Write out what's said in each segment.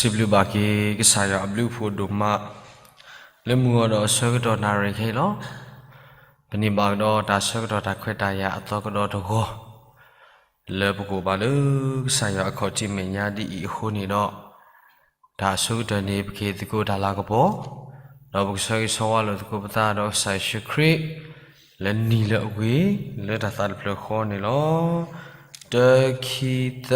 စံးဘျုးဘၣ်က့ၤကစၢ်ယွၤအဘျုးအဖှိၣ်ဒိၣ်မး လၢမုၢ်ဂီၤဒီးဆၢကတီၢ်နၣ်ရံၣ်ခဲအံၤလီၤ. ပန့ၢ်ဘၣ်ကဒီးတၢ်ဆၢကတီၢ်တၢ်ခွဲးတၢ်ယာ်အသီကဒီးတဂီၤ လၢပကအိၣ်ဘၣ်လၢကစၢ်ယွၤအခီၣ်ထံးမဲာ်ညါဒ်အံၤအဃိန့ၣ်ဒီး တၢ်အဆိကတၢၢ်န့ၣ် ပကဟ့ၣ်သကိးတၢ်လၤကပီၤ ဒီးပကဆၢဂ့ၤဆၢဝါလိာ်သကိးပသးဒီးကစၢ်ယ့ၣ်ၡူးခရံာ် လၢနံၤလၢအဂ့ၤ လၢတၢ်သးတဖျၢၣ်ဃီန့ၣ်လီၤ. တၢ ခံ သၢ,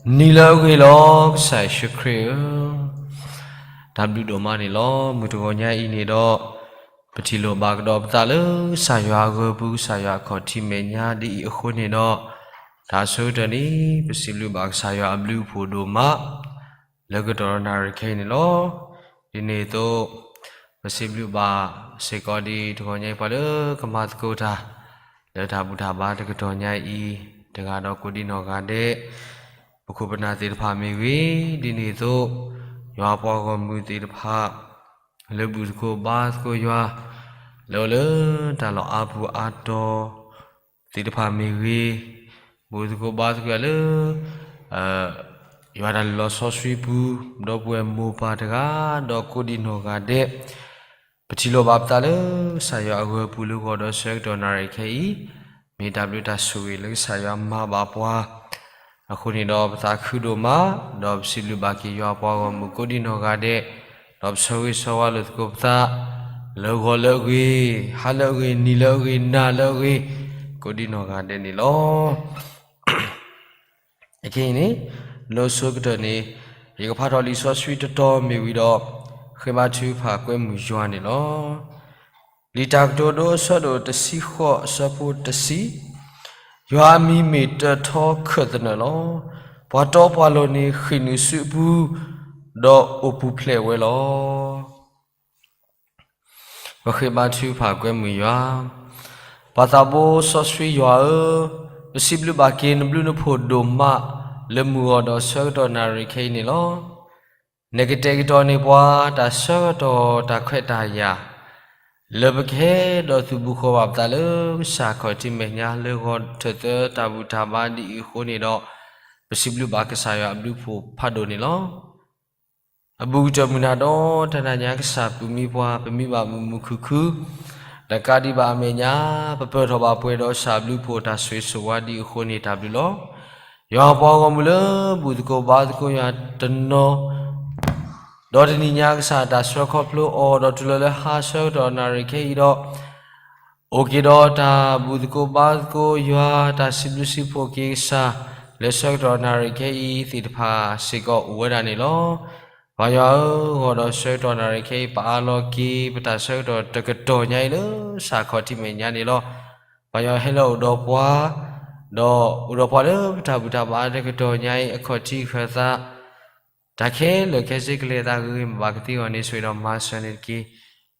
နံၤလၢအဂ့ၤလီၤ ကစၢ်ယ့ၣ်ၡူးခရံာ်ဧၢ, တၢ်ဘျုးဒိၣ်မးန့ၣ်လီၤ. မုၢ်တဂီၤညါအံၤန့ၣ်ဒီး ပထံၣ်လိာ်ဘၣ်ကဒီးပသးလၢကစၢ်ယွၤအဂၢၤပူၤ ကစၢ်ယွၤအခီၣ်ထံးမဲာ်ညါဒ်အံၤအဃိန့ၣ်ဒီး တၢ်အဆိကတၢၢ်န့ၣ် ပစံးဘျုးဘၣ်ကစၢ်ယွၤအဘျုးအဖှိၣ်ဒိၣ်မး လၢကတီၢ်နၣ်ရံၣ်ခဲအံၤန့ၣ်လီၤ. ဒ်န့ၣ်အသိး ပစံးဘျုးဘၣ်စ့ၢ်ကီးဒ်တဂီၤညါအံၤ ပှၤလၢကမၤသကိးတၢ် လၢတၢ်ဘူၣ်တၢ်ဘါတကတီၢ်ညါအံၤ တဂၤဒီးကိးဒံနီၢ်ဂၤဒဲး ပခိၣ်ပနၢ်သ့ၣ်တဖၣ်မ့ၢ်ဂ့ၤ, ဒ်န့ၣ်အသိး ယွၤပှၤဂီၢ်မုၢ်သ့ၣ်တဖၣ် လၢဘူၣ်သကိးဘါသကိးယွၤ လၢအိၣ်လၢတၢ်လီၢ်အါပူၤအါတီၤ သ့ၣ်တဖၣ်မ့ၢ်ဂ့ၤ, ဘူၣ်သကိးဘါသကိးယွၤလၢ ယွၤတၢ်လုၢ်လီၢ်စီဆှံပူၤ ဒီပုၢ်ဝဲၢ်မိၢ်ပၢ်တဂၤ ဒီးကိးဒံနီၢ်ဂၤဒဲး, ပထံၣ်လိာ်ဘၣ်ပသးလၢကစၢ်ယွၤအဂၢၤပူၤလၢဂီၤဒီးဆၢကတီၢ်နၣ်ရံၣ်ခဲအံၤ, မ့ၢ်တၢ်ဘျုးတၢ်ဆိၣ်ဂ့ၤလၢကစၢ်ယွၤမၤဘၣ်ပှၤ အဃိန့ၣ်ဒီးပသးခုဒိၣ်မး, ဒီးပစံးဘျုးဘၣ်က့ၤယွၤပှၤဂီၢ်မုၢ်ကိးဒံနီၢ်ဂၤဒဲး, ဒီးပဆၢဂ့ၤဆၢဝါလိာ်သကိးပသး, လၢဂီၤလၢအဂ့ၤ, ဟါလၢအဂ့ၤ, နံၤလၢအဂ့ၤ, နၤလၢအဂ့ၤ, ကိးဒံနီၢ်ဂၤဒဲးန့ၣ်လီၤ. အခဲအံၤန့ၣ်, လၢဆိကတၢၢ်န့ၣ်, ယကဖးထီၣ်လံာ်စီဆှံတတီၤမ့ၢ်ဝံၤဒီး, ဃ့ဘါထုကဖၣ်ကွဲမုာ်ယွၤန့ၣ်လီၤ. လံာ်တၢ်ကတိၤဒိအဆၢဒိၣ်တဆံဃိးအဆၢဖိတဆံ, ယွၤအမံၤမ့ၢ်တၢထီခၢၣ်သနၢၣ်လီၤ. ပှၤတီပှၤလိၤန့ၣ်ဃ့ၢ်နုာ်ဆူအပူၤ, ဒီးအိၣ်ပူၤဖျဲးဝဲလီၤ. ပဃ့ဘါထုကဖၣ်ကွဲမုာ်ယွၤ, ပၢ်သးဘိစီဆှံယွၤဧၢ, ပစံးဘျုးဘၣ်က့ၤနဘျုးနဖှိၣ်ဒိၣ်မး လၢမုၢ်ဂီၤဒီးဆၢကတီၢ်နၣ်ရံၣ်ခဲအံၤန့ၣ်လီၤ. နကတဲာ်ကတီၤန့ၢ်ပှၤတၢ်ဆၢကတီၢ်တၢ်ခွဲးတၢ်ယာ် လၢပကဟဲဒီးသုးဘူးဃီၤဘၣ်ပသးလၢကစၢ်ခီၣ်ထံးမဲာ်ညါလၢဂီၤထၢၣ်သၢတၢ်ဘူၣ်တၢ်ဘါဒ်အံၤအဃိန့ၣ်ဒီး, ပစံးဘျုးဘၣ်ကစၢ်ယွၤအဘျုးဖှိၣ်ဖးဒိၣ်န့ၣ်လီၤ. အဘူးကတၢၢ်မုၢ်နၤဒီးတနၤညါကစၢ်ပူၤမံပှၤ ပမံဘၣ်မုာ်မုာ်ခုၣ်ခုၣ်, တကးဒံးဘၣ်အမဲာ်ညါ ပပၢၢ်ထီၣ်ဘၣ်ပှဲၤဒီးကစၢ်ဘျုးဖှိၣ်တၢ်ဆိၣ်ဂ့ၤဆိၣ်ဝါဒ်အဃိန့ၣ်တၢ်ဘျုးလီၤ. ယွၤပှၤဂီၢ်မုၢ်လၢဘူၣ်သကိးဘါသကိးယွၤတနီၤ ဒီးတနံၤညါကစၢ်တၢ်ဆှၢခီဖျိအီၤဒီးတုၤလီၤလၢဟါဆၢကတီၢ်နၣ်ရံၣ်ခဲအံၤဒီး အိၣ်က့ၤဒီးတၢ်ဘူၣ်သကိးဘါသကိးယွၤ တၢ်စံးဘျုးစံးဖှိၣ်က့ၤကစၢ် လၢဆၢကတီၢ်နၣ်ရံၣ်ခဲအံၤသ့ၣ်တဖၣ်စ့ၢ်ကီးအိၣ်ဝဲဒၣ်န့ၣ်လီၤ. ပၢ်ယွၤဧၢ, ဂီၤဒီးဆၢကတီၢ်နၣ်ရံၣ်ခဲအံၤ ပအးလီၤက့ၤ ပတၢ်ဆၢကတီၢ်တကတီၢ်ညါအံၤလၢကစၢ်ခီၣ်ထံးမဲာ်ညါန့ၣ်လီၤ. ပၢ်ယွၤဟဲလၢအအိၣ်ဒီးပှၤ ဒီးအိၣ်ဒီးပှၤလၢပတၢ်ဘူၣ်တၢ်ဘါတကတီၢ်ညါအံၤ အခီၣ်ထံးဃၢၤသး တၢ်ခဲလၢာ်ခဲဆ့ကလဲၤသးဂ့ၤဂ့ၤဘၣ်ဘၣ်ကသ့အဂီၢ်န့ၣ် ဆိၣ်ဂ့ၤဒီးမၤစၢၤန့ၣ်တက့ၢ်.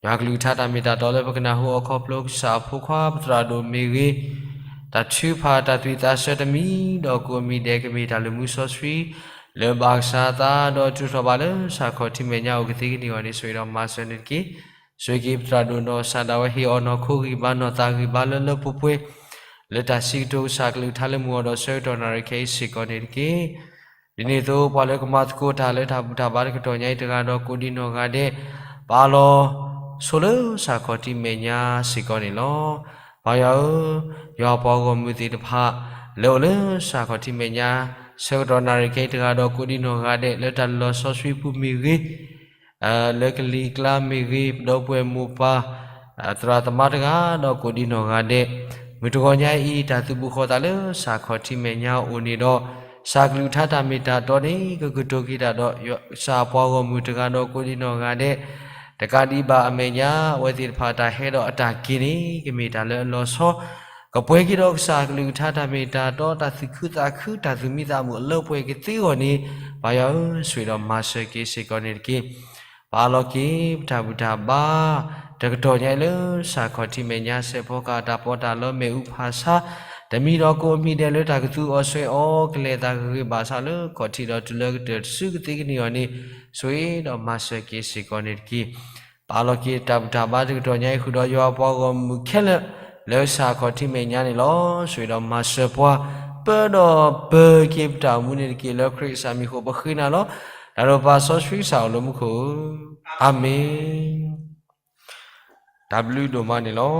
ယွၤကလုၢ်ကထါတၢ်မ့ၢ်တၢ်တီလၢပကနၢ်ဟူအခီဖျိကစၢ်အဖိခွါပသရၣ်ဒိၣ်မ့ၢ်ဂ့ၤ, တၢ်ထုကဖၣ်တၢ်သွံၣ်သးဆၢတမံၤ ဒီးကိးအမံၤဒဲးကမ့ၢ်တၢ်လုၢ်မူစီဆှံ လၢဘၣ်ကစၢ်အသးဒီးတုၤထီၣ်ဘၣ်လၢကစၢ်ခီၣ်ထံးမဲာ်ညါအိၣ်ကသ့ကန့ၢ်အဂီၢ်န့ၣ် ဆိၣ်ဂ့ၤဒီးမၤစၢၤန့ၣ်တက့ၢ်. ဆိၣ်ဂ့ၤက့ၤပသရၣ်ဒိၣ်နီၢ်ကစၢ်ဒၣ်ဝဲဟ့ၣ်အီၤနီၢ်ခိဂံၢ်ဘါနီၢ်သးဂံၢ်ဘါလၢလၢပှဲၤပှဲၤ လၢတၢ်စံးကတိၤကစၢ်ကလုၢ်ကထါလၢမုၢ်ဂီၤဒီးဆၢကတီၢ်နၣ်ရံၣ်ခဲအံၤစ့ၢ်ကီးန့ၣ်တက့ၢ်. ဒ်န့ၣ်အသိး ပှၤလၢကမၤသကိးတၢ်လၢတၢ်ဘူၣ်တၢ်ဘါတကတီၢ်ညါအံၤတဂၤဒီးကိးဒံနီၢ်ဂၤဒဲး ပအးလီၤဆိလၢကစၢ်ခီၣ်ထံးမဲာ်ညါစ့ၢ်ကီးန့ၣ်လီၤ. ပၢ်ယွၤဧၢ, ယွၤပှၤဂီၢ်မုၢ်သ့ၣ်တဖၣ် လၢအိၣ်လၢကစၢ်ခီၣ်ထံးမဲာ်ညါ ဆၢကတီၢ်နၣ်ရံၣ်ခဲအံၤတဂၤဒီးကိးဒံနီၢ်ဂၤဒဲး လၢတၢ်လုၢ်လီၢ်စီဆှံပူၤမ့ၢ်ဂ့ၤ လၢကလံၤကျါမ့ၢ်ဂ့ၤ ပဒီပုၢ်ဝဲၢ်မိၢ်ပၢ် သရၣ်သမါတဂၤဒီးကိးဒံနီၢ်ဂၤဒဲး, မုၢ်တဂီၤညါအံၤ တၢ်သုးဘူးဃီၤသးလၢကစၢ်ခီၣ်ထံးမဲာ်ညါအိၣ်န့ၣ်ဒီး ကစၢ်ကလုၢ်ကထါတၢ်မ့ၢ်တၢ်တီန့ၣ် ကကတိၤက့ၤတၢ်ဒီး ကစၢ်ပှၤဂီၢ်မုၢ်တဂၤဒီးကိးဒံနီၢ်ဂၤဒဲး, တကးဒံးဘၣ်အမဲာ်ညါ အဝဲသ့ၣ်တဖၣ်တၢ်ဟဲဒီးအတၢ်က့ၤန့ၣ် ကမ့ၢ်တၢ်လၢအလီၤဆီ ကပှဲၤက့ၤဒီးကစၢ်ကလုၢ်ကထါတၢ်မ့ၢ်တၢ်တီ တၢ်သူၣ်ခုသးခု တၢ်သူၣ်မံသးမုာ်အလၢပှဲၤကသ့အဂီၢ်န့ၣ်, ပၢ်ယွၤဧၢ, ဆိၣ်ဂ့ၤဒီးမၤစၢၤက့ၤစ့ၢ်ကီးန့ၣ်တက့ၢ်. ပအးလီၤက့ၤ ပတၢ်ဘူၣ်တၢ်ဘါ တကတီၢ်ညါအံၤလၢကစၢ်ခီၣ်ထံးမဲာ်ညါ စဲးဖီကဟၣ်တၢ်ပီးတၢ်လီ မ့ၣ်အူဖးဆါ တမံၤဒီးကိးအမံၤဒဲးလၢတၢ်ကသူအီၤဆွဲအီၤ ကလဲၤသးဂ့ၤဂ့ၤဘၣ်ဆၣ်လၢခီၣ်ထံးဒီးတုၤလၢကတၢၢ်တစုကသ့ကန့ၢ်အဂီၢ်န့ၣ်, ဆိၣ်ဂ့ၤဒီးမၤစၢၤက့ၤစ့ၢ်ကီးန့ၣ်တက့ၢ်. ပအးလီၤက့ၤတၢ်ဘူၣ်တၢ်ဘါတကတီၢ်ညါအံၤဃုာ်ဒီးယွၤပှၤဂီၢ်မုၢ်ခဲလၢာ် လၢကစၢ်ခီၣ်ထံးမဲာ်ညါန့ၣ်လီၤ. ဆိၣ်ဂ့ၤဒီးမၤစၢၤပှၤ ပၢဒီးပၢၤက့ၤပတၢ်အိၣ်မူန့ၣ်တက့ၢ်. လၢခရံာ်ကစၢ်မံၤဃိးပဃ့နၤလီၤ. တၢ်ဒီးပၢ်စီဆှံကစၢ်အိၣ်လၢမူခိၣ်ဧၢ, အၤမ့ၣ်. တၢ်ဘျုးဒိၣ်မးန့ၣ်လီၤ.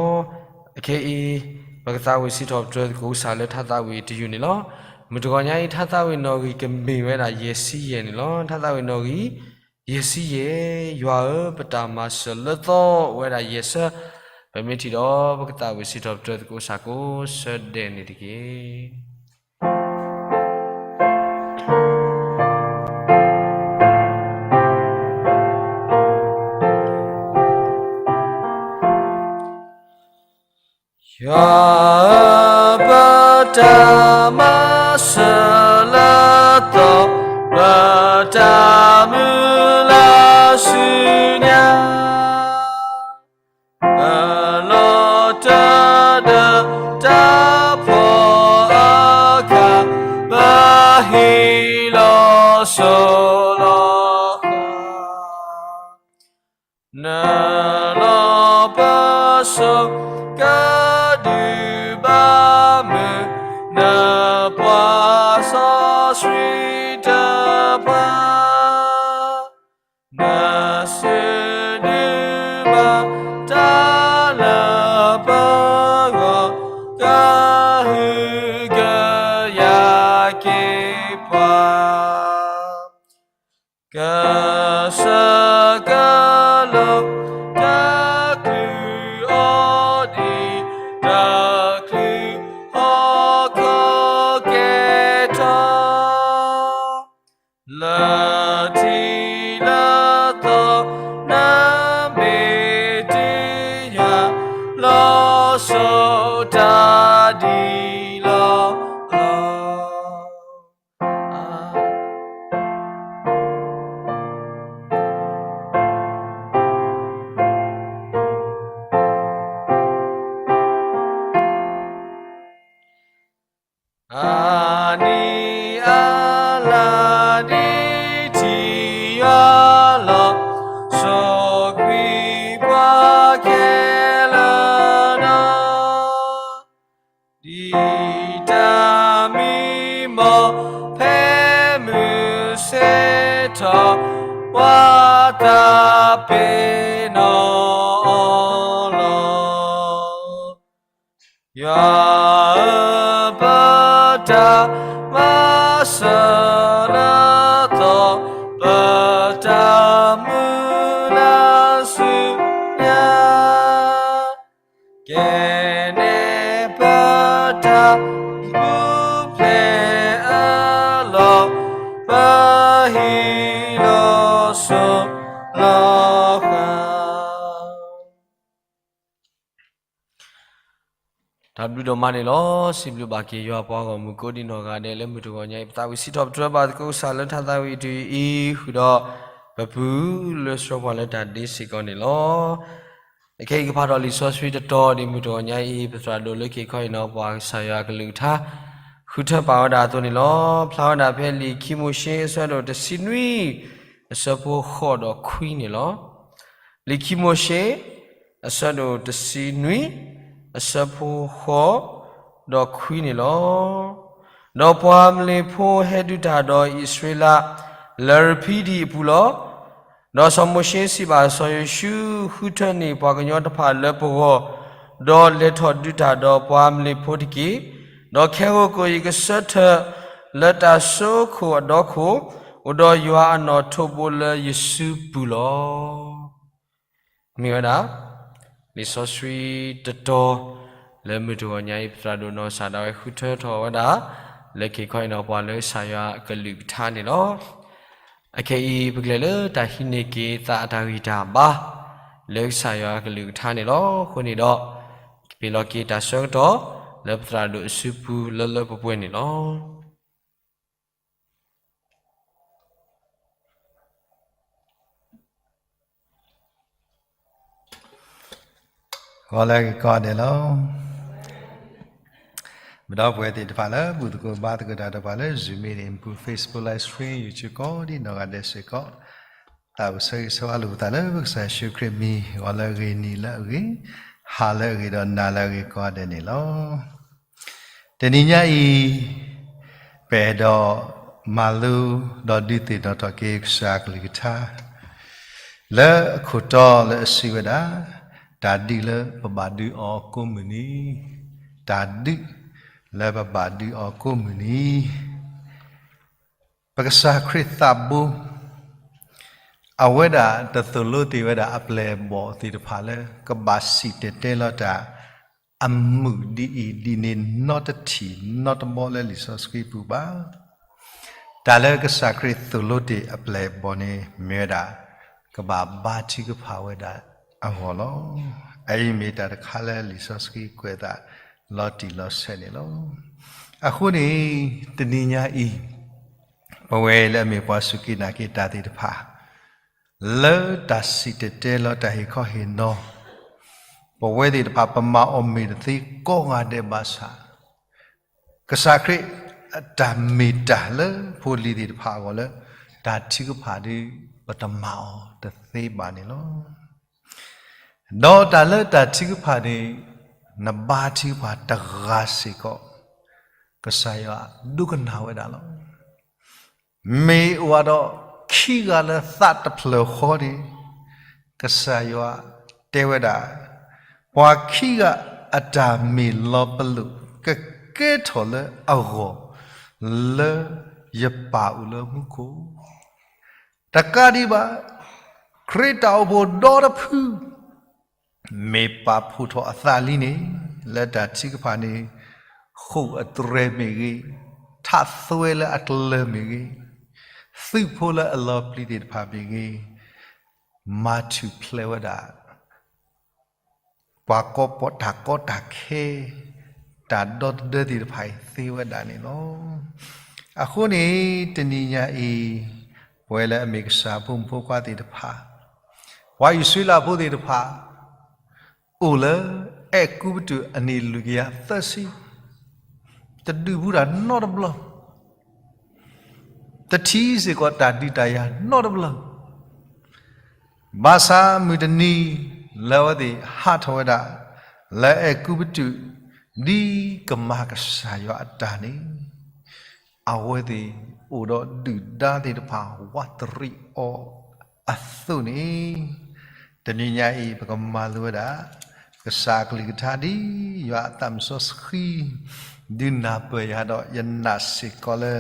အခဲအံၤ ပကသးဝံၣ်စံးထီၣ်ပတြၢၤသကိးကစၢ်လၢထါသးဝံၣ်တယုၢ်န့ၣ်လီၤ. မုၢ်တဂီၤညါအံၤ ထါသးဝံၣ်နီၣ်ဂံၢ်ကမ့ၢ်ဝဲဒၣ်ယဲၢ်ဆံယဲၢ်န့ၣ်လီၤ. ထါသးဝံၣ်နီၣ်ဂံၢ် ယဲၢ်ဆံယဲၢ်, ယွၤဧၢ, ပတၢ်မၤစၢၤလၢသီအိၣ်ဝဲဒၣ်ယဲၢ်ဆၢ, ပမ့ၢ်ထံၣ်ဒီး ပကသးဝံၣ်စံးထီၣ်ပတြၢၤသကိးကစၢ်ကိးဆၢဒဲးန့ၣ်တက့ၢ်. ယွၤဧၢ, ပတၢ်မၤစၢၤလၢသီ, ပတၢ်မုၢ်လၢ်ဆူညါ, အလီၤတၢ်ဒီးတၢ်ဖှီၣ်အခါ, ပဟံးလီၤစိၤလီၤဃာ် နလီၢ်ပစိာ်ကဒုးဘၣ်မုာ်, နပှၤစီဆှံတဖၣ်, နစုဒုးဘၣ်တၢ်လၢပဂီၢ်, ကဟုကယာ်က့ၤပှၤ ကဆှၢကလိာ်တၢ်ချုးအီၤဒ် တၢ်ချုးဟီၣ်ခိၣ်ကဲထီၣ်, လၢထံလၢသီ နမ့ၢ်တ့ၢ်ယၤ လီၤစိၤတၢ်ဒ်လီၢ်လီၢ် အနံၤအလါဒ်ထံၣ်ယွၤလီၤ, စိာ်ကွံာ်ပှၤခဲလၢာ်နီၢ် ဒ်တၢ်မံမီၢ် ဖဲမုၢ်ဆ့ၣ်ထီၣ် ပှၤသးပ့ၤနီၣ်အီၤလီၤ. ယွၤဧၢ, ပတၢ်မၤစၢၤလၢသီ, ပတၢ်မုၢ်လၢ်ဆူညါ ကဲန့ၣ်ပတၢ်ပူၤဖျဲးအလီၢ်, ပဟံးလီၤစိၤလီၤဃာ် တၢ်ဘျုးဒိၣ်မးန့ၣ်လီၤ. စံးဘျုးဘၣ်က့ၤယွၤပှၤဂီၢ်မုၢ်ကိးဒံးနီၢ်ဂၤဒဲးလၢမုၢ်တဂီၤညါအံၤ ပသးဝံၣ်စံးထီၣ်ပတြၢၤဘၣ်သကိးကစၢ်လၢထါသးဝံၣ်တယုၢ်အံၤ ဃုာ်ဒီးပပုၢ်လၢဆှၢပှၤလၢတၢ်ဒ့စ့ၢ်ကီးန့ၣ်လီၤ. အခဲအံၤကဖးဒီးလံာ်စီဆှံတတီၤဒ်မုၢ်တဂီၤညါအံၤ ပသရၣ်ဒိၣ်လၢက့ၤခီအံၤနီၤ ပှၤကစၢ်ယွၤအကလုၢ်ကထါ ဃုထၢပာ်ဝဲဒၣ်အသိးန့ၣ်လီၤ. ဖျါဝဲဒၣ်ဖဲလံာ်ခံမိၤၡ့အဆၢဒိၣ်တဆံနွံ အဆၢဖိဃိးဒီးခွံန့ၣ်လီၤ. လံာ်ခံမိၤၡ့ အဆၢဒိၣ်တဆံနွံ အဆၢဖိဃိးဒီးခွံန့ၣ်လီၤ. ဒီးပှၤအမလ့းဖိဟဲဒုးတၢ်ဒီးအံၣ်စရ့လး လၢရဖံဒံးအပူၤလီၤ. ဒီးစီၤမိၤၡ့စံးဘၣ်စီၤယိၤၡူ, ဃုထၢန့ၢ်ပှၤကညီတဖၣ်လၢပဂီၢ်, ဒီးလဲၤထီၣ်ဒုးတၢ်ဒီးပှၤအမလ့းဖိတက့ၢ်. ဒီးခဲဂီၤကိာ်အံၤကဆၢထၢၣ်လၢတၢ်စိခိၣ်အဒီခိၣ်, အိၣ်ဒီးယွၤအနီၣ်ထိးဘိလၢယစုပူၤလီၤ. မ့ၢ်ဝဲဒၣ် လံာ်စီဆှံတတီၤ လၢမုၢ်တဂီၤညါအံၤ ပသရၣ်ဒိၣ်နီၢ်ကစၢ်ဒၣ်ဝဲဃုထၢထီၣ်ဝဲဒၣ် လၢက့ၤခီအံၤနီၤ ပှၤလၢကစၢ်ယွၤအကလုၢ်ကထါန့ၣ်လီၤ. အခဲအံၤ ပကလဲၤလၢတၢ်ဟံးန့ၢ်က့ၤသးအတၢ်ဂံၢ်တၢ်ဘါ လၢကစၢ်ယွၤအကလုၢ်ကထါန့ၣ်လီၤ. အဃိန့ၣ်ဒီး ကပ့ၤလီၤက့ၤတၢ်ဆၢကတီၢ် လၢပသရၣ်ဒိၣ်အစုပူၤလၢလၢပှဲၤပှဲၤန့ၣ်လီၤ. ဂီၤလၢအဂ့ၤကိးဂၤဒဲးလီၤ. ပဒီပုၢ်ဝဲၢ်သ့ၣ်တဖၣ်လၢ ဘူၣ်သကိးဘါသကိးတၢ်တဖၣ်လၢ Zoom meeting ပူၤ Facebook live stream YouTube ကိးဒံးနီၢ်ဂၤဒဲးစ့ၢ်ကီး သးအိၣ်ဆၢဂ့ၤဆၢဝါလိာ်ပသးလၢပကစၢ်ယ့ၣ်ၡူးခရံာ်အမံၤ ဂီၤလၢအဂ့ၤ နံၤလၢအဂ့ၤ ဟါလၢအဂ့ၤ ဒီးနၤလၢအဂ့ၤကိးဂၤဒဲးန့ၣ်လီၤ. တနံၤညါအံၤ ပအဲၣ်ဒိး မၤလိဒီးဒုးသ့ၣ်နီၣ်ထီၣ်က့ၤကစၢ်အကလုၢ်ကထါ လၢအခိၣ်တီလၢအစံးဝဲဒၣ်, တၢ်ဒုးလၢပဘၣ်ဒုးအီၤကိးမုၢ်နံၤ, တၢ်ဒုးလၢပဘၣ်ဒုးအီၤကိးမုၢ်နံၤ, ပကစၢ်ခရံာ်သးဘိ အဝဲဒၣ်တသိၣ်လိတ့ၢ်ဝဲဒၣ်အပျဲၢ်အဘီၣ်သ့ၣ်တဖၣ်လၢ ကဘၣ်စံၣ်တဲၤတဲလီၤတၢ် အမုၢ်ဒ်အံၤဒ်န့ၣ် နီတထံၣ်နီတဘီလၢလံာ်စီဆှံပူၤဘၣ်. တၢ်လၢကစၢ်ခရံာ်သိၣ်လိတ့ၢ်အပျဲၢ်အဘီၣ်န့ၣ် မ့ၢ်ဝဲဒၣ် ကဘၣ်ဘါထုကဖၣ်ဝဲဒၣ်အဂီၢ်လီၤ. အအံၤမ့ၢ်တၢ်တခါလၢလံာ်စီဆှံကွဲးသးလီၤတံၢ်လီၤဆဲးန့ၣ်လီၤ. အဃိန့ၣ် တနံၤညါအံၤ ပဝဲလၢအမ့ၢ်ပှၤစူၢ်က့ၤနာ်က့ၤတၢ်သ့ၣ်တဖၣ် လၢတၢ်စံၣ်တဲၤတဲလီၤတၢ်ဟ့ၣ်ခီဟ့ၣ်နီၤ, ပဝဲသ့ၣ်တဖၣ်ပမၤအီၤမ့ၢ်တသ့ကိးဂၤဒဲးဘၣ်ဆၣ်, ကစၢ်ခရံာ်အတၢ်မ့ၢ်တၢ်လၢဖိလံၤသ့ၣ်တဖၣ်အဂီၢ်လၢ တၢ်ထုကဖၣ်ဒီး ပတမၤအီၤတသ့ဘၣ်န့ၣ်လီၤ. ဒီးတၢ်လၢတၢ်ထုကဖၣ်န့ၣ် နဘါထုကဖၣ်တဂၤစ့ၢ်ကီး ကစၢ်ယွၤဒိကနၣ်ဝဲဒၣ်လီၤ. မ့ၢ်အိၣ်ဒီးခံဂၤလၢသးတဖျၢၣ်ဃီန့ၣ် ကစ�်ယွၤတဲဝဲဒၣ်, ပှၤခံဂၤအတၢ်မ့ၢ်လီၤပလိာ် ကကဲထီၣ်လၢအဂီၢ် လၢယပၢ်အိၣ်လၢမူခိၣ်. တကးဒံးဘၣ် ခရံာ်တၢ်အိၣ်ဖှိၣ်ဒီတဖု မ့ၢ်ပာ်ဖှိၣ်ထီၣ်အသးလံန့ၣ် လၢတၢ်ထုကဖၣ်န့ၣ် ဃိာ်အတြဲၤမ့ၢ်ဂ့ၤ, ထးသွဲလၢအကျၢၤမ့ၢ်ဂ့ၤ, သုးဖိလၢအလီၤပျံၤသ့ၣ်တဖၣ်မ့ၢ်ဂ့ၤ, မၤထူၣ်ဖျဲးဝဲဒၣ် ပှၤကီၢ်ပတၢ်ကီတၢ်ခဲ, တၢ်ဒီသဒၢသ့ၣ်တဖၣ်အံၤသ့ဝဲဒၣ်န့ၣ်လီၤ. အဃိန့ၣ် တနံၤညါအံၤ ပဝဲလၢအမ့ၢ်ကစၢ်ဖိမုၣ်ဖိခွါသ့ၣ်တဖၣ်, ပှၤအံၣ်စရ့လးဖိသ့ၣ်တဖၣ် အိၣ်လၢအဲၤကူပတူးအနံၣ်လွံၢ်ကယၤသၢဆံ, တဒုးဘူးတၢ်နီတဘျီ, တထံၣ်စ့ၢ်ကီးတၢ်ဒုးတၢ်ယၤနီတဘျီ, ဘၣ်ဆၣ်မုၢ်တနံၤ လၢအဝဲသ့ၣ်ဟးထီၣ်ဝဲဒၣ် လၢအဲၤကူပတူး ဒ်ကမၤကစၢ်ယွၤအတၢ်န့ၣ် အဝဲသ့ၣ်အိၣ်ဒီးဒုၣ်ဒါသ့ၣ်တဖၣ် ဝးတရံးအီၤအသိးန့ၣ်, တနံၤညါအံၤ ပကမၤလိဝဲဒၣ် ကစၢ်အကလုၢ်ကထါဒ်ယွၤအသးမုၢ်စီဆှံ ဒုးနၢ်ပၢၢ်ယၤဒီး ယနာ်စ့ၢ်ကီးလၢ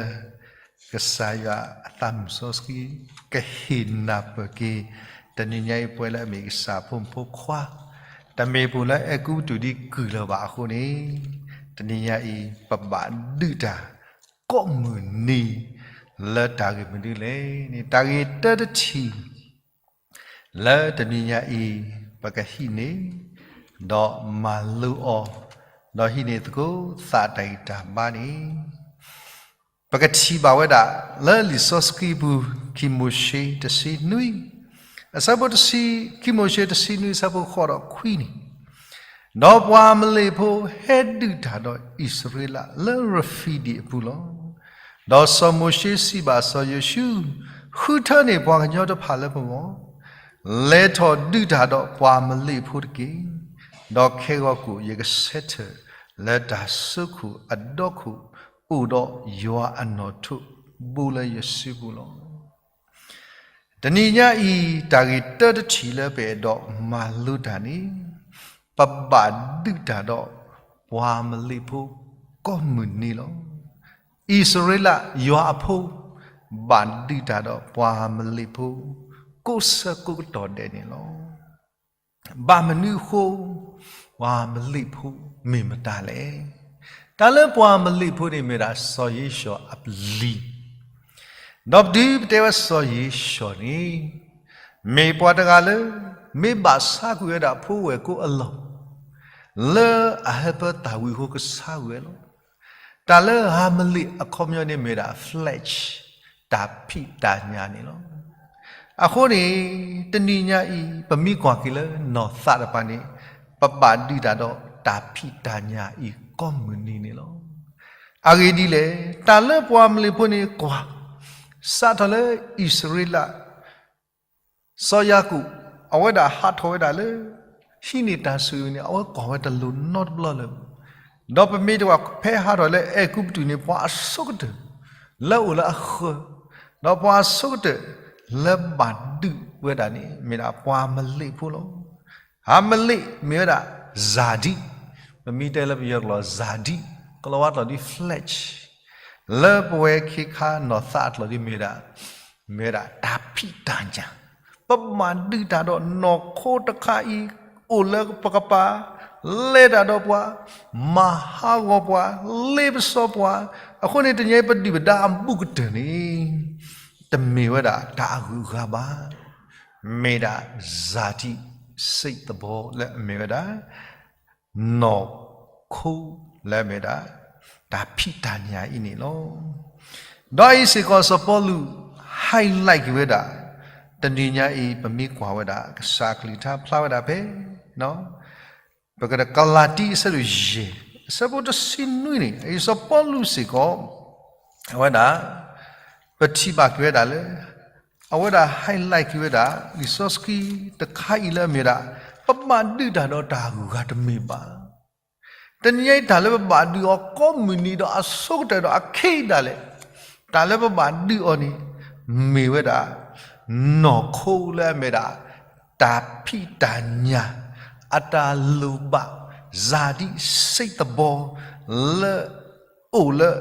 ကစၢ်ယွၤအသးမုၢ်စီဆှံ ကဟ့ၣ်နၢ်ပၢၢ်က့ၤ တနံၤညါအံၤ ပဝဲလၢအမ့ၢ်ကစၢ်ဖိမုၣ်ဖိခွါ, တမ့ၢ်ပအိၣ်လၢအဲၤကူပတူးဒ်ကုၢ်လၢၤဘၣ်အဃိန့ၣ်, တနံၤညါအံၤ ပဘၣ်ဒုးတၢ် ကိးမုၢ်နံၤ လၢတၢ်ဂ့ၢ်မနုၤလဲၣ်န့ၣ် တၢ်ဂ့ၢ်တၢတထံၣ် လၢတနံၤညါအံၤ ပကဟံးန့ၢ် ဒီးမၤလိအီၤ, ဒီးဟံးန့ၢ်သကိးသးတၢ်ဂံၢ်တၢ်ဘါန့ၣ် ပကထံၣ်ဘၣ်ဝဲဒၣ် လၢလံာ်စီဆှံပူၤ ခံမိၤၡ့တဆံနွံ, အဆၢဖိတဆံ, ခံမိၤၡ့တဆံနွံ အဆၢဖိဃိးဒီးခွံန့ၣ်, ဒီးပှၤအမလ့ၣ်ဖိဟဲဒုးတၢ်ဒီးအံၣ်စရ့လးလၢရဖံဒံၣ်အပူၤလီၤ. ဒီးစီၤမိၤၡ့စံးဘၣ်စီၤယိၤၡူ, ဃုထၢန့ၢ်ပှၤကညီတဖၣ်လၢပဂီၢ်, လဲၤထီၣ်ဒုးတၢ်ဒီးပှၤအမလ့ၣ်ဖိတက့ၢ်. ဒီးခဲဂီၤကိာ်ယကဆဲးထၢၣ်လၢတၢ်စိခိၣ်အဒီခိၣ် အိၣ်ဒီးယွၤအနီၣ်ထိးဘူးလၢယစုပူၤလီၤ. တနံၤညါအံၤ တၢ်ဂ့ၢ်တၢတထံၣ်လၢပအဲၣ်ဒိးမၤလိတၢ်န့ၣ်, ပဘၣ်ဒုးတၢ်ဒီးပှၤအမလ့ၣ်ဖိကိးမုၢ်နံၤလီၤ. အံၣ်စရ့လးယွၤအဖိ ဘၣ်ဒုးတၢ်ဒီးပှၤအမလ့ၣ်ဖိ ကိးဆၢကိးကတီၢ်ဒဲးန့ၣ်လီၤ. ဘၣ်မနုၤအဃိ ပှၤအမလ့ၣ်ဖိမ့ၢ်မတၤလဲၣ်. တၢ်လၢပှၤအမလ့ၣ်ဖိန့ၣ်မ့ၢ်ဒၣ်စီၤယ့ၡီၤအပလံၤ, ဒီးပတုၤပတဲဝဲစီၤယ့ၡီၤန့ၣ် မ့ၢ်ပှၤတဂၤလၢ မ့ၢ်ဘၣ်ဆါကွံာ်ဝဲဒၣ်ဖိဝဲၢ်ကိာ်အလီၢ် လၢအဟၢဖၢသးဝံၤအဃိကဆါကွံာ်ဝဲလီၤ. တၢ်လၢအမလ့ၣ်အခီပညီန့ၣ်မ့ၢ်ဒၣ် flesh တၢ်ဖံးတၢ်ညၣ်န့ၣ်လီၤ. အဃိန့ၣ် တနံၤညါအံၤ ပမ့ၢ်ကွၢ်က့ၤလၢနီၢ်သးတကပၤန့ၣ် ပဘၣ်ဒုးတၢ်ဒီးတၢ်ဖံးတၢ်ညၣ်အံၤကိးမုၢ်နံၤန့ၣ်လီၤ. အဂ့ၢ်ဒ်လဲၣ်, တၢ်လၢပှၤမလ့ၣ်ဖိန့ၣ်ကွၢ် စးထီၣ်လၢအံၣ်စရ့လး စီၤယၤကိာ် အဝဲဒၣ်ဟးထီၣ်ဝဲဒၣ်လၢ ဟံးန့ၢ်တၢ်ဆိၣ်ဂ့ၤန့ၣ် အဝဲကွၢ်ဝဲတလိၤနီတဘျီလၢၤဘၣ်. ဒီးပမ့ၢ်တကွၢ်ဖဲဟးထီၣ်လၢအဲၤကူပတူးန့ၣ် ပှၤအဆိကတၢၢ် လၢအိၣ်လၢအဃၢၤ, ဒီးပှၤအဆိကတၢၢ်လၢဘၣ်ဒုးဝဲဒၣ်န့ၣ် မ့ၢ်ဒၣ်ပှၤအမလ့းဖိလီၤ. အမလ့းမ့ၢ်ဝဲဒၣ် ဇာတိ, ပမ့ၢ်တဲလၢပယီၤကျိာ် ဇာတိ, ကလီၤဝါကျိာ်ဒီး flesh, လၢပဝဲခ့ခါနီၢ်သးအကျိာ်ဒီးမ့ၢ်ဝဲဒၣ် မ့ၢ်ဝဲဒၣ်တၢ်ဖံးတၢ်ညၣ်, ပဘၣ်ဒုးတၢ်ဒီးနီၢ်ခိတခါအံၤ အိၣ်လၢပကပၤ, လဲၤတၢ်ဒီးပှၤ, မၤဟးဂီၤပှၤ, လ့ပစီပှၤ, အဃိန့ၣ် တနံၤအံၤပဒုၣ်ပဒါအဘူးကတၢၢ်န့ၣ် တမ့ၢ်ဝဲဒၣ်တၢ်အဂုၤအဂၤဘၣ်, မ့ၢ်ဒၣ် ဇာတိစိတ်သဘော လၢအမ့ၢ်ဝဲဒၣ် နီၢ်ခိလၢအမ့ၢ်ဒၣ် တၢ်ဖံးတၢ်ညၣ်အံၤန့ၣ်လီၤ. ဒီးအံၤစ့ၢ်ကီးစီၤပီလူး highlight က့ၤဝဲဒၣ်, တနံၤညါအံၤ ပမ့ၢ်ကွၢ်ဝဲဒၣ် ကစၢ်အကလုၢ်ကထါဖျါဝဲဒၣ်ဖဲ ပကဒၣ်ကလၤတံ အဆၢဒိၣ်ယဲၢ် အဆၢဖိတဆံနွံန့ၣ် အံၤစီၤပီလူးစ့ၢ်ကီး အဝဲဒၣ် ပထံၣ်ဘၣ်က့ၤဝဲဒၣ်လၢ အဝဲဒၣ် highlight က့ၤဝဲဒၣ် လံာ်စီဆှံတခါအံၤလၢအမ့ၢ်ဝဲဒၣ် ပဘၣ်ဒုးတၢ်ဒီးတၢ်ဂုၤဂၤတမ့ၢ်ဘၣ်. တနံၤညါအံၤ တၢ်လၢပဘၣ်ဒုးအီၤကိးမုၢ်နံၤဒီးအဆိကတၢၢ်ဒီးအခံဒၣ်လဲာ်, တၢ်လၢပဘၣ်ဒုးအီၤန့ၣ် မ့ၢ်ဝဲဒၣ် နီၢ်ခိလၢအမ့ၢ်ဒၣ် တၢ်ဖံးတၢ်ညၣ် အတၢ်လိၣ်ဘၣ် ဇာတိစိတ်သဘော လၢအိၣ်လၢ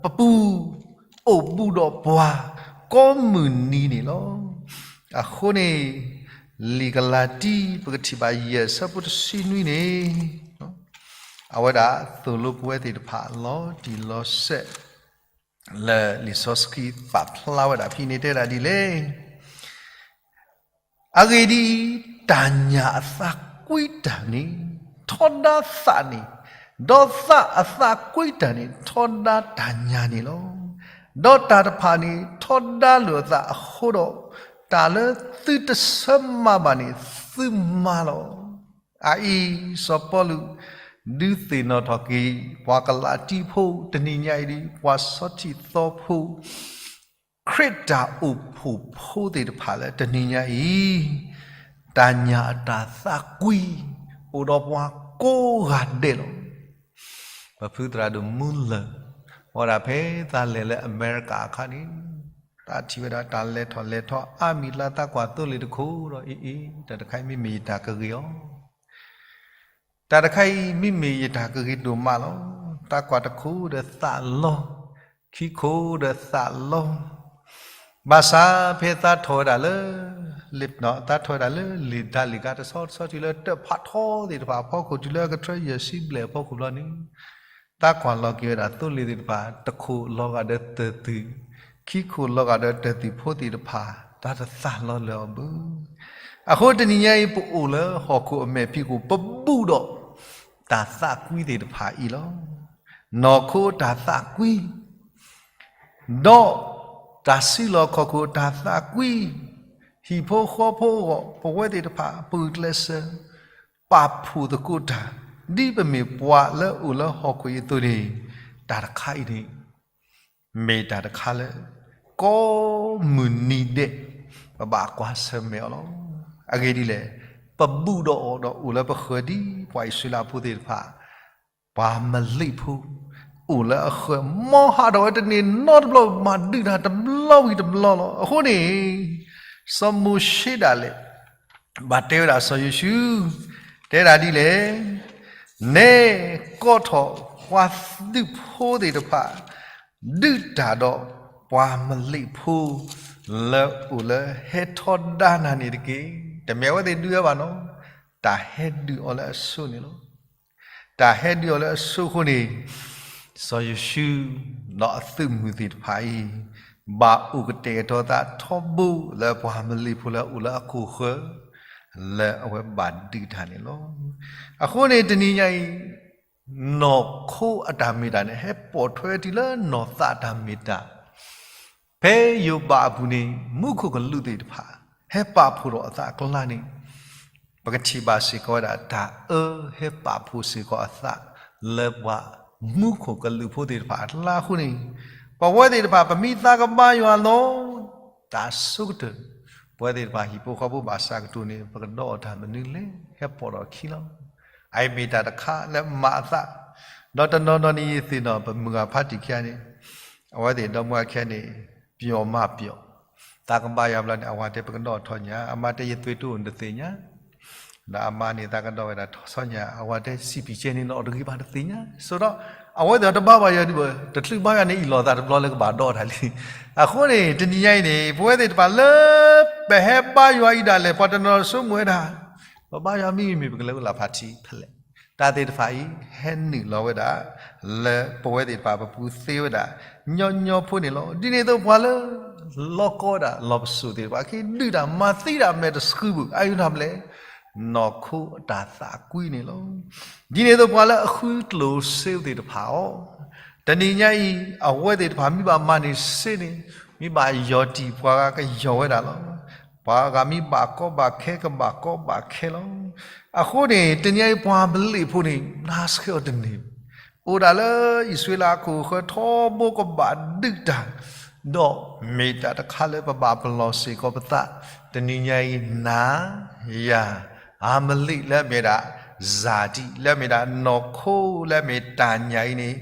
ပပူၤ အိၣ်ဘူးဒီးပှၤ ကိးမုၢ်နံၤန့ၣ်လီၤ. အဃိန့ၣ် လံာ်ကလၤတံ ပကထံၣ်ဘၣ်ယဲၢ်ဆၢဖိတဆံနွံန့ၣ် အဝဲဒၣ်သိၣ်လိပဝဲသ့ၣ်တဖၣ်လီၤတံၢ်လီၤဆဲး လၢလံာ်စီဆှံပာ်ဖျါဝဲဒၣ်ဖဲန့ၣ်တဲဒၣ်ဒ်လဲၣ်. အဂ့ၢ်ဒ်အံၤ, တၢ်ညၣ်အသးကွံတၢ်န့ၣ် ထီဒါသးန့ၣ်, ဒီးသးအသးကွံတၢ်န့ၣ် ထီဒါတၢ်ညၣ်န့ၣ်လီၤ. ဒီးတၢ်တဖၣ်န့ၣ် ထီဒါလိာ်အသးအဃိဒီး, တၢ်လၢသုတဆၢမၤဘၣ်န့ၣ် သုမၤလီၤ. အအံၤ စီၤပီလူး ဒုးသ့ၣ်နီၣ်ထီၣ်က့ၤ ပှၤကလၤတံဖိ တနံၤညါအံၤဒီး ပှၤဆီထံၣ်သီဖိ ခရံာ်တၢ်အိၣ်ဖှိၣ်ဖိသ့ၣ်တဖၣ်လၢတနံၤညါအံၤ တၢ်ညၣ်အတၢ်သးကွံ အိၣ်ဒီးပှၤကိးဂၤဒဲးလီၤ. ပဖုသရၣ်ဒိၣ်မူလၢၢ် ဝဲဒၣ်ဖဲသးလဲၤလၢအမဲရကၤအခါန့ၣ် သးထံၣ်ဝဲဒၣ်တၢ်လဲၤထီၣ်လဲၤထီအါမံၤလၢသးကွၢ်သိလ့ၣ်တခိၣ်ဒီး အ့အ့ တၢ်တခါအံၤမ့မ့ၢ်ယတၢ်ကဂ့ၤအီၤ တၢ်တခါအံၤမ့မ့ၢ်ယတၢ်ကဂ့ၤဒိၣ်မးလီၤ. သးကွၢ်တခိၣ်ဒီးသးလီ, ခံခိၣ်ဒီးသးလီ, ဘၣ်ဆၣ်ဖဲသးထီၣ်ဝဲဒၣ်လၢ သးထီၣ်ဝဲဒၣ်လၢလံာ်ဒါလံာ်ကါတဆီတဆီတုၤလၢတၢ်ဖးထီသ့ၣ်တဖၣ်အဖီခိၣ်တုၤလၢအကထၢယဲၢ်ဆံဘျဲၣ်အဖီခိၣ်ဘျီန့ၣ် သးကွၢ်လီၤက့ၤဝဲဒၣ်သိလ့ၣ်သ့ၣ်တဖၣ် တခိၣ်လီၤဂာ်ဒီးတၢၢ်သွံၣ်, ခံခိၣ်လီၤဂာ်ဒီးတၢၢ်သွံၣ်ဖိသ့ၣ်တဖၣ် တၢ်တသးလီၤလၢၤအီၤဘၣ်. အဃိတနံၤညါအံၤ ပအိၣ်လၢဟီၣ်ခိၣ်အမဲာ်ဖံးခိၣ် ပဘူၣ်ဒီးတၢ်သးကွံသ့ၣ်တဖၣ်အံၤလီၤ. နီၢ်ခိတၢ်သးကွံ ဒီးတၢ်စုလီၢ်ခီၣ်ခိၣ်တၢ်သးကွံ, ဟံၣ်ဖိဃီဖိအဂီၢ် ပဝဲသ့ၣ်တဖၣ် ပဂုာ်ကျဲးစၢး ပာ်ဖှိၣ်သကိးတၢ် ဒ်ပမ့ၢ်ပှၤလၢအိၣ်လၢဟီၣ်ခိၣ်အံၤအသိးန့ၣ် တၢ်တခါအံၤန့ၣ် မ့ၢ်တၢ်တခါလၢ ကိးမုၢ်နံၤဒဲး ပဘၣ်ကွၢ်ဆၢၣ်မဲာ်အီၤလီၤ. အဂ့ၢ်ဒ်လဲၣ်, ပဘူၣ်ဒီးအီၤဒီးအိၣ်လၢပဃၢၤဒ်ပှၤအံၣ်စရ့လးဖိသ့ၣ်တဖၣ် ပှၤမလ့းဖိ အိၣ်လၢအဃၢၤ မ်ဟးထီၣ်ဝဲတန့ၢ်နီတဘျီ မၤဒုးတၢ်တဘျီဝံၤတဘျီလီၤ. အဃိန့ၣ် စီၤမိၤၡ့ဒၣ်လဲာ် ဘၣ်တဲဝဲဒၣ်စီၤယိၤၡူး တဲဒၣ်ဒ်လဲၣ်, နဲကိးထီၣ်ပှၤသုးဖိသ့ၣ်တဖၣ် ဒုးတၢ်ဒီးပှၤမလ့းဖိ လၢအိၣ်လၢဟဲထီဒါနၤန့ၣ်တက့ၢ်. တမ့ၢ်အဝဲသ့ၣ်ဒုးဝဲဘၣ်နီၤ, တၢ်ဟဲဒုးအီၤလၢအစိၤန့ၣ်လီၤ. တၢ်ဟဲဒုးအီၤလၢအစိၤအဃိန့ၣ် စီၤယိၤၡူး ဒီးအသုးမုၢ်သ့ၣ်တဖၣ်အံၤ ဘၣ်အိၣ်ကတဲာ်ကတီၤသးထီဘိလၢပှၤမလ့းဖိလၢအအိၣ်လၢအခိၣ်အဃၢၤ လၢအဝဲဘၣ်ဒုးတၢ်န့ၣ်လီၤ. အဃိန့ၣ်တနံၤညါအံၤ နီၢ်ခိအတၢ်မ့ၢ်တၢ်န့ၣ် ဟဲပိာ်ထွဲတုၤလၢနီၢ်သးအတၢ်မ့ၢ်တၢ် ဖဲယိၤဘးအပူၤန့ၣ် မူခိၣ်ကလူးသ့ၣ်တဖၣ် ဟဲပာ်ဖှိၣ်ထီၣ်အသးအကျါန့ၣ် ပကထံၣ်ဘၣ်စ့ၢ်ကီးဝဲဒၣ် တၢ်အၢဟဲပာ်ဖှိၣ်စ့ၢ်ကီးအသး လၢပှၤမူခိၣ်ကလူးဖိသ့ၣ်တဖၣ်အကျါအဃိန့ၣ် ပဝဲသ့ၣ်တဖၣ် ပမ့ၢ်သးကဘါယွၤလီၤ တၢ်ဆိကတၢၢ် ပဝဲသ့ၣ်တဖၣ်ဟံၣ်ဖိဃီဖိဘၣ်ဆၣ်ကတိၢ်န့ၣ် ပကဒီးအီၤတၢ်မနုၤလဲၣ် ဟဲပိာ်ထီၣ်အခံလီၤ. အအံၤမ့ၢ်တၢ်တခါလၢမၤအသး ဒီးတနီၤနီၤန့ၣ်ယသ့ၣ်နီၣ် ပမုၢ်ဂၤဖါတံၢ်ခံဂၤန့ၣ် အဝဲသ့ၣ်ဒီမါဝၤခဲန့ၣ် ပျီမၤပျီ, သးကဘၣ်ယၤဘျီန့ၣ် အဝၤတဲပကဒီၣ်ထီၣ်ညၣ်, အမါတဲယသွံၣ်တိၢ်အိၣ်နတသ့ၣ်ညါ, ဒီးအမါန့ၣ်သးကဒီၣ်ဝဲဒၣ်ထီၣ်ဆီညၣ်, အဝၤတဲစံးပံးကဲန့ၣ်နီၣ်တဂ့ၤဘၣ်တသ့ၣ်ညါ, ဆိဒီး အဝဲသ့ၣ်တဘါဘၣ်ယၤဒံးဘၣ်, တချုးဘါယၤန့ၣ်အ့ၣ်လိာ်သးတဘျီလၢကဘၣ်ဒီးတၢ်လံ. အဃိန့ၣ် တနံၤညါအံၤန့ၣ် ပဝဲသ့ၣ်တဖၣ်လၢ ပဟဲဘါယွၤအံၤဒၣ်လဲာ် ပှၤတနီၤဆိကမိၣ်ဝဲဒၣ် ပဘါယွၤမ့ၢ်မ့ၢ်ပကလဲၤအိၣ်လၢဖါတံၢ်ဖဲလဲၣ်, တၢ်သ့ၣ်တဖၣ်အံၤ ဟဲနုာ်လီၤဝဲဒၣ် လၢပဝဲသ့ၣ်တဖၣ်ပပူၤသ့ဝဲဒၣ် ညီညီဖိန့ၣ်လီၤ. ဒ်န့ၣ်အသိးပှၤလၢ လီၤကီဝဲဒၣ်လီၢ်ပစိာ်သ့ၣ်တဖၣ် ကဒုးတၢ်မၤသံတၢ်မဲာ်တဆှုဘၣ် အအံၤတၢ်မလဲၣ်, နီၢ်ခိအတၢ်သးကွံန့ၣ်လီၤ. ဒ်န့ၣ်အသိးပှၤလၢအဃုကျိၣ်စ့သ့ၣ်တဖၣ်အီၤ, တနံၤညါအံၤ အဝဲသ့ၣ်တဖၣ်မ့ၢ်ဘၣ်မၤန့ၢ်စ့န့ၣ် မ့ၢ်ဘၣ်ယီၢ်တံၢ်ပှၤဂၤကယီၢ်ဝဲဒၣ်လီၤ. ပှၤဂၤမ့ၢ်ဘၣ်ကီဘၣ်ခဲကဘၣ်ကီဘၣ်ခဲလီၤ. အဃိန့ၣ် တနံၤညါအံၤပှၤမလ့ၣ်ဖိန့ၣ် နါဆှဲအီၤတန့ၢ်, အိၣ်ဒၣ်လၢအံၣ်စရ့လးအခိၣ်ဃၢၤထီဘိကဘၣ်ဒုးတၢ်, ဒီးမ့ၢ်တၢ်တခါလၢပဘၣ်ပလီၢ်စ့ၢ်ကီးပသး, တနံၤညါအံၤ နၤ ယၤ အၤမလ့ၣ်လၢအမ့ၢ်ဒၣ် စၤဒံး လၢအမ့ၢ်ဒၣ်နီၢ်ခိလၢအမ့ၢ်တၢ်ညၣ်အံၤန့ၣ်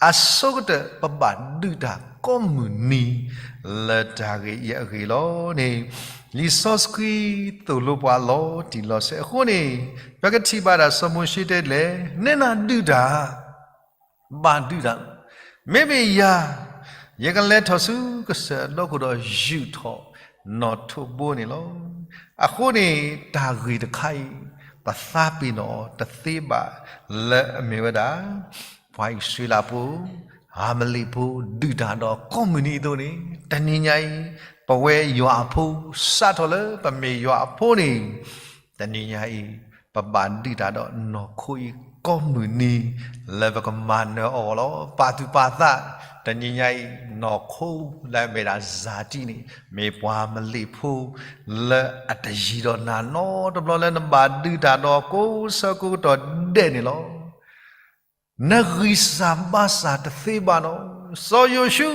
အဆိကတၢၢ်ပဘၣ်ဒုးတၢ်ကိးမုၢ်နံၤ လၢတၢ်ဂ့ၢ်အံၤအဂ့ၢ်လီၤန့ၣ် လံာ်စီဆှံသိၣ်လိပှၤလီၤတံၢ်လီၤဆဲးအဃိန့ၣ် ပကထံၣ်ဘၣ်ဒၣ်စီၤမိၤၡ့တဲဒ်လဲၣ်, နဲနၤဒုးတၢ် ဘၣ်ဒုးတၢ်, မ့မ့ၢ်ယၤ ယကလဲၤထီၣ်ဆူကစၢၢ်အဒီခိၣ်ဒီးယူာ်ထီၣ်နီၣ်ထိးဘိန့ၣ်လီၤ. အဃိန့ၣ် တၢ်ဂ့ၢ်တခါအံၤ ပသးပ့ၤနီၣ်အီၤတသ့ဘၣ်လၢအမ့ၢ်ဝဲဒၣ် ပှၤအံၣ်စရ့လးဖိ အၤမလ့ၣ်ဖိ ဒုးတၢ်ဒီးကိးမုၢ်နံၤအသိးန့ၣ် တနံၤညါအံၤ ပဝဲယွၤအဖိ စးထီၣ်လၢပမ့ၢ်ယွၤအဖိန့ၣ် တနံၤညါအံၤ ပဘၣ်ဒုးတၢ်ဒီးနီၢ်ခိအံၤကိးမုၢ်နံၤ လၢပကမၤနၢၤအီၤလီၤ. ပာ်သူၣ်ပာ်သး တနံၤညါအံၤ နီၢ်ခိလၢအမ့ၢ်ဒၣ်စၤဒံးန့ၣ် မ့ၢ်ပှၤမလ့ၣ်ဖိ လၢအတယံၤဒီးနၤနီတဘျီလၢနဘၣ်ဒုးတၢ်ဒီးကိးဆၢကိးကတီၢ်ဒဲးန့ၣ်လီၤ. နဂံၢ်စၢ်ဘါစၢ်တသ့ဘၣ်နီၤ. စီၤယိၤၡူ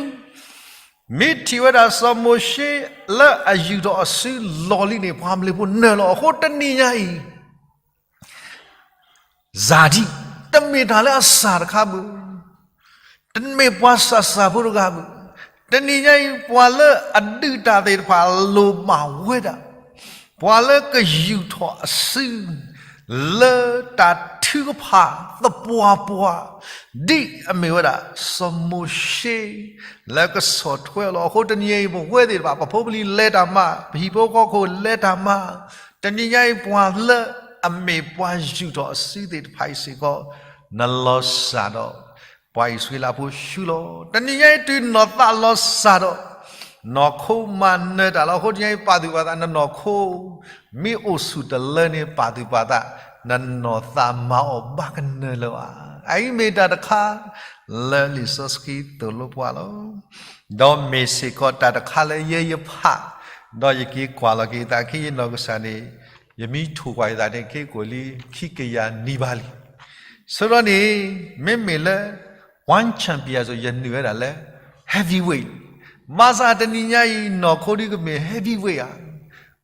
မ့ၢ်ထံၣ်ဝဲဒၣ်စီၤမိၤၡ့လၢအယူာ်ထီၣ်အစုလီၢ်လံန့ၣ် ပှၤမလ့ၣ်ဖိနၢၤလီၤ. အဃိတနံၤညါအံၤ စၤဒံး တမ့ၢ်တၢ်လၢအစှၤတခါဘၣ်, တမ့ၢ်ပှၤစှၤစှၤဖိတဂၤဘၣ်, တနံၤညါအံၤ ပှၤလၢအဒုးတၢ်သ့ၣ်တဖၣ်လိၣ်ဘၣ်ဝဲဒၣ် ပှၤလၢကယူာ်ထီၣ်အစု လၢတၢ်ထုကဖၣ်သပှၢ်ပှၢ် ဒ်အမ့ၢ်ဝဲဒၣ် စီၤမိၤၡ့ လၢကဆီၣ်ထွဲအီၤလီၤ. အဃိတနံၤအံၤ ပဝဲသ့ၣ်တဖၣ် ပဖိပလံၤလဲၤတၢ်မၤ, ပဟံၣ်ဖိဃီဖိလဲၤတၢ်မၤ, တနံၤညါအံၤ ပှၤလၢအမ့ၢ်ပှၤယူာ်ထီၣ်အစုသ့ၣ်တဖၣ်အံၤစ့ၢ်ကီး နလီၤစၢ်ဒီး ပှၤအံၣ်စရ့လးဖိဆူလီၤ. တနံၤညါအံၤ တုၤနီၢ်သးလီၤစၢ်ဒီး နီၢ်ခိမၤနၢၤတၢ်လီၤ. အဃိတနံၤအံၤ ပာ်သူၣ်ပာ်သး နနီၢ်ခိ မ့ၢ်အိၣ်ဆူၣ်တလၢန့ၣ် ပာ်သူၣ်ပာ်သး နနီၢ်သးမၤအီၤဘၣ်ကနၢၤလၢၤဘၣ်. အအံၤမ့ၢ်တၢ်တခါ လၢလံာ်စီဆှံသိၣ်လိပှၤလီၤ. ဒီးမ့ၢ်စ့ၢ်ကီးတၢ်တခါလၢယဲယဖး, ဒီးယက့ၤကွၢ်လီၤက့ၤသး ခဲအံၤယနီၢ်ကစၢ်န့ၣ် ယမ့ၢ်ထိၣ်ကွၢ်က့ၤသးန့ၣ် က့ၤကွၢ်လံခံကယၤနံၣ်ဘၣ်လံ. ဆိဒီးန့ၣ် မ့မ့ၢ်လၢ one champion အသိး ယနုာ်ဝဲဒၣ်လၢ heavyweight, ဘၣ်ဆၣ်တနံၤညါအံၤ နီၢ်ခိဒုးကမ့ၢ် heavyweight ဧါ.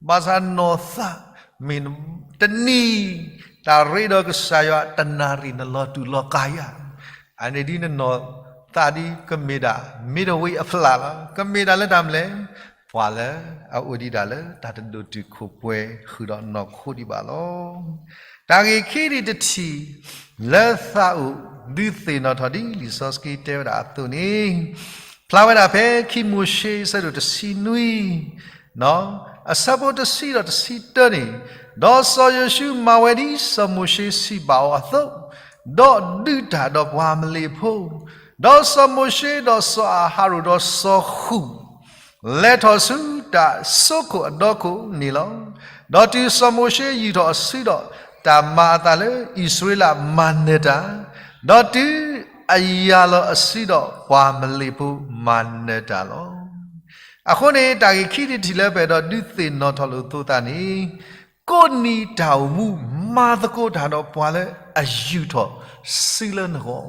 ဘၣ်ဆၣ်နီၢ်သးမ့ၢ်တနံၤ တၢ်ရ့ဒီးကစၢ်ယွၤတနၣ်ရံၣ် နလီၤတူၢ်လီၤကာ်ယၤ, အန့ၣ်ဒ်နနီၢ်သးဒ်ကမ့ၢ်ဒၣ် middleweight အဖျၢၣ်လီၤ. ကမ့ၢ်ဒၣ်လၢတၢ်မနုၤလဲၣ်, ပှၤလၢအအိၣ်ဒံးဒၣ်လၢတၢ်တဒိၣ်တုာ်ခိၣ်ပှဲၤဃုာ်ဒီးနီၢ်ခိဒံးဘၣ်လီၤ. တၢ်ဂ့ၢ်ခံဒံးတထံၣ် လၢသးအိၣ်ဒုးသ့ၣ်နီၣ်ထီၣ်ဒ်လံာ်စီဆှံတဲဝဲဒၣ်အသိးန့ၣ်, ဖျါဝဲဒၣ်ဖဲခံမိၤၡ့ အဆၢဒိၣ်တဆံနွံ အဆၢဖိတဆံဒီးတဆံတၢန့ၣ်, ဒီးစီၤယိၤၡူမၤဝဲဒ်စီၤမိၤၡ့စံးဘၣ်အီၤအသိး, ဒီးဒုးတၢ်ဒီးပှၤအၤမလ့ၣ်ဖိ, ဒီးစီၤမိၤၡ့ဒီးစီၤအၤဟရိၣ်ဒီးစီၤဃုာ် လဲၤထီၣ်ဆူတၢ်စိခိၣ်အဒီခိၣ်န့ၣ်လီၤ. ဒီးတုၤစီၤမိၤၡ့ယူာ်ထီၣ်အစုဒီး တၢ်မၤအသးလၢအံၣ်စရ့လးမၤနၢၤတၢ်, ဒီးတုၤအယၤလီၤအစုဒီး ပှၤအၤမလ့ၣ်ဖိမၤနၢၤတၢ်လီၤ. အဃိန့ၣ် တၢ်ဂ့ၢ်ခံဒံးတထံၣ်လၢပအဲၣ်ဒိးဒုးသ့ၣ်နီၣ်ထီၣ်လိာ်အသိးသးန့ၣ်, ကိးနံၤတၢ်အိၣ်မူ မၤသကိးတၢ်ဒီးပှၤလၢအယူာ်ထီၣ်စုလၢနဂီၢ်,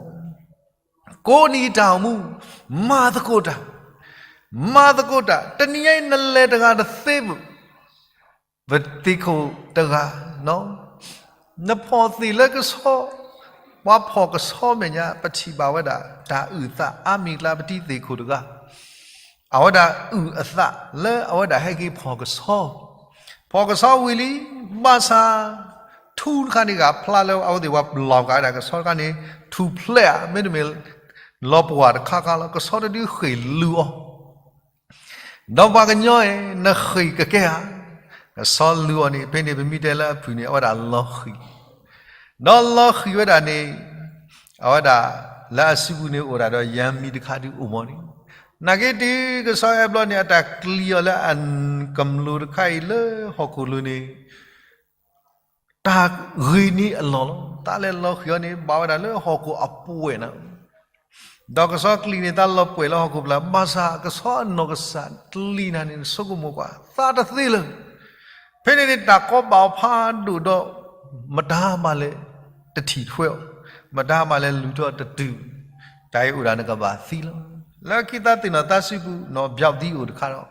ကိးနံၤတၢ်အိၣ်မူ မၤသကိးတၢ်, မၤသကိးတၢ်, တနံၤညါအံၤနလဲၤတဂၤတသ့ဘၣ်, ပသံးခိၣ်တဂၤ, နဖီၣ်သ့ၣ်လၢကဆီ, ပှၤဖီၣ်ကဆီမဲာ်ညါ ပထံၣ်ဘၣ်ဝဲဒၣ် တၢ်အုၣ်အသးအါမံၤအကျါ ပတံၤသ့ၣ်ခိၣ်တဂၤ အဝဲဒၣ်အုၣ်အသးလၢအဝဲဒၣ်ဟဲက့ၤဖီၣ်ကဆီ, ဖီၣ်ကဆီဝံၤလံ, ဘၣ်ဆၣ် ထူတခါန့ၣ်ဂၤဖျါလၢအဝဲသ့ၣ်ပှၤလီၤကးဝဲဒၣ်ကဆီတခါန့ၣ် ထူၣ်ဖျဲးဧါ, မ့တမ့ၢ် လီၤပှီၢ်တခါခါလီၤ. ကဆီတဒုဃ့ၢ်လူၤအီၤ ဒီးပှၤကညီအံၤ နဃ့ၢ်ကကဲဧါ. ကဆီလူၤအီၤန့ၣ် ဖဲန့ၣ်ပမ့ၢ်တဲလၢအဖုၣ်န့ၣ် အဝဲဒၣ်လီၤဃံၢ်, ဒီးလီၤဃံၢ်ဝဲဒၣ်န့ၣ် အဝဲဒၣ်လၢအစုပူၤန့ၣ်အိၣ်ဒၣ်ဒီးယၤမံၤတခါဒုအိၣ်မးန့ၣ်, နာ်က့တုၤကဆီအဲၣ်ဘျီန့ၣ် အတၢ်ကျံၤအီၤလၢအကမျူၤတခါအံၤ လၢဟီၣ်ခိၣ်လိၤန့ၣ် တၢ်ဂ့ၤန့ၢ်အလီၢ်လီၤ. တၢ်လဲၤလီၤဃံၢ်အီၤန့ၣ် ဘၣ်ဝဲဒၣ်လၢဟီၣ်ခိၣ်အပှဲၤနၤ, ဒီးကဆီကျံၤန့ၣ် တၢ်လီၤပှဲၤလၢဟီၣ်ခိၣ်ဖျၢၣ်, ဘၣ်ဆၣ်ကဆီအနီၢ်ကစၢ်ကျံၤနၤန့ၣ် နဆိကမိၣ်ကွၢ် သးတသ့လၢၤ. ဖဲန့ၣ်န့ၣ် တၢ်ကီဘၣ်အီၤဖးဒိၣ်ဒီး မတၤမၤလဲၤတထံၣ်ထွဲအီၤ, မတၤမၤလဲၤလူၤထီၣ်တတုၤ, တၢ်အံၤအိၣ်ဒၣ်နကဘၣ်သံလီၤ. လၢခံသးသ့ၣ်နီၣ်သးစုပူၤ နီၢ်ဘျီးသံအိၣ်တခါဒီး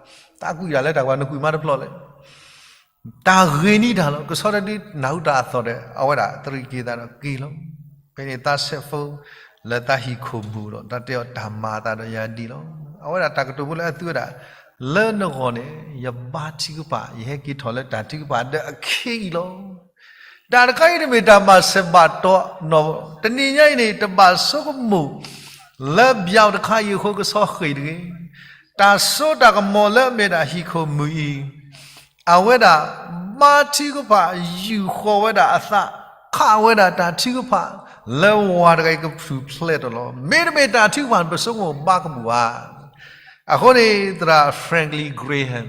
သးကွံာ်ဒၣ်လၢတၢ်ကွၢ် နကွံာ်မးတဖျီၣ်လဲၣ် တၢ်ဂ့ၤန့ၢ်တၢ်လီၤ. ကဆီတဒုနၢ်ဟူတၢ်အသီၣ်ဒီး အဝဲဒၣ်သရံးက့ၤသးဒီးက့ၤလီၤ. ဖဲန့ၣ်သးဆဲးဖိလၢသးဟံၣ်ခိၣ်မုၢ်ဒီး တၢ်တဲအီၤတၢ်မၤအသးဒီးယၤဒ်လီၤ. အဝဲဒၣ်တၢ်ကတိၤဖိလၢအသူဝဲဒၣ် လၢနဂီၢ်န့ၣ် ယဘါထုကဖၣ်, ယဟဲက့ၤထီၣ်လၢတၢ်ထုကဖၣ်ဒီးအခံအံၤလီၤ. တၢ်တခါအံၤတမ့ၢ်တၢ်မၤစၢၤဘၣ်တီ, တနံၤညါအံၤန့ၣ် တဘၣ်ဆိကမိၣ် လၢဘျီးတခါအံၤအဃိကဆီဃ့ၢ်တဂ့ၤ. တၢ်စိတၢ်ကမီၤလၢအမ့ၢ်ဒၣ်ဟံၣ်ခိၣ်မုၢ်အံၤ အဝဲဒၣ်ဘါထုကဖၣ် ယူာ်ဃီၤဝဲဒၣ်အသး, ခးဝဲဒၣ်တၢ်ထုကဖၣ် လၢဝၤတဂၤအံၤကထူၣ်ဖျဲးတၢ်လီၤ. မ့တမ့ၢ်တၢ်ထုကဖၣ်န့ၣ် ပဆိကမိၣ်ဘါကမူၣ်ဧါ. အဃိန့ၣ် သရၣ် Franklin Graham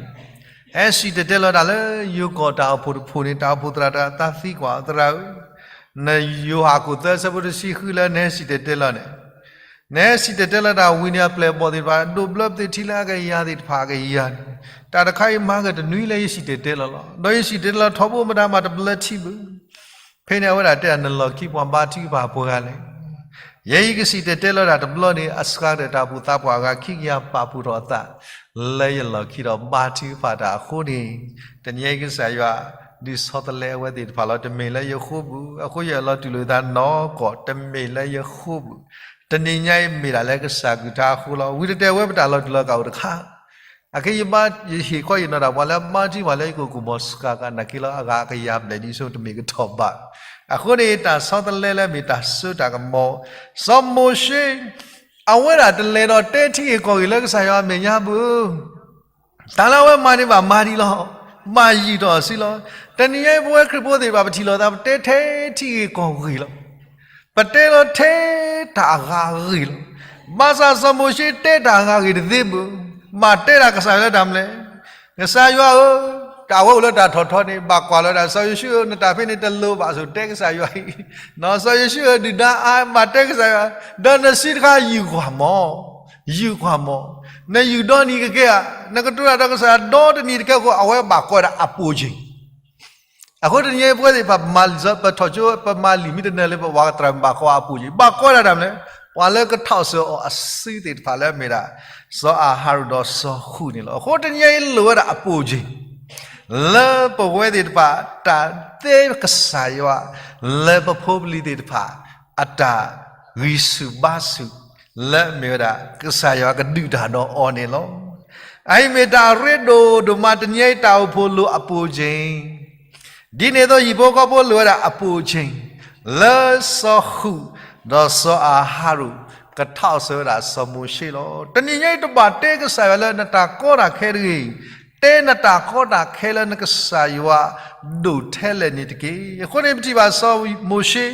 ဟဲစံၣ်တဲၤတဲလီၤတၢ်လၢယိၤကီၢ်တၢ်အိၣ်ဖှိၣ်တဖှိၣ်န့ၣ် တၢ်အိၣ်ဖှိၣ်သရၣ်တဂၤ သးသံကွၢ် သရၣ်ဧၢ, နယိၤဟၣ်ခိၣ်သၢဆၢဖိတဆံဃုလၢနဟဲစံၣ်တဲၤတဲလီၤန့ၣ်, နဟဲစံၣ်တဲၤတဲလီၤတၢ်ဝံၤန့ၣ် အပျဲၢ်အဘီၣ်သ့ၣ်တဖၣ် ဒိးဘျၢပသ့ၣ်ထံလၢအကယၤသ့ၣ်တဖၣ်အကယၤန့ၣ်, တၢ်တခါအံၤမၤကတနွံလၢယစံၣ်တဲၤတဲလီၤလီၤ. ဒီးယစံၣ်တဲၤတဲလီၤထီဘိမတၤမၤတဘျၢထံဘၣ်. ဖဲန့ၣ်အဝဲဒၣ်တဲဒၣ် နလီၢ်ခံပှၤဘါထုကဖၣ်ပှဲၤဂၤလဲၣ်. ယဲအံၤကစံၣ်တဲၤတဲလီၤတၢ်တဘျီန့ၣ် အစှၤကတၢၢ်တၢ်ဘူၣ်သးပှၢ်အဂၤခံကယၤပာ်ဖှိၣ်ထီၣ်အသး လၢယလီၢ်ခံဒီးဘါထုကဖၣ်တၢ်အဃိန့ၣ်, တနံၤအံၤကစၢ်ယွၤ ဒုးဆီတလဲအဝဲသ့ၣ်တဖၣ်လီၤ. တမ့ၢ်လၢယဃိပူၤ, အဃိယလီၤတူၢ်လိာ်သးနီၢ်ကီၢ်, တမ့ၢ်လၢယဃိပူၤ, တနံၤညါအံၤမ့ၢ်ဒၣ်လၢကစၢ်ကလုၢ်ကထါအဃိလီၤ. ဝံၤတတဲာ်ဝဲပတၢ်လီၤတူၢ်လီၤကာ်အိၣ်တခါ အခဲအံၤယဘါ ယဟ့ၣ်ခီဟ့ၣ်နီၤတၢ် ပှၤလၢအဘါထုကဖၣ်လၢယကအိၣ်ကမီၤစှၤဂၤ နာ်က့လီၤ အဂၤကယၤဘျဲၣ်ဒ်ဆိ တမ့ၢ်ကထီၣ်ဘၣ်. အဃိန့ၣ် တၢ်ဆီတလဲလၢအမ့ၢ်တၢ်စိတၢ်ကမီၤ, စီၤမိၤၡ့ အဝဲဒၣ်တလဲၤဒီးတဲထံဂ့ၢ်ကီၢ်ဂ့ၢ်လၢကစၢ်ယွၤအမဲာ်ညါပူၤ တၢ်လၢအဝဲမၤန့ၣ်ဘၣ်မၤဒံးလီၤ. ဘၣ်ယုၢ်ထီၣ်အစုလီၤ. တနံၤညါအံၤပဝဲခရံာ်ဖိသ့ၣ်တဖၣ် ပထံၣ်လိာ်သး ပတဲထဲထံဂ့ၢ်ကီၢ်ဂ့ၢ်လီၤ. ပတဲလီၤထဲတၢ်အဂၤအဂ့ၢ်လီၤ. ဘၣ်ဆၣ်စီၤမိၤၡ့တဲတၢ်အဂၤအဂ့ၢ်တသ့ဘၣ်. ဘၣ်တဲဒၣ်ကစၢ်ယွၤလၢတၢ်မနုၤလဲၣ်. ကစၢ်ယွၤဧၢ, တၢ်ဝဲအိၣ်လၢတၢ်ထီၣ်ထီန့ၣ် ဘၣ်ကွၢ်လီၤဒၣ် စီၤယိၤၡူဧၢ, နတၢ်ဖဲန့ၣ်တလိၤဘၣ်အသိး တဲကစၢ်ယွၤအံၤ, စီၤယိၤၡူဧၢ, ဒုၣ်ဒါအါ ဘၣ်တဲကစၢ်ယွၤ, ဒီးနစုတခါယုၢ်ကွၢ်မး, ယုၢ်ကွၢ်မး, နယုၢ်ဒီနံၤကကဲဧါ, နကတိၤတၢ်ဒီးကစၢ်ယွၤဒီတနံၤတကဲအဃိ အဝဲဘၣ်ကိးဒၣ်အပိၢ်ကၠ့ၣ် အဃိတနံၤအံၤပဝဲသ့ၣ်တဖၣ် ပမၤလံာ်စီဆှံ ပထီၣ်ကၠိ ပမၤလံာ်မံတနၢၤလၢ ပဝဲသရၣ်မုၣ်ဘၣ်ကိးအပိၢ်ကၠ့ၣ်, ဘၣ်ကိးဒၣ်တၢ်မနုၤလဲၣ်, ပှၤလၢကထီၣ်စၢၤအီၤအစုသ့ၣ်တဖၣ်လၢအမ့ၢ်ဒၣ် စီၤအၤဟရိၣ်ဒီးစီၤဃူၣ်န့ၣ်လီၤ. အဃိတနံၤအံၤလိၣ်ဝဲဒၣ်အပိၢ်ကၠ့ၣ် လၢပဝဲသ့ၣ်တဖၣ် တၢ်သ့ကစၢ်ယွၤ လၢပဖိပလံၤသ့ၣ်တဖၣ် အတၢ်ဂံၢ်ဆူၣ်ဘါဆူၣ် လၢအမ့ၢ်ဝဲဒၣ် ကစၢ်ယွၤကဒုးတၢ်ဒီးအီၤန့ၣ်လီၤ. အအံၤမ့ၢ်တၢ်ရ့ဒိၣ်ဒိၣ်မး တနံၤအံၤတၢ်အိၣ်ဖှိၣ်လိၣ်အပိၢ်ကၠ့ၣ် ဒ်န့ၣ်အသိးဟံၣ်ဖိဃီဖိလိၣ်ဝဲဒၣ်အပိၢ်ကၠ့ၣ် လၢစီၤဃူၣ် ဒီးစီၤအၤဟရိၣ် ကထီၣ်စၢၤဝဲဒၣ်စီၤမိၤၡ့လီၤ. တနံၤညါအံၤတဘၣ်တဲကစၢ်ယွၤလၢနတၢ်ကီတၢ်ခဲတဂ့ၤ, တဲနတၢ်ကီတၢ်ခဲလၢနကစၢ်ယွၤဒိၣ်ထဲလဲၣ်န့ၣ်တက့ၢ်. အဃိန့ၣ်ပထံၣ်ဘၣ်စီၤမိၤၡ့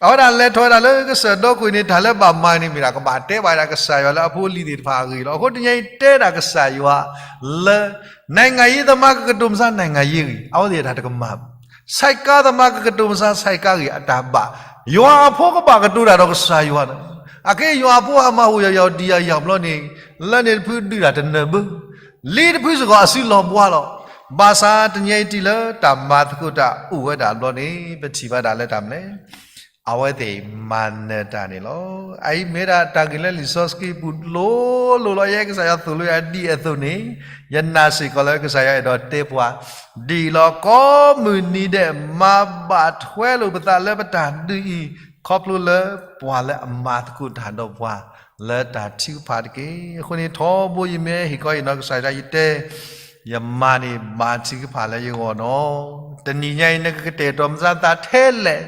အဝဲဒၣ်လဲၤထီၣ်ဝဲဒၣ်လၢကစၢၢ်ဒီခိၣ်န့ၣ် တၢ်လၢဘၣ်မၤန့ၣ်မ့ၢ်ဒၣ် ကဘၣ်တဲဘၣ်ဝဲဒၣ်ကစၢ်ယွၤလၢအဖိအလံၤသ့ၣ်တဖၣ်အဂ့ၢ်လီၤ. အဃိတနံၤအံၤတဲဒၣ်ကစၢ်ယွၤလၢ နိုင်ငံရေးသမားကကတိၤမဆါ နိုင်ငံရေးဂ့ၢ် အဝဲသ့ၣ်အတၢ်တကမၣ်ဘၣ်. ဆိုက်ကားသမားကကတိၤမဆါ ဆိုက်ကားဂ့ၢ် အတၢ်ဘၣ်. ယွၤအဖိကဘၣ်ကတိၤတၢ်ဒီးကစၢ်ယွၤန့ၣ်, အခဲအံၤယွၤအဖိဟးမၤဟူးယီၤယီၤဒံးယၤယၤဘျီန့ၣ် လၢန့ၣ်တဖုဒုးတၢ်တနၢၤဘၣ်. လံတဖုစ့ၢ်ကီးအစုလီၤဘှါလီၤ. ဘၣ်ဆၣ်တနံၤအံၤတုၤလၢတၢ်မၤသကိးတၢ်အိၣ်ဝဲဒၣ်ဘျီန့ၣ် ပထံၣ်ဘၣ်ဒၣ်လၢတၢ်မနုၤလဲၣ် အဝဲသ့ၣ်မၤနၢၤတၢ်န့ၣ်လီၤ. အအံၤမ့ၢ်ဒၣ်တၢ်ဂ့ၢ်လၢလံာ်စီဆှံပူၤလိၤလိၤလီၤ. ယဲကစၢ်ယွၤသိၣ်လိယၤဒ်အသိးန့ၣ် ယနာ်စ့ၢ်ကီးလၢကစၢ်ယွၤအဲၣ်ဒိးတဲပှၤဒ်အံၤလီၤ. ကိးမုၢ်နံၤဒဲး မၤဘၣ်ထွဲလိာ်ပသးလၢပတၢ်ဒုးအံၤ ခီဖျိလၢပှၤလၢအမၤသကိးတၢ်ဒီးပှၤလၢတၢ်ထုကဖၣ်တက့ၢ်. အဃိန့ၣ် ထီဘိယမ့ၢ်ဟ့ၣ်ခီဟ့ၣ်နီၤကစၢ်ယွၤ ယတဲ ယမၤန့ၣ်မၤထုကဖၣ်လၢယဂီၢ်နီၤ. တနံၤညါအံၤ နကကတဲာ်ကတီၤမၤသးသးထဲလဲၣ်,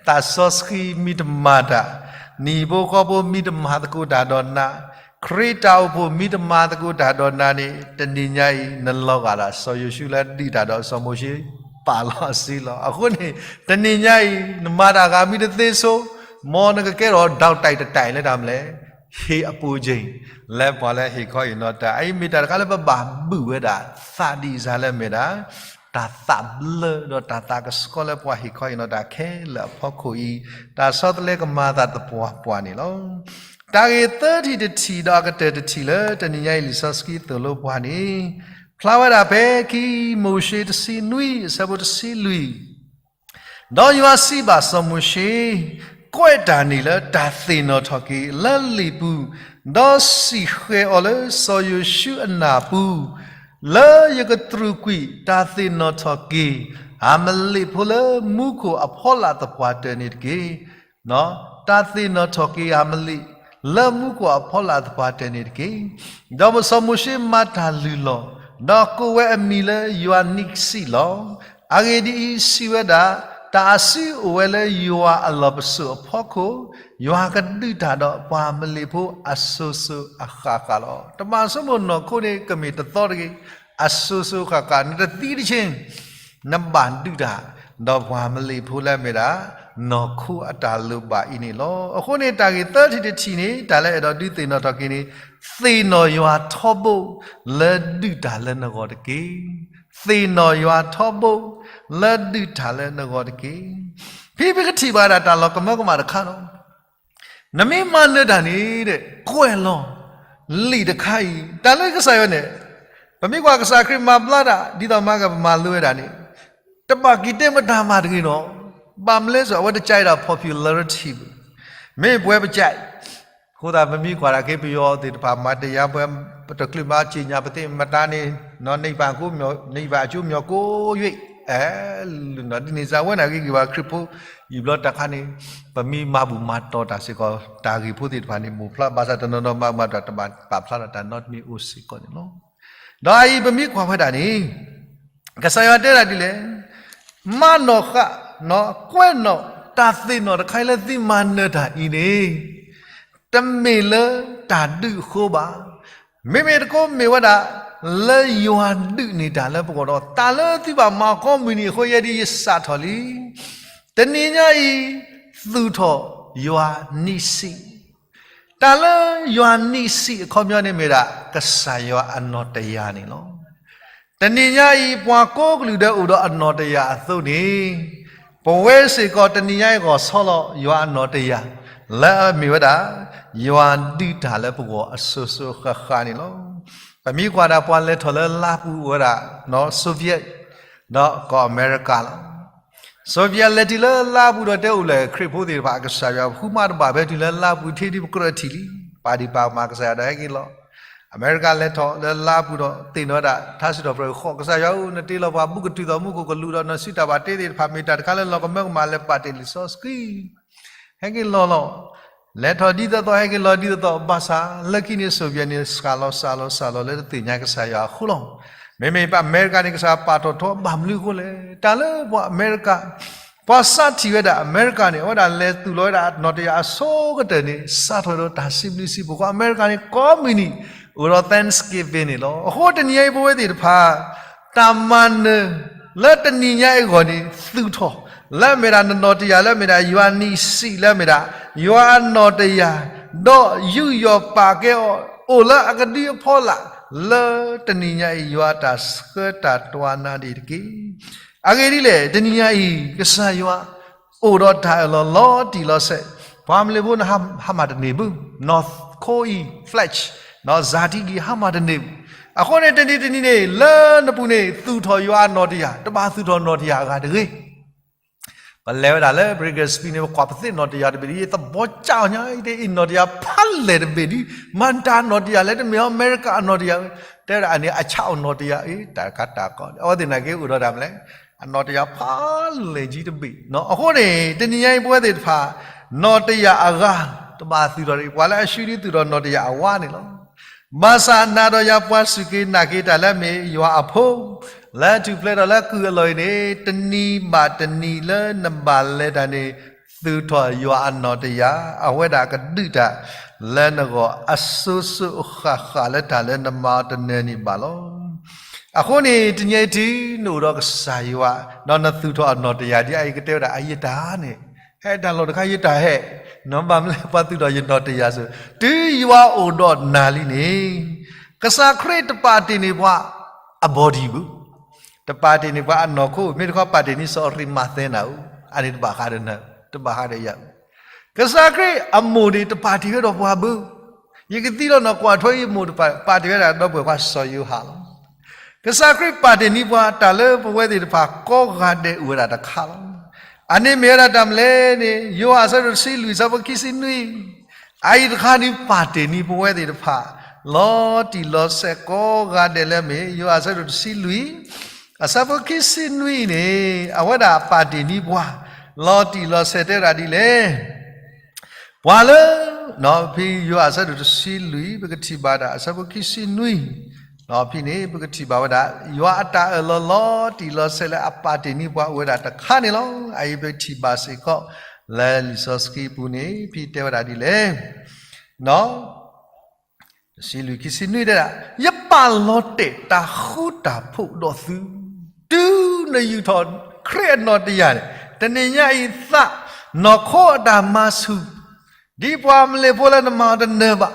သးစီဆှံမ့ၢ်တမၤတၢ်, နံၣ်ဖိဃီဖိမ့ၢ်တမၤသကိးတၢ်ဒီးနၤ, ခရံာ်တၢ်အိၣ်ဖှိၣ်မ့ၢ်တမၤသကိးတၢ်ဒီးနၤန့ၣ် တနံၤညါအံၤ နလီၤဂာ်ဒၣ်စီၤယိၤၡူလၢဒုးတၢ်ဒီးစီၤမိၤၡ့ ပာ်လီၤအစုလီၤ. အဃိန့ၣ် တနံၤညါအံၤ နမၤတၢ်ဂ့ၤမ့ၢ်တသ့ဆိ, မ်နကကဲထီၣ်ဒီးတၢ်တၢ်လၢတၢ်မနုၤလဲၣ်, ဟ့ၣ်အပူၤက့ၤ လၢပှၤလၢဟ့ၣ်ခီဟ့ၣ်နီၤတၢ်, အအံၤမ့ၢ်တၢ်တခါလၢပဘၣ်ဘုၣ်ဝဲဒၣ် သးဒ်စၢ်လၢမ့ၢ်ဒၣ် တၢ်သးဘျၢဒီးတၢ်သးကဆှီလၢပှၤဟ့ၣ်ခီဟ့ၣ်နီၤတၢ်ခဲလၢာ်အဖီခိၣ်အံၤ, တၢ်ဆီတလဲကမၤအသးသပှၢ်ပှၢ်န့ၣ်လီၤ. တၢ်ဂ့ၢ်သၢထံၣ်တထံၣ်ဒီးအကတၢၢ်တထံၣ်လၢတနံၤညါအံၤလံာ်စီဆှံသိၣ်လိပှၤန့ၣ်, ဖျါဝဲဒၣ်ဖဲခံမိၤၡ့တဆံနွံ အဆၢဖိတဆံလွံၢ် ဒီးယွၤစံးဘၣ်စီၤမိၤၡ့, ကွဲးတၢ်န့ၣ်လၢတၢ်သ့ၣ်နီၣ်ထီၣ်က့ၤလၢလံာ်ပူၤ, ဒီးစံၣ်ဃဲၤအီၤလၢစီၤယိၤၡူအနၢ်ပူၤ, လၢယကတြူာ်ကွံာ်တၢ်သ့ၣ်နီၣ်ထီၣ်က့ၤ အၤမလ့းဖိလၢမူခိၣ်အဖီလာ်သပှၢ်တၢၢ်န့ၣ်တက့ၢ်. တၢ်သ့ၣ်နီၣ်ထီၣ်က့ၤအၤမလ့း လၢမူခိၣ်အဖီလာ်သပှၢ်တၢၢ်န့ၣ်တက့ၢ်. ဒီးစီၤမိၤၡ့မၤတၢ်လုၢ်လီၢ်, ဒီးကိးဝဲအမံၤလၢယွၤနံၣ်စံးလီၤ. အဂ့ၢ်ဒ်အံၤ, စံးဝဲဒၣ်, တၢ်အစုအိၣ်ဝဲလၢယွၤအလီၢ်ပစိာ်အဖီခိၣ်, ယွၤကဒုးတၢ်ဒီးပှၤအၤမလ့းဖိအစိၤစိၤအဃၣ်ဃၣ်လီၤ. တဘၣ်ဆိကမိၣ်နီၢ်ခိန့ၣ် ကမ့ၢ်တသီတဂ့ၤ, အစိၤစိၤဃၣ်ဃၣ်, နတသံတဆ့ နဘၣ်ဒုးတၢ် ဒီးပှၤအၤမလ့းဖိလၢအမ့ၢ်ဒၣ် နီၢ်ခိအတၢ်လိၣ်ဘၣ်အံၤန့ၣ်လီၤ. အဃိန့ၣ် တၢ်ဂ့ၢ်သၢထံၣ်တထံၣ်န့ၣ် တၢ်လၢအဲၣ်ဒိးဒုးသ့ၣ်နီၣ်ထီၣ်က့ၤန့ၣ်, သ့ၣ်နီၣ်ယွၤထီဘိ လၢဒုးတၢ်လၢနဂီၢ်တက့ၢ်. သ့ၣ်နီၣ်ယွၤထီဘိ လၢဒုးတၢ်လၢနဂီၢ်တက့ၢ်. ဖဲပကထံၣ်ဘၣ်ဒၣ်တၢ်လီၤကမၢကမၣ်တခါလီၤ. နမ့ၢ်မၤနၢၤတၢ်န့ၣ်ဒီး ကွဲးလီၤလံာ်တခါအံၤ, တၢ်လၢကစၢ်ယွၤန့ၣ်, ပမ့ၢ်ကွၢ်ကစၢ်ခရံာ်မၤဘျါတၢ် ဒ်သိးမၤကမၤလိဝဲဒၣ်န့ၣ်, တဘၣ်က့ၤတဲမတၤမၤတဂ့ၤနီၤ. ဘၣ်မနုၤလဲၣ်, အဝဲတကးအံၤဒၣ် popularity ဘၣ်, မ့ၢ်ပှဲၤပကးအံၤ, အဃိသတး ပမ့ၢ်ကွၢ်ဒၣ်က့ၤပယီၤသ့ၣ်တဖၣ် မၤတယၤပှဲၤ, ပတချုးမၤစ့ၣ်ညါပသ့ၣ်မတၤန့ၣ်, နဘၣ်အကၠိမီၤကိးယွံၢ်, ဒ်န့ၣ်စ့ၢ်ဝဲန့ၣ် ဂ့ၤဂ့ၤဘၣ်ခရံာ်ဖိ, ယံာ်ဘျီတၢ်ခါန့ၣ်, ပမ့ၢ်မၤဘူၣ်မၤတီၤတၢ်စ့ၢ်ကီး တၢ်ဂ့ၢ်ဖိသ့ၣ်တဖၣ်န့ၣ် မိၢ်ဖျါဘၣ်ဆၣ်တနီၤနီၤမၤဘူၣ်မၤတီၤ တဘၣ်ပာ်ဖျါထီၣ်တၢ်နီတမံၤအိၣ်စ့ၢ်ကီးန့ၣ်လီၤ. ဒီးအအံၤပမ့ၢ်ကွၢ်ဝဲဒၣ်န့ၣ်, ကစၢ်ယွၤတဲဒၣ်ဒ်လဲၣ်, မၤနီၣ်ဃာ်, ကွဲးနီၣ်တၢ်သ့ၣ်နီၣ်တခါအံၤလၢသုမၤနၢၤတၢ်အံၤန့ၣ်, တမ့ၢ်လၢတၢ်ဒုးအဃိဘၣ်. မ့မ့ၢ်တခီမ့ၢ်ဝဲဒၣ် လၢယွၤဒုးန့ၢ်တၢ်လၢပဂီၢ်ဒီး တၢ်လၢသုဘၣ်မၤကိးမုၢ်နံၤအဃိ ယဲဒၣ်ယစးထီၣ်လံ. တနံၤညါအံၤ သူၣ်ထီၣ်ယွၤနံၣ်စံး တၢ်လၢယွၤနံၣ်စံးအခီပညီန့ၣ်မ့ၢ်ဒၣ် ကစၢ်ယွၤအနီၣ်တယၢ်န့ၣ်လီၤ. တနံၤညါအံၤ ပှၤကိးကလုာ်ဒဲးအိၣ်ဒီးအနီၣ်တယၢ်အသိးန့ၣ်, ပဝဲစ့ၢ်ကီးတနံၤညါအံၤ ဂီၤဆီလီၤယွၤအနီၣ်တယၢ် လၢအမ့ၢ်ဝဲဒၣ် ယွၤဒုးတၢ်လၢပဂီၢ်အစိၤစိၤဃၣ်ဃၣ်န့ၣ်လီၤ. ပမ့ၢ်ကွၢ်ဒၣ်ပှၤလဲၤထီၣ်လၢလါပူၤဝဲဒၣ် Soviet ဒီးကီၢ်အမဲရကၤလီၤ. Soviet လဲၤတုၤလၢလါပူၤဒီး တဲအိၣ်လၢခရံာ်ဖိသ့ၣ်တဖၣ် ကစၢ်ယွၤဃုမၤတဘၣ်ဖဲတုၤလၢလါပူၤ ထံဒ်ပကြၢးထံၣ်လံ, ပာ်ဒံးပာ်ကမၣ်ကစၢ်ယွၤဒီးဟဲက့ၤလီၤ. အမဲရကၤလဲၤထီၣ်လၢလါပူၤဒီး သ့ၣ်နီၣ်ဝဲဒၣ် ထါစံးထီၣ်ပတြၢၤဃိး ကစၢ်ယွၤဧၢ နတ့လီၤပှၤဘူးကတုၤသီၣ်မူခိၣ်ကလူးဒီး နစုတၢ်ဘၣ်တ့သ့ၣ်တဖၣ် မ့ၢ်တၢ်တခါလၢလီၤကမၢကမၣ်လၢပာ်တ့ၢ်လံာ်စီဆှံ ဟဲက့ၤလီၤလီၤ. လဲၤထီၣ်ဒ်သိးသိး ဟဲက့ၤလီၤဒ်သိးသိး ဘၣ်ဆၣ် လၢခံန့ၣ် Soviet န့ၣ် စှၤလီၤစှၤလီၤစှၤလီၤလၢတသ့ၣ်ညါကစၢ်ယွၤအဃိလီၤ. မ့မ့ၢ်ပှၤအမဲရကၤန့ၣ် ကစၢ်ယွၤပာ်ထီၣ်ထီဘၣ်မနုၤအဃိလဲၣ်. တၢ်လၢပှၤအမဲရကၤ ပှၤစးထီၣ်ဝဲဒၣ်အမဲရကၤန့ၣ် အဝဲဒၣ်လဲၤသူၣ်လီၤဝဲဒၣ်နီၣ်တယၢ်အဆိကတၢၢ်န့ၣ် စးထီၣ်ဒီးတၢ်စံးဘျုးစံးဖှိၣ် ပှၤအမဲရကၤန့ၣ် ကိးမုၢ်နံၤ အိၣ်ဒီး Thanksgiving န့ၣ်လီၤ. အဃိတနံၤအံၤပဝဲသ့ၣ်တဖၣ် တၢ်မၤနၢၤလၢတနံၤညါအံၤအဂီၢ်န့ၣ် သူၣ်ထီၣ်လၢအမ့ၢ်ဒၣ်နနီၣ်တယၢ် လၢအမ့ၢ်ဒၣ်ယွၤနံၣ်စံး လၢအမ့ၢ်ဒၣ် ယွၤအနီၣ်တယၢ် ဒီးယူးယီၣ်ပာ်ကဲအီၤ အိၣ်လၢအကဒုအဖီလာ် လၢတနံၤညါအံၤ ယွၤအတၢ်ဆှၢတၢ်တွၤနၤန့ၣ်တက့ၢ်. အဂ့ၢ်ဒ်လဲၣ်, တနံၤညါအံၤ ကစၢ်ယွၤ အိၣ်ဒီးတၢ်အၢၣ်လီၤလီၤတံၢ်လီၤဆဲး, ပှၤမလ့ၢ်ဖိန့ၣ် ဟးမၢ်တန့ၢ်ဘၣ်, နီၢ်ခိအံၤ flesh, နီၢ်စၢ်ထံကံၤ ဟးမၢ်တန့ၢ်ဘၣ်. အဃိန့ၣ် တနံၤတနံၤန့ၣ် လၢနပူၤန့ၣ် သူၣ်ထီၣ်ယွၤအနီၣ်တယၢ်, တဘၣ်သူၣ်ထီၣ်နီၣ်တယၢ်အဂၤတဂ့ၤ. ပလဲၤဝဲဒၣ်လၢ British န့ၣ် ပကွၢ်ပသ့ၣ်နီၣ်တယၢ်တဘ့ၣ်ဒ်အံၤ သဘီကၠီညါအံၤ တဲအံၤနီၣ်တယၢ်ဖးလဲၢ်တဘ့ၣ်ဒ်, မတၤနီၣ်တယၢ်လဲၣ် တမ့ၢ်အီၤ အမဲရကၤအနီၣ်တယၢ်, တဲဝဲဒၣ်အန့ၣ် အဆၣ်အိၣ်နီၣ်တယၢ်အံၤ တၢ်ကါတၢ်ကီ, အဝဲသ့ၣ်နာ်က့အိၣ်ဒီးတၢ်မနုၤလဲၣ်, အနီၣ်တယၢ်ဖးလဲၢ်ကံတဘ့ၣ်. အဃိန့ၣ် တနံၤညါအံၤပဝဲသ့ၣ်တဖၣ် နီၢ်တယာ်အဂၤ, တဘၣ်သူၣ်ထီၣ်, ပှၤလၢအဆှံဒုးသူၣ်ထီၣ်နီၢ်တယာ်အဝါန့ၣ်လီၤ. ဘၣ်ဆၣ်နၤဒီးယၤပှၤစူၢ်က့ၤနာ်က့ၤတၢ်လၢမ့ၢ်ယွၤအဖိ, လၢထူၣ်ဖျဲးထီၣ်လၢကုၢ်အလီၢ်အံၤန့ၣ်, တနံၤဘၣ်တနံၤလၢနဘၣ်လဲၤတၢ်န့ၣ်, သူၣ်ထီၣ်ယွၤအနီၢ်တယာ်, အဝဲဒၣ်ကဒုးတၢ်လၢနဂီၢ်အစိၤစိၤအဃၣ်ဃၣ်လၢတၢ်လၢနမၤအီၤတနၢၤန့ၣ်ဘၣ်လီၤ. အဃိန့ၣ် တနံၤအံၤတုၤနအိၣ်ဒီးကစၢ်ယွၤ, ဒီးနသူၣ်ထီၣ်အနီၢ်တယာ်ဒ်အံၤကတဲဝဲဒၣ် အယတၢ်န့ၣ်, ဟဲတၢ်လီၢ်တခါယတၢ်ဟဲ, နဘၣ်မနုၤလဲၣ်ပှၤသူၣ်ထီၣ်ယနီၢ်တယာ်စိၤ, တုၤယွၤအိၣ်ဒီးနၤလံန့ၣ်, ကစၢ်ခရံာ်တပာ်တ့ၢ်န့ၢ်ပှၤအ body ဘၣ်, တပာ်တ့ၢ်န့ၢ်ပှၤအနီၢ်ခိ, မ့ၢ်တခီပာ်တ့ၢ်န့ၢ်စီၤရံးမးသဲနၤဧၢ, အန့ၣ်တဘၣ်ဃးဒီးနၤ, တဘၣ်ဃးဒီးယၤ, ကစၢ်ခရံာ်အမိၢ်န့ၣ်တပာ်တ့ၢ်ဝဲဒီးပှၤဘၣ်, ယကသံလီၤနီၢ်ကွၢ်ထွဲယမိၢ်တပာ်, ပာ်တ့ၢ်ဝဲဒၣ်ဒီပုၢ်ဝဲၢ်ခွါစီၤယိၤဟၣ်လီၤ. ကစၢ်ခရံာ်ပာ်တ့ၢ်န့ၢ်ပှၤတၢ်လၢပဝဲသ့ၣ်တဖၣ်ကိးဂၤဒဲးအိၣ်ဝဲဒၣ်တခါလီၤ. အန့ၣ်မ့ၢ်ဝဲဒၣ်တၢ်မနုၤလဲၣ်န့ၣ်, ယိၤဟၣ်အဆၢဒိၣ်တဆံလွံၢ် အဆၢဖိခံဆံနွံ, အအံၤတခါန့ၣ်ပာ်တ့ၢ်န့ၢ်ပဝဲသ့ၣ်တဖၣ်, လီၤတံၢ်လီၤဆဲးကိးဂၤဒဲးလၢမ့ၢ် ယိၤဟၣ်အဆၢဒိၣ်တဆံလွံၢ်, အဆၢဖိခံဆံနွံန့ၣ်, အဝဲဒၣ်ပာ်တ့ၢ်န့ၢ်ပှၤ, လီၤတံၢ်လီၤဆဲးတဲဝဲဒၣ်ဒ်လဲၣ် ပှၤလၢ, ဖဲယိၤဟၣ်အဆၢဒိၣ်တဆံလွံၢ် ပကထံၣ်ဘၣ်ဒၣ်အဆၢဖိခံဆံနွံ, ဖဲန့ၣ် ပကထံၣ်ဘၣ်ဝဲဒၣ် ယွၤအတၢ်အၢၣ်လီၤလီၤတံၢ်လီၤဆဲးလၢအပာ်တ့ၢ်န့ၢ်ပှၤအိၣ်ဝဲဒၣ်တခါန့ၣ်လီၤ. အအံၤပထံၣ်ဘၣ်စ့ၢ်ကီး လၢလံာ်စီဆှံပူၤန့ၣ် ဖဲတဲဝဲဒၣ်ဒ်လဲၣ် တဆံလွံၢ် ခံဆံနွံတဲဒၣ်, ယပာ်လီၤတဲာ်တၢ်ဃူတၢ်ဖိးဒီးသု, တုၤနယူာ်ထီၣ်ခရံာ်အနီၢ်တယာ်န့ၣ်, တနံၤညါအံၤသး, နီၢ်ခိအတၢ်မၤဆူၣ်, ဒ်ပှၤမလဲၣ်ဖိလၢနမၤအီၤတနၢၤဘၣ်,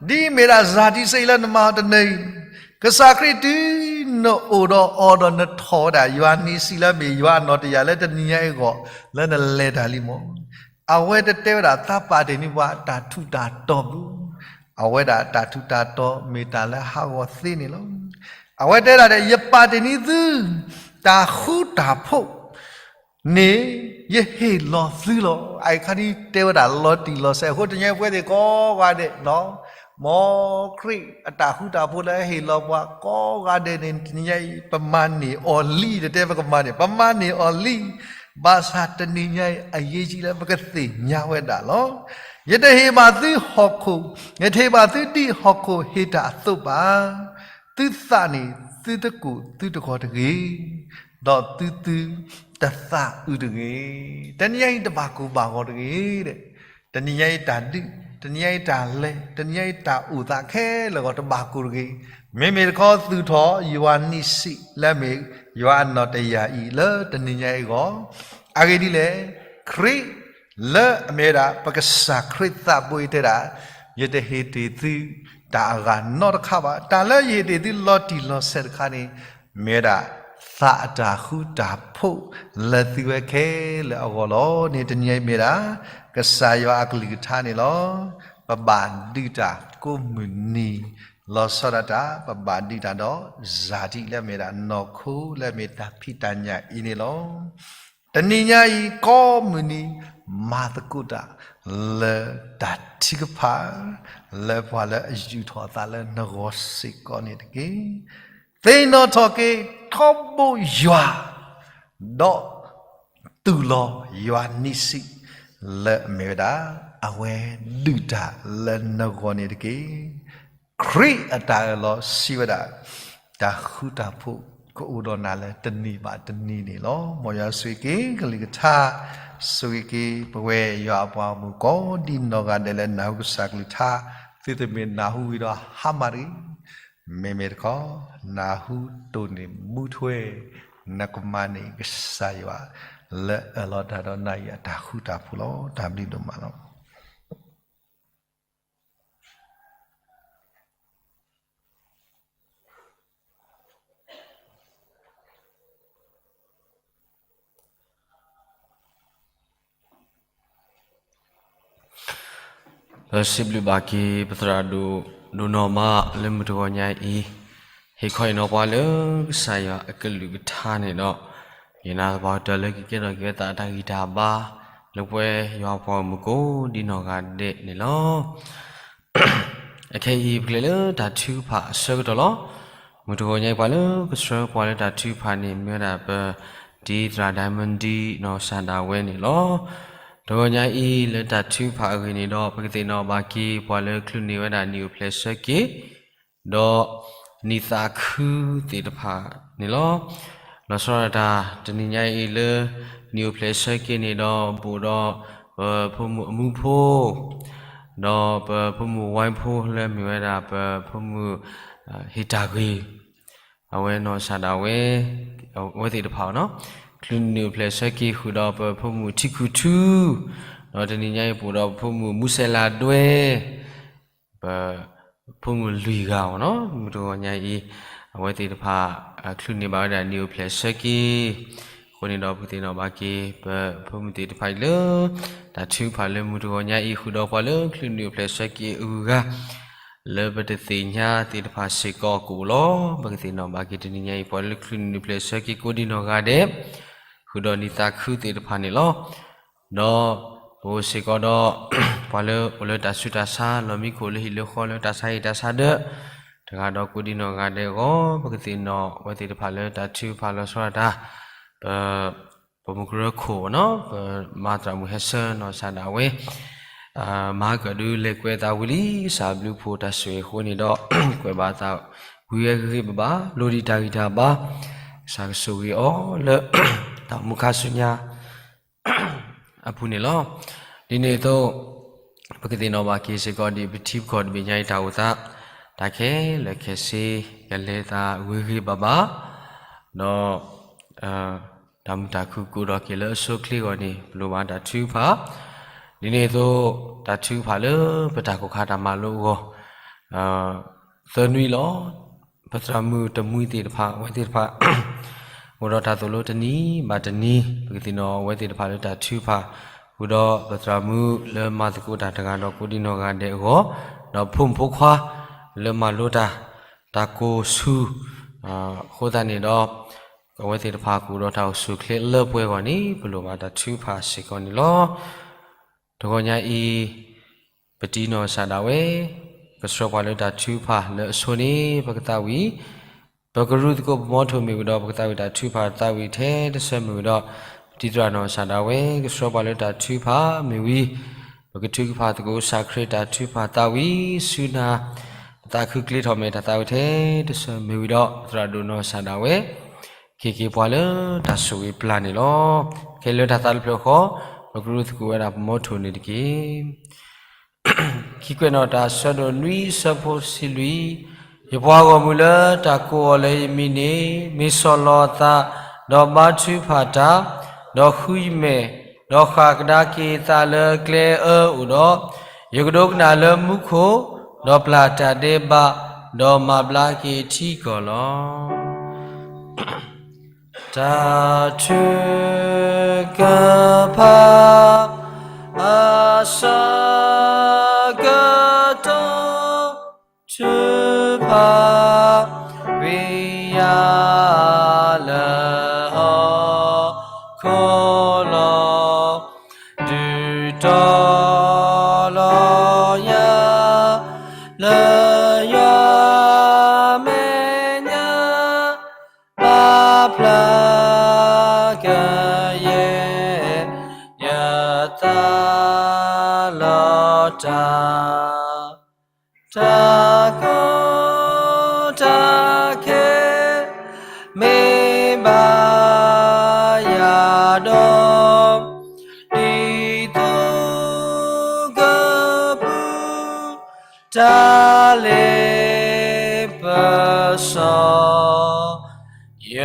ဒ်မ့ၢ်ဒၣ်စၤဒံစ့အံၤလၢနမၤအီၤတနၢၤအံၤ, ကစၢ်ခရံာ်တုၤနအိၣ်ဒီးအီၤဒီးနထီၣ်ဝဲဒၣ် ယွၤန့ၣ်စံးလၢမ့ၢ်ယွၤအနီၢ်တယာ်လၢတနံၤညါအံၤအဂီၢ် လၢနလဲၤတၢ်လံမီၢ် အဝဲတတဲဝဲဒၣ်သးပာ်တ့ၢ်န့ၢ်ပှၤအတၢ်ထူးတၢ်တီၤဘၣ်, အဝဲဒၣ်တၢ်ထူးတၢ်တီၤမ့ၢ်တၢ်လၢဟးဂီၤသ့န့ၣ်လီၤ. အဝဲတဲဒၣ်ဒီး ယပာ်တ့ၢ်န့ၢ်သု, တၢ်ဃူတၢ်ဖိး, န့ၣ်, ယဟ့ၣ်လီၤသုလီၤ. အအံၤခါဒ်တဲဝဲဒၣ်လီၤတံၢ်လီၤဆဲးအဃိ တနံၤညါအံၤပဝဲသ့ၣ်ကိးဂၤဒဲး, မ်ခရံာ်အတၢ်ဃူတၢ်ဖိးလၢအဟ့ၣ်လီၤပှၤကိးဂၤဒဲးန့ၣ် တနံၤညါအံၤ ပမၤန့ၢ်အီၤလံ, တတဲပကမၤန့ၢ်, ပမၤန့ၢ်အီၤလံ. ဘၣ်ဆၣ်တနံၤညါအံၤ အယ့ၢ်ကံလၢပကသ့ၣ်ညါဝဲဒၣ်လီၤ. ယတဟ့ၣ်ဘၣ်သုဟီၣ်ခိၣ်, ယတဟ့ၣ်ဘၣ်သုဒ်ဟီၣ်ခိၣ်ဟ့ၣ်တၢ်အသိးဘၣ်. သုသးန့ၣ်သုတကိၢ်သုတဂီၤတဂ့ၤ, ဒီးသုသုတသးအုးတဂ့ၤ. တနံၤညါအံၤတဘၣ်ကိၢ်ဘၣ်ဂီၤတဂ့ၤ. တနံၤညါအံၤတၢ်ဒုး, တနံၤညါအံၤတၢ်လဲၤ, တနံၤညါအံၤတၢ်အိၣ်သးခဲလၢာ်ဂီၢ်တဘၣ်ကိၢ်တဂ့ၤ. မ့မ့ၢ်တခီသူၣ်ထီၣ်ယွၤန့ၣ်စံးလၢအမ့ၢ်ယွၤအနီၢ်တယာ်အံၤလၢတနံၤညါအံၤအဂီၢ်, အဂ့ၢ်ဒ်လဲၣ်, ခရံာ်လၢအမ့ၢ်ဝဲဒၣ် ပကစၢ်ခရံာ်သးဘိအံၤတဲဒၣ်, ယတဟ့ၣ်တ့ၢ်သုတၢ်အဂၤနီတခါဘၣ်. တၢ်လၢယဟ့ၣ်တ့ၢ်သုလီၤတံၢ်လီၤဆဲးတခါန့ၣ်, မ့ၢ်ဝဲဒၣ်သးအတၢ်ဃူတၢ်ဖိးလၢသုဝဲခဲလၢာ်အဂီၢ်လီၤန့ၣ် တနံၤအံၤမ့ၢ်ဒၣ် ကစၢ်ယွၤအကလုၢ်ကထါန့ၣ်လီၤ. ပဘၣ်ဒုးတၢ်ကိးမုၢ်နံၤ လီၤဆီဒၣ်တၢ် ပဘၣ်ဒုးတၢ်ဒီးစၤဒံလၢအမ့ၢ်ဒၣ်နီၢ်ခိလၢအမ့ၢ်တၢ်ဖံးတၢ်ညၣ်အံၤန့ၣ်လီၤ. တနံၤညါအံၤကိးမုၢ်နံၤ မၤသကိးတၢ်လၢတၢ်ထုကဖၣ် လၢပှၤလၢအယူာ်ထီၣ်အသးလၢနဂီၢ်စ့ၢ်ကီးန့ၣ်တက့ၢ်. သ့ၣ်နီၣ်ထီၣ်က့ၤ ထီဘိယွၤ ဒီးတူၢ်လိာ်ယွၤန့ၣ်စံး လၢအမ့ၢ်ဝဲဒၣ် အဝဲဒုးတၢ်လၢနဂီၢ်န့ၣ်တက့ၢ်. ခရံာ်အတၢ်အၢၣ်လီၤစံးဝဲဒၣ် တၢ်ဃူတၢ်ဖိးကအိၣ်ဒီးနၤလၢတနံၤဘၣ်တနံၤန့ၣ်လီၤ. မ်ယွၤဆိၣ်ဂ့ၤက့ၤကလုၢ်ကထါ, ဆိၣ်ဂ့ၤက့ၤပဝဲယွၤအပှၤဂီၢ်မုၢ်ကိးဒ်နီၢ်ဂၤဒဲးလၢနၢ်ဟူကစၢ်ကလုၢ်ကထါ, သုတမ့ၢ်နၢ်ဟူဝံၤဒီးဟါမၢ်တဂ့ၤ. မ့မ့ၢ်တခီ နၢ်ဟူတိၢ်န့ၢ်မူထွဲ နကမၤန့ၢ်ကစၢ်ယွၤ လၢအၢၣ်လီၤတၢ်ဒီးနၤအံၤအတၢ်ဃူတၢ်ဖိးလီၤ. တၢ်ဘျုးဒိၣ်မးလီၤ. ပစံးဘျုးဘၣ်က့ၤ ပသရၣ်ဒိၣ် ဒိၣ်နီၢ်မးလၢမုၢ်တဂီၤညါအံၤ, ဟ့ၣ်ခီဟ့ၣ်နီၤပှၤလၢကစၢ်ယွၤအကလုၢ်ကထါန့ၣ်ဒီး, ယနာ်သပှၢ်ကတၢၢ်လၢကကဲထီၣ်က့ၤဝဲသးအတၢ်ဂံၢ်တၢ်ဘါ လၢပဝဲယွၤပှၤဂီၢ်မုၢ်ကိးဒ်နီၢ်ဂၤဒဲးန့ၣ်လီၤ. အခဲအံၤ ပကလဲၤလၢတၢ်ထုကဖၣ်အဆၢကတီၢ်လီၤ. မုၢ်တဂီၤညါအံၤ ပှၤလၢကဆှၢပှၤလၢတၢ်ထုကဖၣ်န့ၣ် မ့ၢ်ဝဲဒၣ်ပဒ်သရၣ် Diamond နီၢ်စၢ်ဒၣ်ဝဲန့ၣ်လီၤ. တဂီၤညါအံၤလၢတၢ်ထုကဖၣ်အဂ့ၢ်န့ၣ်ဒီး ပကသ့ၣ်နီၣ်ဘၣ်က့ၤပှၤလၢချုးန့ၢ်ဝဲဒၣ်နံၣ်အိၣ်ဖျဲၣ်ဆၢက့ၤ ဒီးနံၣ်သးခုသ့ၣ်တဖၣ်န့ၣ်လီၤ. လီၤဆီဒၣ်တၢ် တနံၤညါအံၤလၢ နံၣ်အိၣ်ဖျဲၣ်ဆၢက့ၤန့ၣ်ဒီး ဘူးဒီး ပဖိမုၣ်အမူဖိ ဒီးပဖိမုၣ်ဝဲဖိလၢမ့ၢ်ဝဲဒၣ်ပဖိမုၣ် ဟ့ၣ်တၢ်ဂ့ၤ အဝဲနီၢ်စၢ်ဒၣ်ဝဲ အဝဲသ့ၣ်တဖၣ်နီၤ ချုးနံၣ်အိၣ်ဖျဲၣ်ဆၢက့ၤဃုာ်ဒီးပဖိမုၣ်ထံခုထူ ဒီးတနံၤညါအံၤဘူးဒီးပဖိမုၣ်မူစဲးလးဒွဲ ပဖိမုၣ်လွံၢ်ဂၤအီၤနီၤ မုၢ်တဂီၤညါအံၤ အဝဲသ့ၣ်တဖၣ် ချုးန့ၢ်ဘၣ်ဝဲဒၣ်နံၣ်အိၣ်ဖျဲၣ်ဆၢက့ၤ အဃိန့ၣ်ဒီးပကသ့ၣ်နီၣ်ဘၣ်က့ၤ ပဖိမုၣ်သ့ၣ်တဖၣ်အံၤလၢ တၢ်ထုကဖၣ်လၢမုၢ်တဂီၤညါအံၤဃုာ်ဒီးပှၤလၢချုးနံၣ်အိၣ်ဖျဲၣ်ဆၢက့ၤအဂုၤအဂၤ လၢပတသ့ၣ်ညါသ့ၣ်တဖၣ်စ့ၢ်ကီးကအိၣ်လီၤ. ပကသ့ၣ်နီၣ်ဘၣ်က့ၤတနံၤညါအံၤ ပှၤလၢချုးနံၣ်အိၣ်ဖျဲၣ်ဆၢက့ၤကိးဒံနီၢ်ဂၤဒဲး ဃုာ်ဒီးနံၣ်သးခုသ့ၣ်တဖၣ်န့ၣ်လီၤ. ဒီးပအိၣ်စ့ၢ်ကီးဒီး ပှၤလၢအိၣ်လၢတၢ်ဆူးတၢ်ဆါ လီၢ်မံခိၣ်လၢဟံၣ်လၢဃီလၢတၢ်ဆါဟံၣ်တၢ်ဆါဒၢး တဂၤဒီးကိးဒံနီၢ်ဂၤဒဲးအဂီၢ် ပကသ့ၣ်နီၣ်အဝဲသ့ၣ်တဖၣ်လၢတၢ်ထုကဖၣ်လီၤဆီဒၣ်တၢ် ပ ပမုၢ်ကရၢခိၣ်နီၤ ပမၤသရၣ်မုၣ်ဟဲဆၢနီၢ်စၢ်ဒၣ်ဝဲ မၤကၢၣ်ဒုးလဲၤကွဲးသးဝံၤလံ ကစၢ်ဘျုးဖှိၣ်တၢ်ဆိၣ်ဂ့ၤအဃိန့ၣ်ဒီး ကွဲးဘၣ်သးဝံၤဝဲဂ့ၤဂ့ၤဘၣ်ဘၣ် လိၣ်ဒံးတၢ်ဂံၢ်တၢ်ဘါ ကစၢ်ကဆိၣ်ဂ့ၤအီၤလၢ တၢ်အိၣ်မူခါဆူညါ အပူၤန့ၣ်လီၤ. ဒ်န့ၣ်အသိး ပကသ့ၣ်နီၣ်ဘၣ်က့ၤစ့ၢ်ကီးဒ်ပထံပကီၢ်တဘ့ၣ်ညါအံၤတၢ်အိၣ်သး တၢ်ခဲလၢာ်ခဲဆ့ ကလဲၤသးဂ့ၤဂ့ၤဘၣ်ဘၣ် ဒီး တၢ်မုာ်တၢ်ခုၣ်ကအိၣ်ဒီးက့ၤလၢအဆိအချ့အဂီၢ်န့ၣ် ပလိၣ်ဘၣ်တၢ်ထုကဖၣ် ဒ်န့ၣ်အသိး တၢ်ထုကဖၣ်လၢပတၢ်ကိၢ်ခါတၢ်မၤလိအဂီၢ် သၢနွံလီၤ. ပသရၣ်မုၣ်တမှံၤသ့ၣ်တဖၣ် အဝဲသ့ၣ်တဖၣ် အိၣ်ဒီးတၢ်သိၣ်လိတနံၤဘၣ်တနံၤ ပကသ့ၣ်နီၣ်အဝဲသ့ၣ်တဖၣ်လၢတၢ်ထုကဖၣ် ဃုာ်ဒီးပသရၣ်မုၣ်လၢမၤသကိးတၢ်တဂၤဒီးကိးဒံနီၢ်ဂၤဒဲးအဂီၢ် ဒီးဖိမုၣ်ဖိခွါ လၢမၤလိတၢ် တၢ်ကိၢ်ဆူၣ် အဃိသတးန့ၣ်ဒီး အဝဲသ့ၣ်တဖၣ်ကအိၣ်ဒီးတၢ်အိၣ်ဆူၣ်အိၣ်ချ့လၢပှဲၤအဂီၢ်န့ၣ် ပလိၣ်ဘၣ်တၢ်ထုကဖၣ်စ့ၢ်ကီးန့ၣ်လီၤ. တဂီၤညါအံၤ ပတံၤနီၢ်ကစၢ်ဒၣ်ဝဲ ကဆှၢပှၤလၢတၢ်ထုကဖၣ်လၢအဆိန့ၣ် ပကသးဝံၣ် ပကရူၢ်သကိးပမီထိၣ်မ့ၢ်ဝံၤဒီး ပကသးဝံၣ်တၢ်ထုကဖၣ်သးဝံၣ်ထဲတဆၢမ့ၢ်ဝံၤဒီး ပတံၤသရၣ်နီၢ်ကစၢ်ဒၣ်ဝဲ ကဆှၢပှၤလၢတၢ်ထုကဖၣ်မ့ၢ်ဝံၤ ပကထုကဖၣ်သကိးကစၢ်ခရံာ်တၢ်ထုကဖၣ်သးဝံၣ်ဆူနၤ ပသးခုကျ့ထီၣ်မဲာ်တၢ်သးဝံၣ်ထဲတဆၢမ့ၢ်ဝံၤဒီး ပသရၣ်ဒိၣ်နီၢ်ကစၢ်ဒၣ်ဝဲ က့ၤက့ၤပှၤလၢတၢ်ဆိၣ်ဂ့ၤပျၢ်န့ၣ်လီၤ. ခဲလၢာ်တၢ်သးတဖျၢၣ်ဃီ ပကရူၢ်သကိးဝဲဒၣ်ပမီထိၣ်န့ၣ်တက့ၢ်. ခံကွဲးနီၣ်တၢ်ဆၢဒိၣ်နွံဆၢဖိတဆံလွံၢ်, ယပှၤဂီၢ်မုၢ်လၢတၢ်ကိးအီၤလၢယမံၤန့ၣ် မ့ၢ်ဆီၣ်လီၤအသး, ဒီးဘါထုကဖၣ်တၢ်, ဒီးဃုယမဲာ်, ဒီးဃၣ်ကဒါက့ၤအသးလၢကျဲအၢအိၣ်ဒီး, ယကဒိကနၣ်လၢမူခိၣ်, ဒီးပျၢ်တၢ်ဒဲးဘး, ဒီးမၤဘျါက့ၤထံကီၢ်လီၤ. တၢ်ထုကဖၣ် အဆၢကတီၢ် ထုကဖၣ် ဝံယၤလၢဟီၣ်ခိၣ်လီၤ. ဒုးတီၤလီၤယၤ လၢယွၤမဲာ်ညါ ပာ်ဖျါကယဲၢ် ယသးလီၤတၢ် တၢ်ကီတၢ်ခဲ မ့ၢ်ဘၣ်ယၤဒီး ဒ်သိးကပူၤ တၢ်လ့ပစီ ယ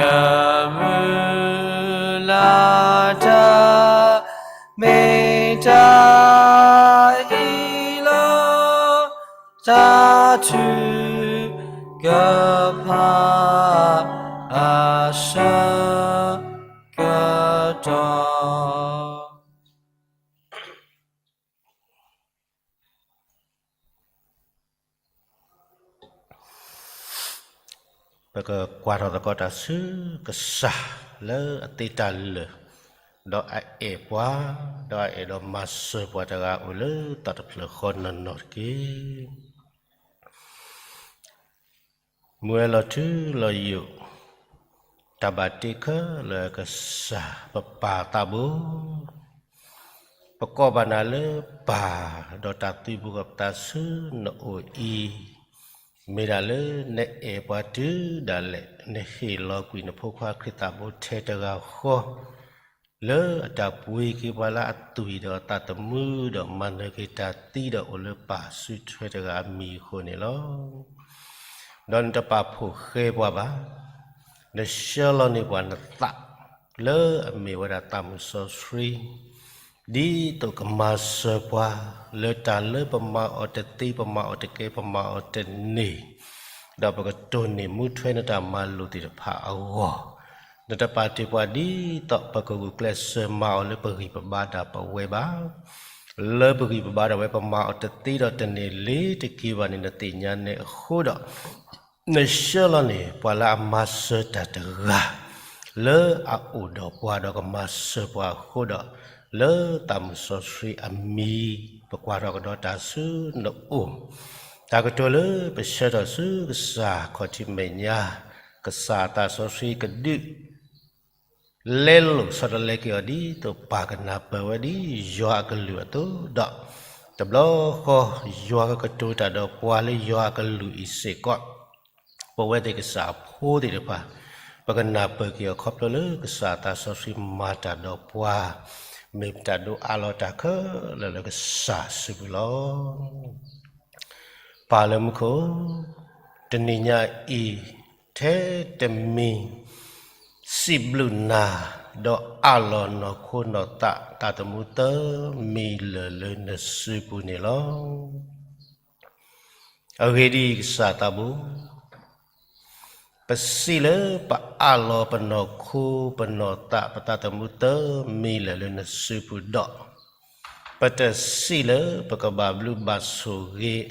မုၢ်လၢ်တၢ် မ့ၢ်တၢ်အံၤလီၤ. တၢ်ထုကဖၣ် အဆၢကတီၢ် ပကကွၢ်ထီၣ်သကိးတၢ်ဆူကစၢ်လၢအသ့တၢ်လၢာ်, ဒီးအအဲၣ်ပှၤ, ဒီးအအဲၣ်ဒီးမၤစၢၤပှၤတဂၤအိၣ်လၢတၢ်တဖျၢၣ်ဃီနီၢ်နီၢ်တက့ၢ်. မုၢ်ဝဲလီၤထူလီၤယိာ်, တၢ်ဘၣ်တ့ခဲလၢာ်ကစၢ်ပပၢ်သးဘိ, ပကိးဘၣ်နၤလၢပၢ်, ဒီးတၢ်သုးဘူးကီၢ်ပသးဆူနအိၣ်အံၤ, မ့ၢ်ဒၣ်လၢနအဲၣ်ပှၤတုၤဒၣ်လဲာ်, နဟ့ၣ်လီၤကွံာ်နဖိခွါခရံာ်သးဘိထဲတဂၤဃီ, လၢအတၢ်ပှ့ၤက့ၤပှၤလၢအသွံၣ်ဒီးအသးသမူ, ဒီးမၤနၢၤက့ၤတၢ်သံဒီးအိၣ်လၢပၢ်စုထွဲတဂၤအမံၤအဃိန့ၣ်လီၤ. ဒီးနတပာ်ဖှိၣ်ဃဲပှၤဘၣ်, နဆှၢလီၤန့ၢ်ပှၤနသး လၢအမ့ၢ်ဝဲဒၣ်သးမုၣ်စီဆှံ, ဒ်သိးကမၤစၢၤပှၤ လၢတၢ်လၢပမၤအီၤတသ့ ပမၤအီၤတကဲ ပမၤအီၤတန့ၢ်, ဒီးပကတိၢ်န့ၢ်မူထွဲနတၢ်မၤလိာ်သ့ၣ်တဖၣ်အဂီၢ်, နတပာ်တ့ၢ်ပှၤဒ်သိးပကဂုာ်ကျဲးစၢးမၤအီၤလၢပဂံၢ်ပဘါဒၣ်ပဝဲဘၣ်. လၢပဂံၢ်ပဘါဒၣ်ဝဲ ပမၤအီၤတသ့ဒီးတန့ၢ်လ့ၤတက့ၤဘၣ်န့ၣ် နသ့ၣ်ညါန့ၣ်အဃိဒီး နဆှၢလီၤန့ၢ်ပှၤလၢအမၤစၢၤတၢ်တဂၤ လၢအအိၣ်ဒီးပှၤဒီးကမၤစၢၤပှၤအဃိဒီး, လၢသးမုၣ်စီဆှံအမံၤ ပကွၢ်ထီၣ်ကဒီးတၢ်ဆူနအိၣ်, တၢ်ကတိၤလၢပဆၢထၢၣ်ဆူကစၢ်ခီၣ်ထံးမဲာ်ညါ, ကစၢ်အသးစီဆှံကဒုး လဲလိာ်ဆီတလဲက့ၤအီၤဒ်သိးပၢ်ကနၢ်ပၢၢ်ဝဲဒ်ယွၤအကလုၢ်အသိးဒီး, တဘျီဃီ ယွၤကကတိၤတၢ်ဒီးပှၤလၢယွၤအကလုၢ်အံၤစ့ၢ်ကီး, ပဝဲသ့ၣ်ကစၢ်အဖိသ့ၣ်တဖၣ် ပကနၢ်ပၢၢ်က့ၤအီၤခီဖျိလၢကစၢ်အသးစီဆှံမၤတၢ်ဒီးပှၤ, မ့ၢ်ပတၢ်ဒိးအးလီၤတၢ်ခဲလၢာ်လၢကစၢ်အစုပူၤလီၤ. ပၢ်လၢမူခိၣ်, တနံၤညါအံၤ ထဲတမံၤ စံးဘျုးနၤ, ဒီးအးလီၤနီၢ်ခိနီၢ်သးသးသမူသၢမံၤလၢာ်လၢနစုပူၤန့ၣ်လီၤ. အဂ့ၢ်ဒ်အံၤ, ကစၢ်သးဘိ, ပစံးလၢပအးလီၤပနီၢ်ခိပနီၢ်သးပသးသမူသၢမံၤလၢာ်လၢနစုပူၤဒီး, ပတစံးလၢပကဘၣ်ဘျုးဘၣ်ဆိၣ်ဂ့ၤ,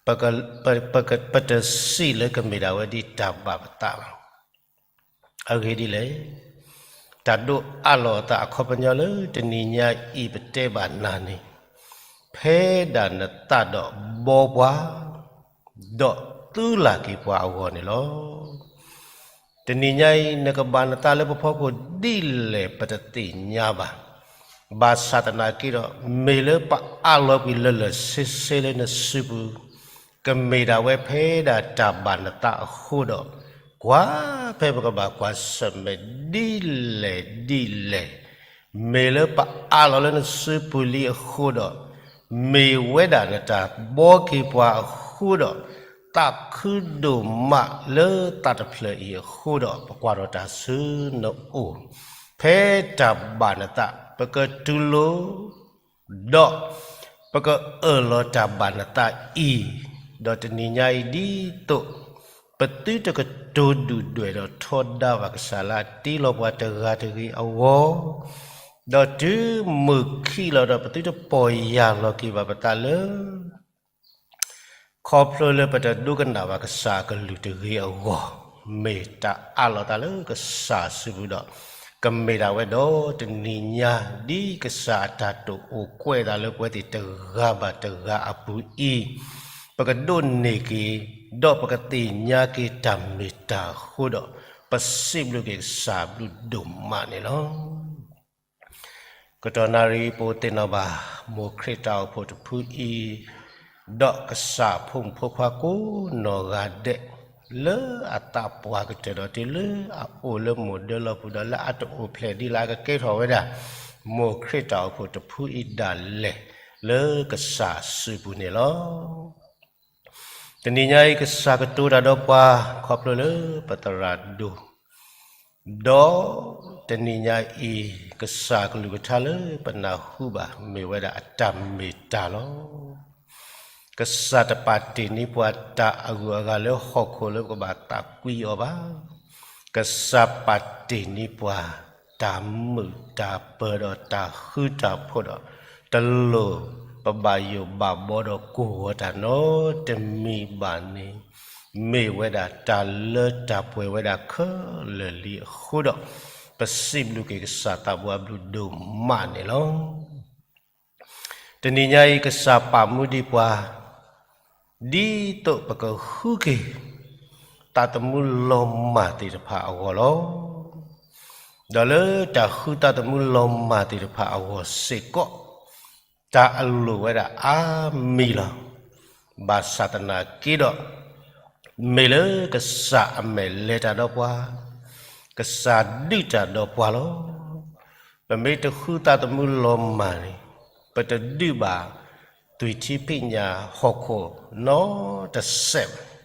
ပက, ပ, ပက, ပတစံးလၢကမ့ၢ်ဒၣ်ဝဲဒ်တၢ်ဘၣ်ပသးဘၣ်. အဂ့ၢ်ဒ်လဲၣ်, တၢ်ဒိးအးလီၤအသးအခီပညီလၢတနံၤညါအံၤပတဲဘၣ်နၤန့ၣ်, ဖဲဒၣ်နသးဒီးဘီပှၤ ဒီးသုလၢ်က့ၤပှၤအဂီၢ်န့ၣ်လီၤ. တနံၤညါအံၤ နကဘၣ်နသးလၢပဖီခိၣ်ဒ်လဲၣ်ပတသ့ၣ်ညါဘၣ်. ဘၣ်ဆၣ်သနာ်က့ဒီး မ့ၢ်လၢပအးလီၤကွံာ်လၢလၢာ်ဆ့ဆ့လၢနစုပူၤ, ကမ့ၢ်ဒၣ်ဝဲဖဲဒၣ်တၢ်ဘၣ်နသးအဃိဒီး, ကွၢ်ဖဲပကဘၣ်ကွၢ်ဆၢၣ်မဲာ်ဒ်လဲၣ်ဒ်လဲၣ်, မ့ၢ်လၢပအးလီၤလၢနစုပူၤလံအဃိဒီး, မ့ၢ်ဝဲဒၣ်နတၢ်ဘီက့ၤပှၤအဃိဒီး, သးခုဒိၣ်မးလၢသးတဖျၢၣ်အံၤအဃိဒီး, ပကွၢ်ထီၣ်တၢ်ဆူနအိၣ်, ဖဲတၢ်ဘၣ်နသး ပကတူၢ်လိာ် ဒီးပကအၢၣ်လီၤတၢ်ဘၣ်နသးအံၤ, ဒီးတနံၤညါအံၤဒ်သိး ပသုတကတိၤဒုၣ်ဒွဲၣ်ဒီးထီဒါဘၣ်ကစၢ်လၢအတ့လီၤပှၤတဂၤတဂ့ၤအဂီၢ်, ဒီးတုၤမုၢ်ခံးလီၤဒီးပသုတပီၢ်ယၢ်လီၤက့ၤဘၣ်ပသးလၢ ခီဖျိလၢပတဒိကနၣ်ဘၣ်ကစၢ်အကလုၢ်တဂ့ၤအဂီၢ်, မ့ၢ်တၢ်အးလီၤသးလၢကစၢ်အစုပူၤဒီး, ကမ့ၢ်ဒၣ်ဝဲဒီးတနံၤညါ ဒ်ကစၢ်အတၢ်တိာ်အိၣ်ကွဲးသးလၢပဝဲသ့ၣ်တဂၤဘၣ်တဂၤအပူၤအံၤ, ပကဒိးန့ၢ်က့ၤ, ဒီးပကသ့ၣ်ညါက့ၤတၢ်မ့ၢ်တၢ်အဃိဒီး, ပစံးဘျုးက့ၤကစၢ်ဘျုးဒိၣ်မးန့ၣ်လီၤ. ကတီၢ်နၣ်ရံၣ်ပအိၣ်သ့ၣ်နီၣ်ဘၣ် မိၢ်ခရံာ်တၢ်အိၣ်ဖှိၣ်တဖုအံၤ, ဒီးကစၢ်ဖိမုၣ်ဖိခွါကိးနီၢ်ဂၤဒဲး, လၢအသးပှၢ်ကတၢၢ်ဒီးတုၤလၢအအိၣ်လၢမိၢ်ဒၢလီၢ်ပူၤဒီးလၢအတအိၣ်ဖျဲၣ်ဒ်လၢအကကဲထီၣ်ဝဲဒၣ်, မိၢ်ခရံာ်တၢ်အိၣ်ဖှိၣ်တဖုအံၤဒၣ်လဲာ်, လၢကစၢ်စုပူၤန့ၣ်လီၤ. တနံၤညါအံၤ ကစၢ်ကတိၤတၢ်ဒီးပှၤ ခီဖျိလၢပသရၣ်ဒိၣ်, ဒီးတနံၤညါအံၤ ကစၢ်ကလုၢ်ကထါလၢပနၢ်ဟူဘၣ် မ့ၢ်ဝဲဒၣ်အတၢ်မ့ၢ်တၢ်လီၤ. ကစၢ်တပာ်တ့ၢ်န့ၢ်ပှၤတၢ်အဂုၤအဂၤလၢဟီၣ်ခိၣ်လၢပကဘၣ်သးကွံအီၤဘၣ်. ကစၢ်ပာ်တ့ၢ်န့ၢ်ပှၤ တၢ်မုာ်တၢ်ပၢၤဒီးတၢ်ဃူတၢ်ဖိးဒီး, တလိၣ်ပဘၣ်ယိၣ်ဘၣ်ဘီဒီးကိၢ်ဂီၤတၢ်နီတမံၤဘၣ်န့ၣ်, မ့ၢ်ဝဲဒၣ်တၢ်လၢတၢ်ပှဲၤဝဲဒၣ်ခဲလၢာ်လံအဃိဒီး, ပစံးဘျုးက့ၤကစၢ်သးဘိအဘျုးဒိၣ်မးန့ၣ်လီၤ. တနံၤညါအံၤ ကစၢ်ပာ်မူဒံးပှၤ, ဒ်သိးပကဃုက့ၤ သးသမူလီၤမၢ်သ့ၣ်တဖၣ်အဂီၢ်လီၤ. ဒီးလၢတၢ်ဃုသးသမူလီၤမၢ်သ့ၣ်တဖၣ်အဂီၢ်စ့ၢ်ကီး, တၢ်အလိၣ်ဝဲဒၣ်အါမံၤလီၤ. ဘၣ်ဆၣ်သနာ်က့ဒီး, မ့ၢ်လၢကစၢ်အမဲာ်လဲၤတၢ်ဒီးပှၤ, ကစၢ်ဒုးတၢ်ဒီးပှၤလီၤ. ပမ့ၢ်တဃုသးသမူလီၤမၢ်န့ၣ်, ပတဒုးဘၣ်သွံၣ်ထံဖံးညၣ်ဟီၣ်ခိၣ်နီတစဲးဘၣ်.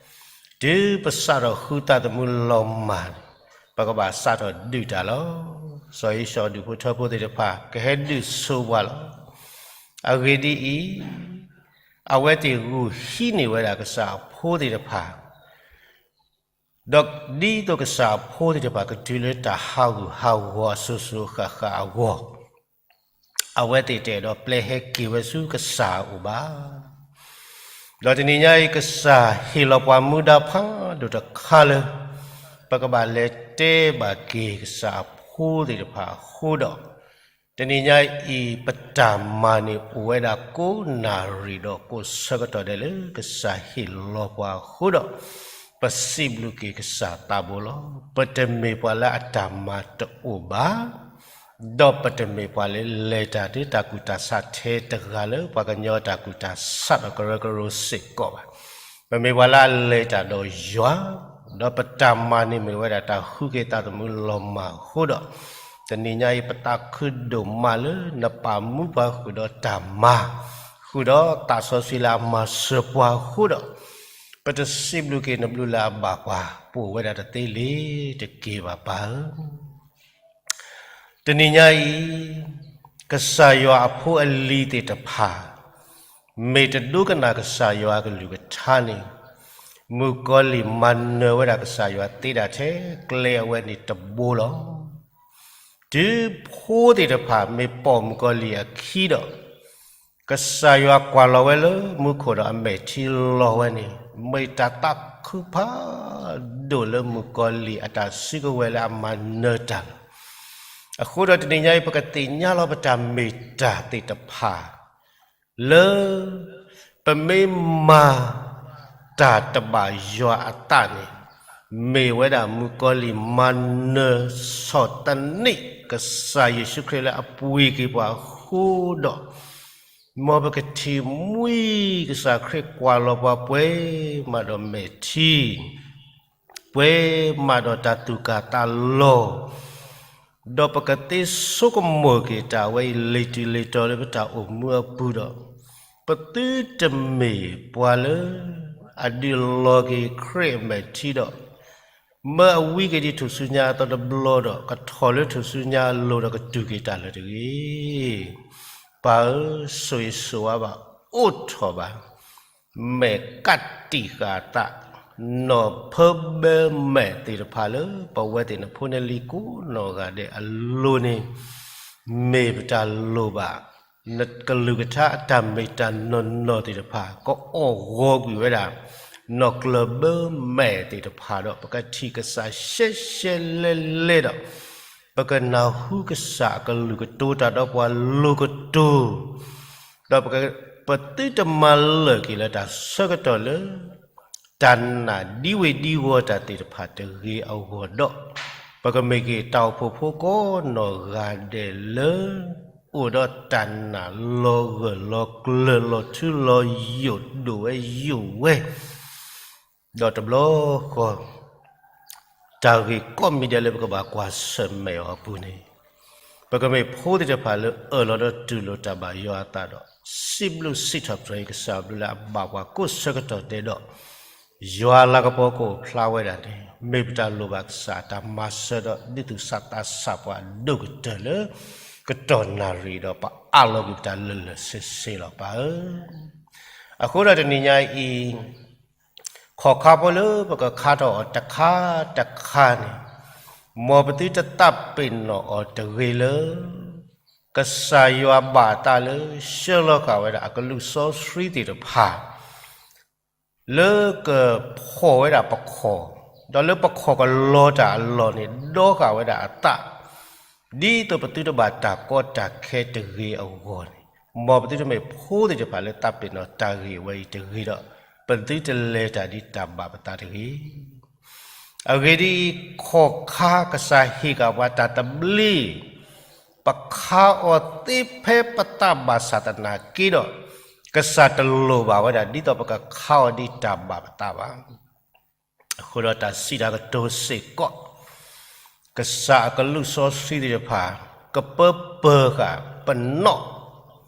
တုၤပစးထီၣ်ဃုသးသမူလီၤမၢ်န့ၣ်, ပကဘၣ်စးထီၣ်ဒုးတၢ်လီၤ. စီၤဧ့ၡီၤဒူၣ်ဖိထၢဖိသ့ၣ်တဖၣ် ကဟဲဒုးဆိပှၤလီၤ. အဂ့ၢ်ဒ်အံၤ, အဝဲသ့ၣ်ဂုာ်ဟံးန့ၢ်ဝဲဒၣ်ကစၢ်အဖိသ့ၣ်တဖၣ်, ဒီးဒ်သိးကစၢ်အဖိသ့ၣ်တဖၣ်ကတုၤလၢတၢ်ဟးဂူာ်ဟးဂီၤအစိၤစိၤအဃၣ်ဃၣ်အဂီၢ်, အဝဲသ့ၣ်တအဲၣ်ဒိးပျဲဟဲက့ၤဝဲဆူကစၢ်အအိၣ်ဘၣ်. ဒီးတနံၤညါအံၤ ကစၢ်ဟ့ၣ်လီၤပှၤမူဒါဖးဒိၣ်တခါလၢ ပကဘၣ်လဲၤတဲဘၣ်က့ၤကစၢ်အဖိသ့ၣ်တဖၣ်အဃိဒီး, တနံၤညါအံၤ ပတၢ်မၤန့ၣ်အိၣ်ဝဲဒၣ်ကိးနၣ်ရံၣ်ဒီးကိးဆၢကတီၢ်ဒဲးလၢ ကစၢ်ဟ့ၣ်လီၤပှၤအဃိဒီး, ပစံးဘျုးက့ၤကစၢ်သးဘိလီၤ. ပတမ့ၢ်ပှၤလၢအတၢ်မၤတအိၣ်ဘၣ်, ဒီးပတမ့ၢ်ပှၤလၢလဲၤတၢ်ဒ်တၢ်ကူၣ်တၢ်ဆးထဲတဂၤလၢပှၤကညီတၢ်ကူၣ်တၢ်ဆးဒီးကရၢကရိစ့ၢ်ကီးဘၣ်. ပမ့ၢ်ပှၤလၢအလဲၤတၢ်ဒီးယွၤ, ဒီးပတၢ်မၤန့ၣ်မ့ၢ်ဝဲဒၣ်တၢ်ဃုက့ၤသးသမူလီၤမၢ်အဃိဒီး, တနံၤညါအံၤ ပသးခုဒိၣ်မးလၢနပာ်မူပှၤဃုာ်ဒီးတၢ်မၤ, ဃုာ်ဒီးသးစီဆှံလၢအမၤစၢၤပှၤအဃိဒီး, ပတစံးဘျုးက့ၤနဘျုးလၢအဘၣ်ပှၤ, ပအိၣ်ဝဲဒၣ်တသ့လၢၤတက့ၢ်ဘၣ်ပၢ်ဧၢ. တနံၤညါအံၤ, ကစၢ်ယွၤအဖိအလံၤသ့ၣ်တဖၣ်, မ့ၢ်တဒိကနၣ်ကစၢ်ယွၤအကလုၢ်ကထါန့ၣ်, မုၣ်ကီၤလံၢ်မၤနၢၤဝဲဒၣ်ကစၢ်ယွၤသ့ဒၣ်ထဲကျဲအဝဲန့ၣ်တဘိလီၤ. တုၤဖိသ့ၣ်တဖၣ်မ့ၢ်ပိာ်မုၣ်ကီၤလံၢ်အခံဒီး, ကစၢ်ယွၤကွၢ်လီၤဝဲလၢမူခိၣ်ဒီးအမဲာ်ထံလီၤဝဲန့ၣ်, မ့ၢ်တၢ်သးခုဖးဒိၣ်လၢမုၣ်ကီၤလံၢ်အတၢ်စုကဝဲၤလၢအမၤနၢၤတၢ်လီၤ. အဃိဒီးတနံၤညါအံၤ ပကသ့ၣ်ညါလီၤပတၢ်မ့ၢ်တၢ်သ့ၣ်တဖၣ် လၢ ပမ့ၢ်မၤတၢ်တဘၣ်ယွၤအသးန့ၣ်, မ့ၢ်ဝဲဒၣ်မုၣ်ကီၤလံၢ်မၤနၢၤဆီၣ်သနံးကစၢ်ယ့ၣ်ၡူးခရံာ်လၢအပှ့ၤက့ၤပှၤအဃိဒီး, မ်ပကထံၣ်မှံကစၢ်ခရံာ်ကွၢ်လီၤပှၤပှဲၤမးဒီးမဲာ်ထံ ပှဲၤမးဒီးတၢ်သူၣ်ကၢ်သးလီၤ, ဒီးပကသ့ဆိကမိၣ်က့ၤတၢ်ဝဲအံၤလ့ၤတုၤလ့ၤတီၤလၢပတၢ်အိၣ်မူအပူၤဒီး, ပသုတမ့ၢ်ပှၤလၢ အဒုးလီၤက့ၤခရံာ်အမဲာ်ထံဒီး, မၢအဝံက့ၤဒ်ထူၣ်စုညါအသီတဘျီဒီး ကထီၣ်လၢထူၣ်စုညါအလိၤဒီးကတူၢ်က့ၤတၢ်လၢာ်တဂ့ၤ. ပၢ်ဧၢ, ဆိၣ်ဂ့ၤဆိၣ်ဝါဘၣ်, အိးထီၣ်ဘၣ် မဲာ်ကးတံာ်ဃာ်အသး, နီၢ်ဖၢဘၢမဲာ်သ့ၣ်တဖၣ်လၢ ပဝဲသ့ၣ်နဖိနလံၤကိးနီၢ်ဂၤဒဲးအလိၤန့ၣ်, မ့ၢ်ပတၢ်လိၣ်ဘၣ်, နကလုၢ်ကထါအတၢ်မ့ၢ်တၢ်နီၢ်နီၢ်သ့ၣ်တဖၣ် ကအီၣ်ဂီၤကွံာ်ဝဲဒၣ် နီၢ်ကျၢၢ်ဘၢမဲာ်သ့ၣ်တဖၣ်ဒီး ပကထံၣ်ကစၢ်ရှဲရှဲလဲလဲဒီး ပကနၢ်ဟူကစၢ်အကလုၢ်ကတိၤတၢ်ဒီးပှၤလိၤကတိၤ, ဒီးပသုတမၤလၢာ်က့ၤလၢတၢ်ဆၢကတီၢ်လၢ တၢ်နာ်ဒံဝ့ၤဒံဝီၤတၢ်သ့ၣ်တဖၣ်တဂ့ၤအဂီၢ်ဒီး, ပကမ့ၢ်က့ၤတၢ်အိၣ်ဖှိၣ်ဖိကိးနီၢ်ဂၤဒဲးလၢ အိၣ်ဒီးတၢ်နာ်လီၤဂၢၢ်လီၤကျၢၤလီၤထူလီၤယိာ်ဒိၣ်ဝဲယိာ်ဝဲ, ဒီးတဘျီဃီ တၢ်ဂ့ၢ်ကိးမံၤဒဲးလၢပကဘၣ်ကွၢ်ဆၢၣ်မဲာ်အီၤအပူၤန့ၣ်, ပကမ့ၢ်ဖိသ့ၣ်တဖၣ်လၢအၢၣ်လီၤဒီးတူၢ်လိာ်တၢ်ဘၣ်ယွၤအသးဒီး စံးဘျုးစံးထီၣ်ပတြၢၤကစၢ်အဘျုးလၢအဘၣ်ပှၤကိးဆၢကတီၢ်ဒဲးဒီး, ယွၤလၤကပီၤကအိၣ်ဖျါဝဲဒၣ်န့ၣ် မ့ၢ်ပတၢ်လိၣ်ဘၣ်ကစၢ်အတၢ်မၤစၢၤဒီးဒုးသူၣ်ဆးသးဆးပှၤအဒိၣ်ကတၢၢ်လၢ ကတီၢ်နၣ်ရံၣ်ဒီး ပအးလီၤကွံာ်ပတၢ်လၢာ်လၢာ်ဆ့ဆ့လီၤပၢ်ဧၢ. အဃိဒီးတနံၤညါအံၤ ခီၣ်ခါဖိလၢပကခါထီၣ်အီၤတခါတခါန့ၣ်, မ်ပသုတသးပ့ၤနီၣ်အီၤတဂ့ၤလၢ ကစၢ်ယွၤဘၣ်အသးလၢ ဆှၢလီၤဃာ်ဝဲဒၣ်အကလူးစီဆှံသ့ၣ်တဖၣ် လၢကဖှီၣ်ဝဲဒၣ်ပခီၣ်, ဒီးလၢပခီၣ်ကလီၤတၢ်အလီၢ်န့ၣ် ဒီဃာ်ဝဲဒၣ်အသး, ဒ်သိးပသုတဘၣ်တၢ်ကီတၢ်ခဲတဂ့ၤအဂီၢ်န့ၣ်, မ်ပသုတမ့ၢ်ဖိသ့ၣ်တဖၣ်လၢသးပ့ၤနီၣ်တၢ်ဂ့ၢ်ဝဲအံၤတဂ့ၤဒီး, ပသုတလဲၤတၢ်ဒ်တၢ်ဘၣ်ပသးတဂ့ၤ. အဂ့ၢ်ဒ်အံၤ, ခီၣ်ခါကစၢ်ဟ့ၣ်က့ၤပှၤတၢ်သဘျ့, ပခါအီၤသ့ဖဲပသးဘၣ်ဆၣ်သနာ်က့ဒီး, ကစၢ်တလိၣ်ဘၣ်ဝဲဒၣ် ဒ်သိးပကခါအီၤဒ်တၢ်ဘၣ်ပသးဘၣ်. အဃိဒီးတၢ်စံးတၢ်ကတိၤစ့ၢ်ကီး, ကစၢ်အကလူးစီဆှံသ့ၣ်တဖၣ် ကပၢပၢၤဃာ်ပနီၣ်,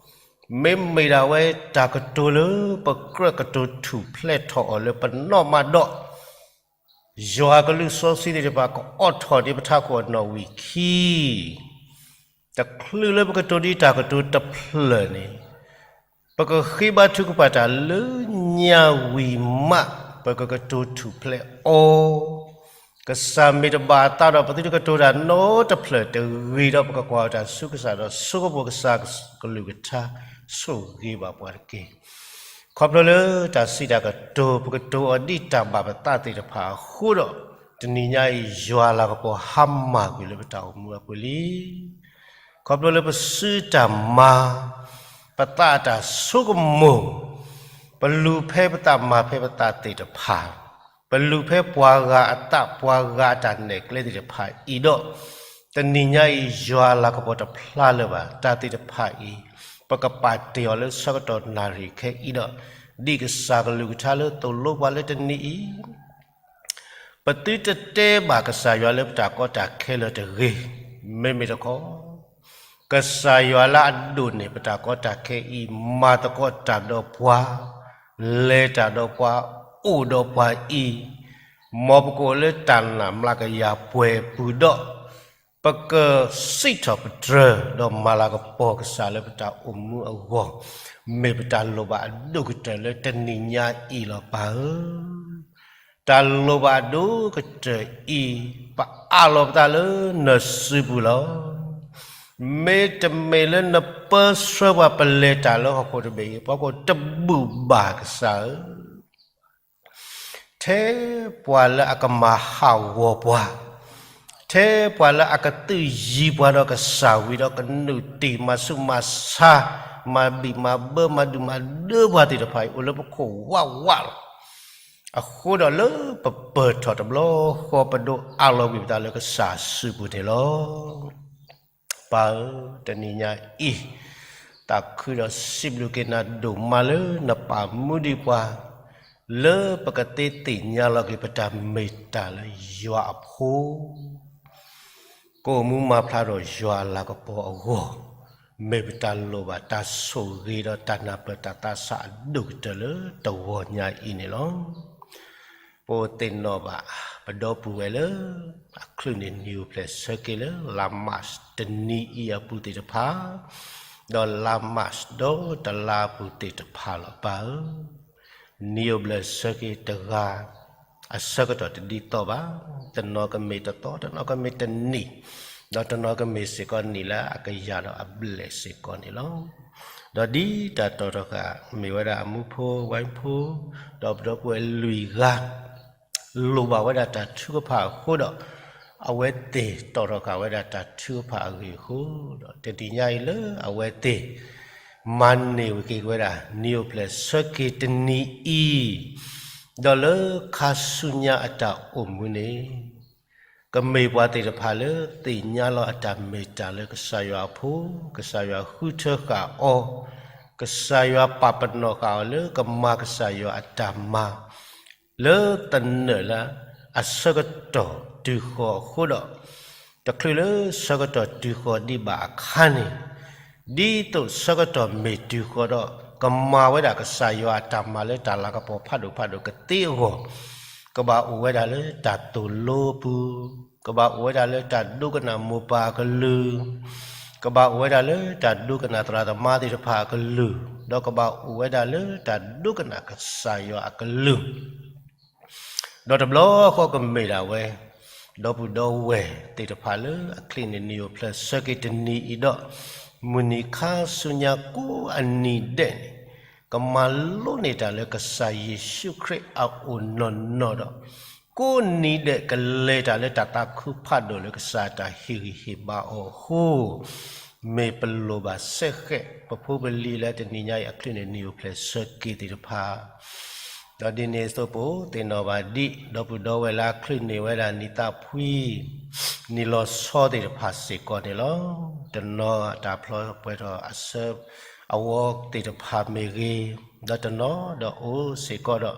မ့မ့ၢ်ဒၣ်ဝဲတၢ်ကတိၤလၢပကြၢးကတိၤထူၣ်ဖျဲးထီၣ်အီၤလၢပနီၣ်မးဒီး, ယွၤအကလူးစီဆှံသ့ၣ်တဖၣ် ကအိးထီၣ်ဒံးပထးခိၣ်အနီၣ်ဝံာ်ခံ, တချုးလၢပကတိၤဒံးတၢ်ကတိၤတဖျၢၣ်န့ၣ်, ပကဃ့ဘါထုကဖၣ်တၢ်လၢညါဝံၤမး ပကကတိၤထူၣ်ဖျဲးအီၤ, ကစၢ်မ့ၢ်တဘၣ်အသးဒီး ပသုတကတိၤတၢ်နီတဖျၢၣ်တဂ့ၤဒီး ပကကွၢ်အီၤတၢ်ဆူကစၢ်ဒီးဆိကမိၣ် ကစၢ်ကလုၢ်ကထါဆိၣ်ဂ့ၤဘၣ်ပှၤတက့ၢ်. ခီဖျိလၢတၢ်စံးတၢ်ကတိၤ ပကတိၤအီၤဒ်တၢ်ဘၣ်ပသးသ့ၣ်တဖၣ်အဃိဒီး, တနံၤညါအံၤ ယွၤအလၤကပီၤဟါမၢ်ကွံာ်လၢပတၢ်အိၣ်မူအပူၤလံ. ခီဖျိလၢပစုတၢ်မၤ, ပသးအတၢ်ဆိကမိၣ်, ပလူၤဖဲပသးမၤဖဲပသးသ့ၣ်တဖၣ်, ပလူၤဖဲပှၤဂၤအသးပှၤဂၤအတၢ်နဲၣ်ကျဲသ့ၣ်တဖၣ်အံၤဒီး, တနံၤညါအံၤ ယွၤအလၤကပီၤတဖျါလၢၤဘၣ် တၢ်သ့ၣ်တဖၣ်အံၤ, ပကပာ်တ့ၢ်အီၤလၢဆၢကတီၢ်နၣ်ရံၣ်ခဲအံၤဒီး, ဒ်ကစၢ်ကလုၢ်ကထါလၢသိၣ်လိပှၤလၢတနံၤအံၤ ပသုတတဲဘၣ်ကစၢ်ယွၤလၢပတၢ်ကီတၢ်ခဲလၢာ်တဂ့ၤ, မ့မ့ၢ်တခီ, ကစၢ်ယွၤလၢအဒိၣ်န့ၢ်ပတၢ်ကီတၢ်ခဲအံၤ မၤသကိးတၢ်ဒီးပှၤ, လဲၤတၢ်ဒီးပှၤ, အိၣ်ဒီးပှၤအံၤ, မ်ပကအိၣ်လၢတၢ်နာ်မျးကယၤပှဲၤအပူၤဒီး, ပကစံးထီၣ်ပတြၢၤ ဒီးမၤလၤကပီၤကစၢ်လၢပတၢ်အိၣ်မူအဂီၢ်, မ့ၢ်ပတၢ်လိၣ်ဘၣ်အဒိၣ်ကတၢၢ်လၢတနံၤညါအံၤလီၤ ပၢ်ဧၢ. တၢ်လိၣ်ဘၣ်အဒိၣ်ကတၢၢ်အံၤ, ပအးလီၤပသးလၢနစုပူၤလီၤ. မ့တမ့ၢ်လၢနပၢဆှၢပှၤပလဲၤတၢ်လၢဟီၣ်ခိၣ်တဘ့ၣ်အံၤ ပှၤကတဘူၣ်ဘၣ်ကစၢ်ဧၢ. ထဲပှၤလၢအကမၤဟးဂီၤပှၤ, ထဲပှၤလၢအကသုးယံၤပှၤဒီးကစၢ်ဝံၤဒီးကနုာ်တ့ၢ်မၤဆူးမၤဆါ, မၤဘံၣ်မၤဘၢမၤဒုၣ်မၤဒၢပှၤသ့ၣ်တဖၣ်အံၤ အိၣ်လၢပခိၣ်ဝးဝးလီၤ. အဃိဒီးလၢပပၢၢ်ထီၣ်တဘျီဃီ ပဒိးအးလီၤကွံာ်ပသးလၢကစၢ်စုပူၤန့ၣ်လီၤ. ပၢ်ဧၢ, တနံၤညါအံၤ, သးခုဒီးစံးဘျုးက့ၤနၤဒိၣ်မးလၢနပာ်မူဒံးပှၤ, လၢပကသ့သ့ၣ်ညါလီၤက့ၤပတၢ်မ့ၢ်တၢ်လၢယွၤအဖိ ကအိၣ်မူမၤဖျါထီၣ်ယွၤအလၤကပီၤအဂီၢ်, မ့ၢ်ပတၢ်လိၣ်ဘၣ်တၢ်ဆိၣ်ဂ့ၤဒီးတၢ်နၢ်ပၢၢ်တၢ်သးစၢ်အဒိၣ်ကတၢၢ်လၢတဂီၤညါအံၤန့ၣ်လီၤ. ပအိၣ်သ့ၣ်နီၣ်ဘၣ် ပဒီပုၢ်ဝဲၢ်လၢ အချုးန့ၣ်နံၤအိၣ်ဖျဲၣ်ဆၢက့ၤလၢ လါမၢ်ၡးတနံၤအံၤအပူၤသ့ၣ်တဖၣ်, ဒီးလါမၢ်ၡးဒီတလါအပူၤသ့ၣ်တဖၣ်လီၤ ပၢ်ဧၢ. နံၤအိၣ်ဘျဲၣ်ဆၢက့ၤတဂၤ အဆၢကတီၢ်တဒ်သိးဘၣ်, တနီၤကမ့ၢ်တသီ, တနီၤကမ့ၢ်တနံၣ်, ဒီးတနီၤကမ့ၢ်စ့ၢ်ကီးနံၣ်လၢအကယၤဒီးအဘျဲၣ်စ့ၢ်ကီးန့ၣ်လီၤ. ဒီးဒ်တၢ်တီၣ်ထီၣ်ဃာ် မ့ၢ်ဝဲဒၣ်အမူဖိဝဲဖိ, ဒီးပဒီပုၢ်ဝဲၢ်လွံၢ်ဂၤ လိၣ်ဘၣ်ဝဲဒၣ်တၢ်ထုကဖၣ်အဃိဒီး, အဝဲသ့ၣ်တီၣ်ထီၣ်ဃာ်ဝဲဒၣ်တၢ်ထုကဖၣ်အဂ့ၢ်အဃိဒီး, တနံၤညါအံၤလၢအဝဲသ့ၣ် မၤန့ၢ်ဝဲက့ၤဝဲဒၣ် နံၤအိၣ်ဖျဲၣ်ဆၢက့ၤတနံၤအံၤ, ဒီးလၢခါဆူညါအတၢ်အိၣ်မူန့ၣ် ကမ့ၢ်ပှၤသ့ၣ်တဖၣ်လၢသ့ၣ်ညါလီၤအတၢ်မ့ၢ်တၢ်လၢကစၢ်ယွၤအဖိ, ကစၢ်ယွၤဃုထၢဃာ်အီၤ, ကစၢ်ယွၤပာ်ပနီၣ်ဃာ်အီၤလၢကမၤကစၢ်ယွၤအတၢ်မၤ လၢသနၢၣ်လၢအဆၢကတီၢ်တုၤဃီၤအဃိဒီး, တချုးလၢဆၢကတီၢ်တုၤဃီၤဒံးဘၣ်အခါန့ၣ်, ဒ်သိးဆၢကတီၢ်မ့ၢ်တုၤဃီၤဒီး ကမၤဝဲဒၣ်ကစၢ်ယွၤအတၢ်မၤလၢတၢ်လၤကပီၤဖးဒိၣ်ဖးဒိၣ်ကသ့အဂီၢ်, ကဘၣ်အိၣ်ဝဲဒၣ်လၢတၢ်သိၣ်လိအပူၤ, ကဘၣ်အိၣ်ဝဲဒၣ်လၢတၢ်ဒိကနၣ်မိၢ်ပၢ်အကလုၢ်, ကဘၣ်အိၣ်ဝဲဒၣ်လၢတၢ်ဒိကနၣ်သရၣ်သမါသ့ၣ်တဖၣ်အကလုၢ်, ဒီးကဘၣ်အိၣ်ဝဲဒၣ်လၢတၢ်ဒိကနၣ်ကစၢ်ယွၤအကလုၢ် ဒီးတဘျီဃီကမ့ၢ်ဒၣ်ဝဲ ဒီပုၢ်ဒီဝဲၢ်သ့ၣ်တဖၣ်လၢအချံးန့ၣ်နံၤအိၣ်ဖျဲၣ်ဆၢက့ၤတနံၤအံၤဒီး, မုၢ်နံၤခါဆူညါကိးအနံၤဒဲးန့ၣ်, ကမၤလိန့ၢ်တၢ်လၢကစၢ်ယ့ၣ်ၡူးခရံာ်အအိၣ်နီၢ်နီၢ်ဒီး, ကိးနံၤဒဲးကလဲၤတၢ်လၢတၢ်သးခုဖးဒိၣ်လၢကစၢ်အတၢ်ဟ့ၣ်ဂံၢ်ဟ့ၣ်ဘါအီၤအဃိ, မ့ၢ်ပလိၣ်ဘၣ်စဲဃဲး ပဖိပလံၤလၢတနံၤညါအံၤအချံးန့ၣ်နံၤအိၣ်ဖျဲၣ်ဆၢက့ၤသ့ၣ်တဖၣ် ဒီးဒ်န့ၣ်အသိးပသ့ၣ်နီၣ်ဘၣ်ဒံး ဒီပုၢ်ဒီဝဲၢ်လၢအချုးန့ၢ်ဝဲဒၣ်နံၣ်သးဖှံ နံၣ်လီၤဆီသ့ၣ်တဖၣ်စ့ၢ်ကီးန့ၣ်လီၤ. တနီၤတၢ်ဖျီပှဲၤထီၣ်အဆၢအဝီသ့ၣ်တဖၣ်မ့ၢ်ဂ့ၤ, ဒီးတနီၤဒီးအိၣ်စ့ၢ်ကီးဒီး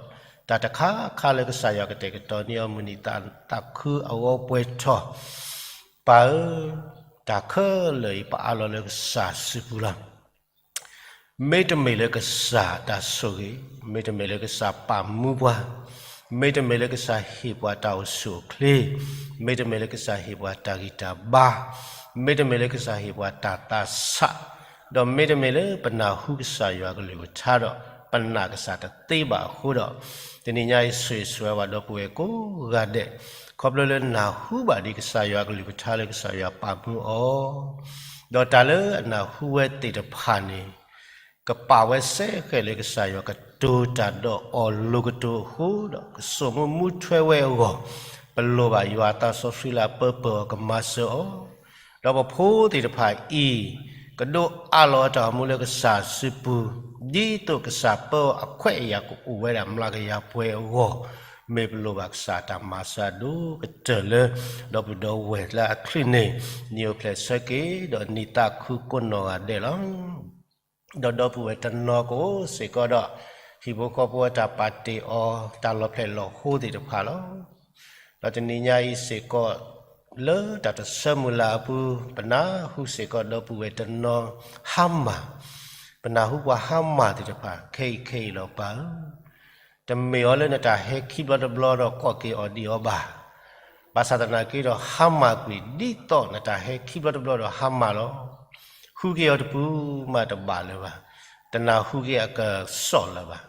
တၢ်တခါခါလၢကစၢ်ယွၤကတဲာ်ကတီၤန့ၢ်အီၤမုၢ်နံၤသးခုအဂီၢ်ပှဲၤထီၣ်, ပၢ်ဧၢ, တၢ်ခဲလၢာ်အံၤပအးလီၤလၢကစၢ်စုပူၤလီၤ. မ့တမ့ၢ်လၢကစၢ်တၢ်ဆိၣ်ဂ့ၤ, မ့တမ့ၢ်လၢကစၢ်ပာ်မူပှၤ, မ့တမ့ၢ်လၢကစၢ်ဟ့ၣ်ပှၤတၢ်အိၣ်ဆူၣ်အိၣ်ချ့, မ့တမ့ၢ်လၢကစၢ်ဟ့ၣ်ပှၤတၢ်ဂံၢ်တၢ်ဘါ, မ့တမ့ၢ်လၢကစၢ်ဟ့ၣ်ပှၤတၢ်သးဆး, ဒီးမ့တမ့ၢ်လၢပနၢ်ဟူကစၢ်ယွၤကလုၢ်ကထါဒီး ပနာ်ကစၢ်တသ့ဘၣ်အဃိဒီး, တနံၤညါအံၤဆိၣ်ဂ့ၤဆိၣ်ဝါဘၣ်ဒီပုၢ်ဝဲၢ်ကိးဂၤဒဲး, ခီဖျိလၢနၢ်ဟူဘၣ်ဒံးကစၢ်ယွၤကလုၢ်ကထါလၢကစၢ်ယွၤပာ်မူအီၤ, ဒီးတၢ်လၢအနၢ်ဟူဝဲသ့ၣ်တဖၣ်န့ၣ် ကပာ်ဝဲစ့ၢ်ကီးလၢကစၢ်ယွၤကတိၤတၢ်ဒီးအီၤလိၤကတိၤအဃိဒီး ကစိာ်မူမူထွဲဝဲအဂီၢ်, ပလိၣ်ဘၣ်ယွၤအသးစီဆှံလၢအပၢပၢၢ်အီၤကမၤစၢၤအီၤ, ဒီးပဖိသ့ၣ်တဖၣ်အံၤ ကဒိးအးလီၤအတၢ်အိၣ်မူလၢကစၢ်စုပူၤ, ဒ်သိးကစၢ်ပၢအီၤအခွဲးအယာ်ကအိၣ်ဝဲဒၣ်မျးကယၤပှဲၤအဂီၢ်, မ့ၢ်ပလိၣ်ဘၣ်ကစၢ်တၢ်မၤစၢၤအဒိၣ်ကတၢၢ်လၢ ဒီပုၢ်ဒီဝဲၢ်လၢအချုးန့ၢ် နံၣ်အိၣ်ဖျဲၣ်ဆၢက့ၤ ဒီးနံၣ်သးခုကိးနီၢ်ဂၤဒဲးလီၤ. ဒီးဒီပုၢ်ဝဲၢ်တနီၤကအိၣ်စ့ၢ်ကီးဒီး ဟံၣ်ဖိဃီဖိအတၢ်ပာ်တ့ၢ်အီၤ တၢ်လီၤဖျဲၣ်လီၤဟိသ့ၣ်တဖၣ်လီၤ. ဒီးတနံၤညါအံၤစ့ၢ်ကီး လၢတၢ်တဆၢမုၢ်လၢ်အပူၤ ပနၢ်ဟူစ့ၢ်ကီးဒီပုၢ်ဝဲၢ်တနီၤ ဟါမၢ်, ပနၢ်ဟူပှၤဟါမၢ်သ့ၣ်တဖၣ် ခဲအံၤခဲအံၤလီၤပၢ်ဧၢ, တမ့ၢ်အီၤလၢနတၢ်ဟဲခံဘျီတဘျီဒီးကိးက့ၤအီၤဒံးအီၤဘၣ်. ဘၣ်ဆၣ်သနာ်က့ဒီး ဟါမၢ်ကွံာ်ဒ်သိးနတၢ်ဟဲခံဘျီတဘျီဒီးဟါမၢ်လီၤ. ဃုက့ၤအီၤတပူၤမးတဘၣ်လၢၤဘၣ်. တနၢ်ဟူက့ၤအကစီၣ်လၢၤဘၣ်.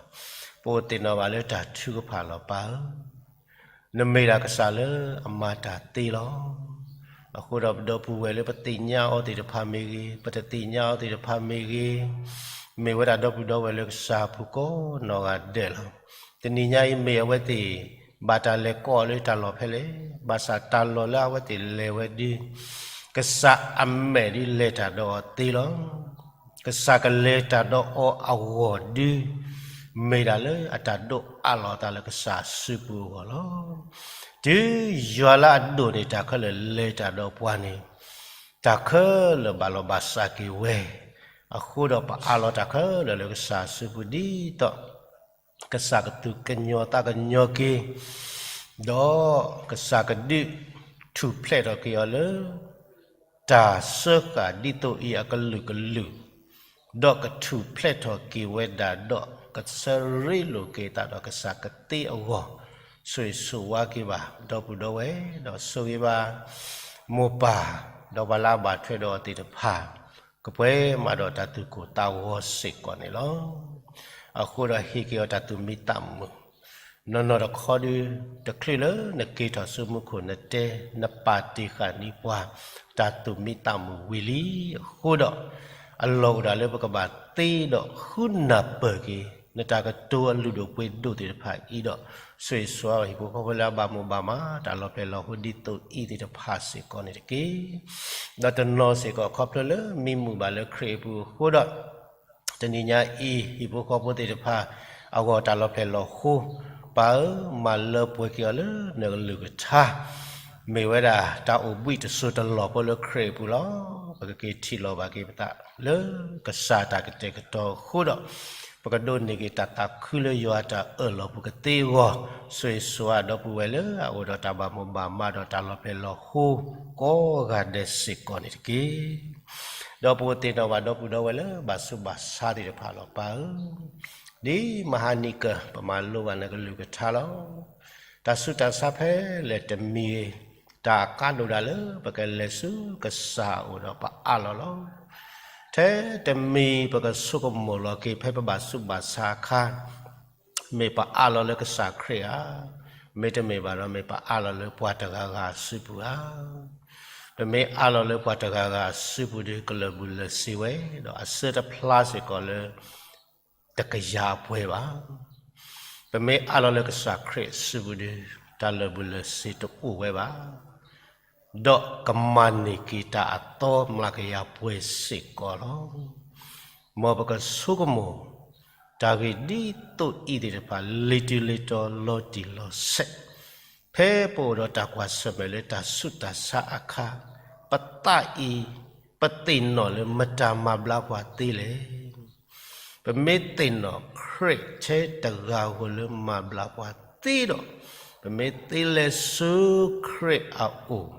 ပအိၣ်သ့ၣ်နီၣ်ဘၣ်လၢတၢ်ထုကဖၣ်လီၤပၢ်ဧၢ. နမ့ၢ်ဒၣ်ကစၢ်လၢအမၤတၢ်သ့လီၤ. အဃိဒီးပဒီပုၢ်ဝဲၢ်လၢပသ့ၣ်ညါအီၤသ့ၣ်တဖၣ်မ့ၢ်ဂ့ၤ, ပတသ့ၣ်ညါအီၤသ့ၣ်တဖၣ်မ့ၢ်ဂ့ၤ, မ့ၢ်ဝဲဒၣ်ဒီပုၢ်ဒီဝဲၢ်လၢကစၢ်အပူၤကိးနီၢ်ဂၤဒဲးလီၤ. တနံၤညါအံၤမ့ၢ်အဝဲသ့ၣ် ဘၣ်တၢ်လဲၤကိးအီၤလၢတၢ်လီၢ်ဖဲလဲၣ်, ဘၣ်ဆၣ်တၢ်လီၢ်လၢအဝဲသ့ၣ်လဲၤဝဲဒု ကစၢ်အမဲာ်ဒုလဲၤတၢ်ဒီးအီၤသ့လီၤ. ကစၢ်ကလဲၤတၢ်ဒီးအီၤအဂီၢ်ဒု မ့ၢ်ဒၣ်လၢအတၢ်ဒိးအးလီၤအသးလၢကစၢ်စုပူၤအဂီၢ်လီၤ. တုၤယွၤလၢအဒိၣ်န့ၢ်တၢ်ခဲလၢာ်လဲၤတၢ်ဒီးပှၤန့ၣ် တၢ်ခဲလၢာ်ဘၣ်လီၤဘၣ်စးက့ၤဝဲ, အဃိဒီးပအးလီၤတၢ်ခဲလၢာ်လၢကစၢ်စုပူၤဒ်သိး ကစၢ်ကသူၣ်ကညီၤသးကညီၤက့ၤ, ဒီးကစၢ်ကဒုးထူၣ်ဖျဲးထီၣ်က့ၤအီၤလၢ တၢ်စၢဃာ်ဒ်သိးအံၤအကလုာ်ကလုာ်, ဒီးကထူၣ်ဖျဲးထီၣ်က့ၤဝဲဒၣ်ဒီး ကဆၢရ့လိာ်က့ၤသးဒီးကစၢ်ကသ့အဂီၢ်, ဆိၣ်ဂ့ၤဆိၣ်ဝါက့ၤဘၣ် ဒီပုၢ်ဒီဝဲၢ် ဒီးဆိၣ်ဂ့ၤဘၣ် မိၢ်ပၢ် ဒီးပှၤလၢအဘၣ်ထွဲဒီးအီၤသ့ၣ်တဖၣ် ကပှဲၤမးဒီးတၢ်သူၣ်ကိၢ်သးဂီၤစ့ၢ်ကီးန့ၣ်လီၤ. အဃိဒီးဟ့ၣ်က့ၤအီၤတၢ်သူၣ်မံသးမုာ်, နီၢ်နီၢ်တခီဒု တချုးလၢနက့ၤထီၣ်ဆူမူခိၣ် နတဲ နပာ်တ့ၢ်ဃာ်န့ၢ်ပှၤ တၢ်သူၣ်မံသးမုာ်ဝံၤလံအဃိဒီး, အလီၢ်အိၣ်ဒၣ်လၢပကဘၣ်သ့ဒီးဃုနၢ်ပၢၢ်က့ၤ နတၢ်ကတိၤအလုၢ်ဒိၣ်ပှ့ၤဒိၣ်သ့ၣ်တဖၣ်အံၤဒီး, ဆိၣ်ဂ့ၤဆိၣ်ဝါဟံၣ်ဖိဃီဖိလၢအဘၣ်မိၢ်ဘၣ်မး တၢ်လီၤဖျဲၣ်လီၤဟိဒ်သိးအံၤသ့ၣ်တဖၣ်စ့ၢ်ကီးန့ၣ်တက့ၢ်. ဒီးတနီၤစ့ၢ်ကီး ခီဖျိလၢမံမုာ်ဘၣ်လၢခရံာ်အပူၤအဃိဒီး, တနံၤညါအံၤ ဟံၣ်ဖိဃီဖိသ့ၣ်တဖၣ် အဂီၢ်တၢ်လီၤဖျဲၣ်လီၤဟိ, ပၢ်ဧၢ, မၤလၢပှဲၤက့ၤအီၤလၢနကလုၢ်ကထါ, မ့ၢ်ဝဲဒၣ်တၢ်အိၣ်ဘှံးတစိၢ်တလီၢ်ဖိလၢခရံာ်အပူၤလီၤ. ပကက့ၤထံၣ်လီၤဘၣ်က့ၤပသးလၢကစၢ်တၢ်ကတဲာ်ကတီၤအဃိဒီး, ပကဒိးန့ၢ်က့ၤတၢ်သးခုလၢယွၤအတၢ်အၢၣ်လီၤပူၤကသ့အဂီၢ်, ဆိၣ်ဂ့ၤဆိၣ်ဝါဒီပုၢ်ဝဲၢ်လၢအအိၣ်ဒီးတၢ်ဘၣ်မိၢ်ဘၣ်မးဒီးတၢ်လီၤဖျဲၣ်လီၤဟိကိးဂၤဒဲးစ့ၢ်ကီးန့ၣ်တက့ၢ်. ဒီးပအိၣ်သ့ၣ်နီၣ်ဘၣ်ဒီပုၢ်ဒီဝဲၢ်လၢဘၣ်ဆူးဘၣ်ဆါသ့ၣ်တဖၣ်လီၤပၢ်ဧၢ, ဒ်မဟါနံၤကၢၢ် ပမၤလိဘၣ်နကလုၢ်ကထါလီၤ. တၢ်ဆူးတၢ်ဆါဖဲလဲၣ်တမံၤ, တၢ်အကါဒိၣ်ဒၣ်လၢပကလဲၤဆူကစၢ်အအိၣ်ဒီးပအးလီၤလီၤ. ထဲတမံၤပကဆိကမိၣ်လီၤက့ၤဖဲပဘၣ်ဆူးဘၣ်ဆါအခါ, မ့ၢ်ပအးလီၤလၢကစၢ်ခရံာ်ဧါ, မ့တမ့ၢ်ဘၣ်ဒီးမ့ၢ်ပအးလီၤလၢပှၤတဂၤဂၤအစုပူၤဧါ. ပမ့ၢ်အးလီၤလၢပှၤတဂၤဂၤအစုပူၤဒီး ကလၢာ်ဘူၣ်လၢာ်စ့ဝဲ, ဒီးအဆၢတဖျါစ့ၢ်ကီးလၢ တကယၤအပှဲၤဘၣ်. ပမ့ၢ်အးလီၤလၢကစၢ်ခရံာ်အစုပူၤဒီး တၢ်လၢာ်ဘူၣ်လၢာ်စ့တအိၣ်ဝဲဘၣ်. ဒီးကမၤန့ၢ်က့ၤတၢ်အသီမျးကယၤပှဲၤစ့ၢ်ကီးလီၤ. မ်ပကဆိကမိၣ်, တၢ်ဂ့ၢ်ဒ်သိးအံၤသ့ၣ်တဖၣ် လ့ၤတုၤလ့ၤတီၤ လီၤတံၢ်လီၤဆဲး, ဖဲပအိၣ်ဒီးတၢ်ကွၢ်ဆၢၣ်မဲာ်လၢတၢ်ဆူးတၢ်ဆါအခါ, ပသးအံၤ ပသ့ၣ်နီၣ်လၢမတၤမၤဘျါပှၤသ့လဲၣ်. ပမ့ၢ်သ့ၣ်နီၣ်ခရံာ်ထဲတဂၤဧိၤလၢမၤဘျါပှၤသ့ဒီး, ပမ့ၢ်သ့လဲၤဆူခရံာ်အအိၣ်,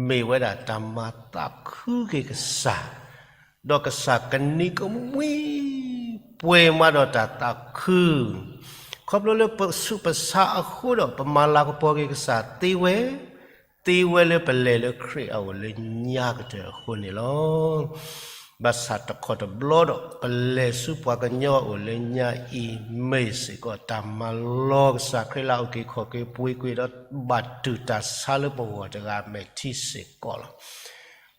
မ့ၢ်ဝဲဒၣ်တၢ်မၤသးခုက့ၤကစၢ်, ဒီးကစၢ်ကနံၤကမှံ ပှဲၤမးဒီးတၢ်သးခု, ခီဖျိလၢပဆူးပဆါအဃိဒီး ပမၤလၤကပီၤက့ၤကစၢ်သ့ဝဲ, သ့ဝဲလၢပလဲၤလၢခရံာ်အအိၣ်လၢညါကတၢၢ်အဃိန့ၣ်လီၤ. ဘၣ်ဆၣ်တခီတဘျီဒီး ပလဲၤဆူပှၤကညီအအိၣ်လၢညါအံၤ မ့ၢ်စ့ၢ်ကီးတၢ်မၤလီၤကစၢ်ခရံာ်လၢအအိၣ်က့ၤခီၣ်က့ၤပှ့ၤကွံာ် ဒီးဘၣ်တူၢ်တၢ်ဆါလၢပဂီၢ်တဂၤအမဲာ်ထံစ့ၢ်ကီးလီၤ.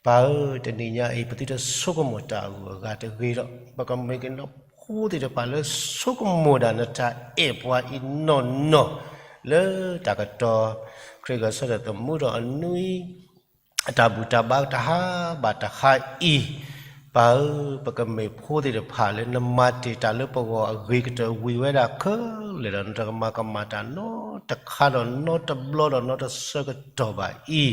ပၢ်ဧၢ, တနံၤညါအံၤ ပသုတဆိကမိၣ်တၢ်အဂုၤအဂၤတဂ့ၤဒီး ပကမ့ၢ်ကညီဖိသ့ၣ်တဖၣ်လၢဆိကမိၣ်ဒၣ်နတၢ်အဲၣ်ပှၤအံၤနီၢ်နီၢ် လၢတၢ်ကတီၤ ခရံာ်ဂဲၤဆၢထၢၣ်သမူထီၣ်အနွံ အတၢ်ဘူၣ်တၢ်ဘါတဟါဘၣ်တဟါအံၤ, ပၢ်ဧၢ, ပကမ့ၢ်ဖိသ့ၣ်တဖၣ်လၢနမၤတ့ၢ်တၢ်လၢပဂီၢ်အဂ့ၤကတၢၢ်ဝံၤဝဲဒၣ်ခဲလၢာ်ဒီး နတကမၤကမၣ်တၢ်နီတခါဒီးနီတဘျီဒီးနီတဆၢကတီၢ်ဘၣ်အံ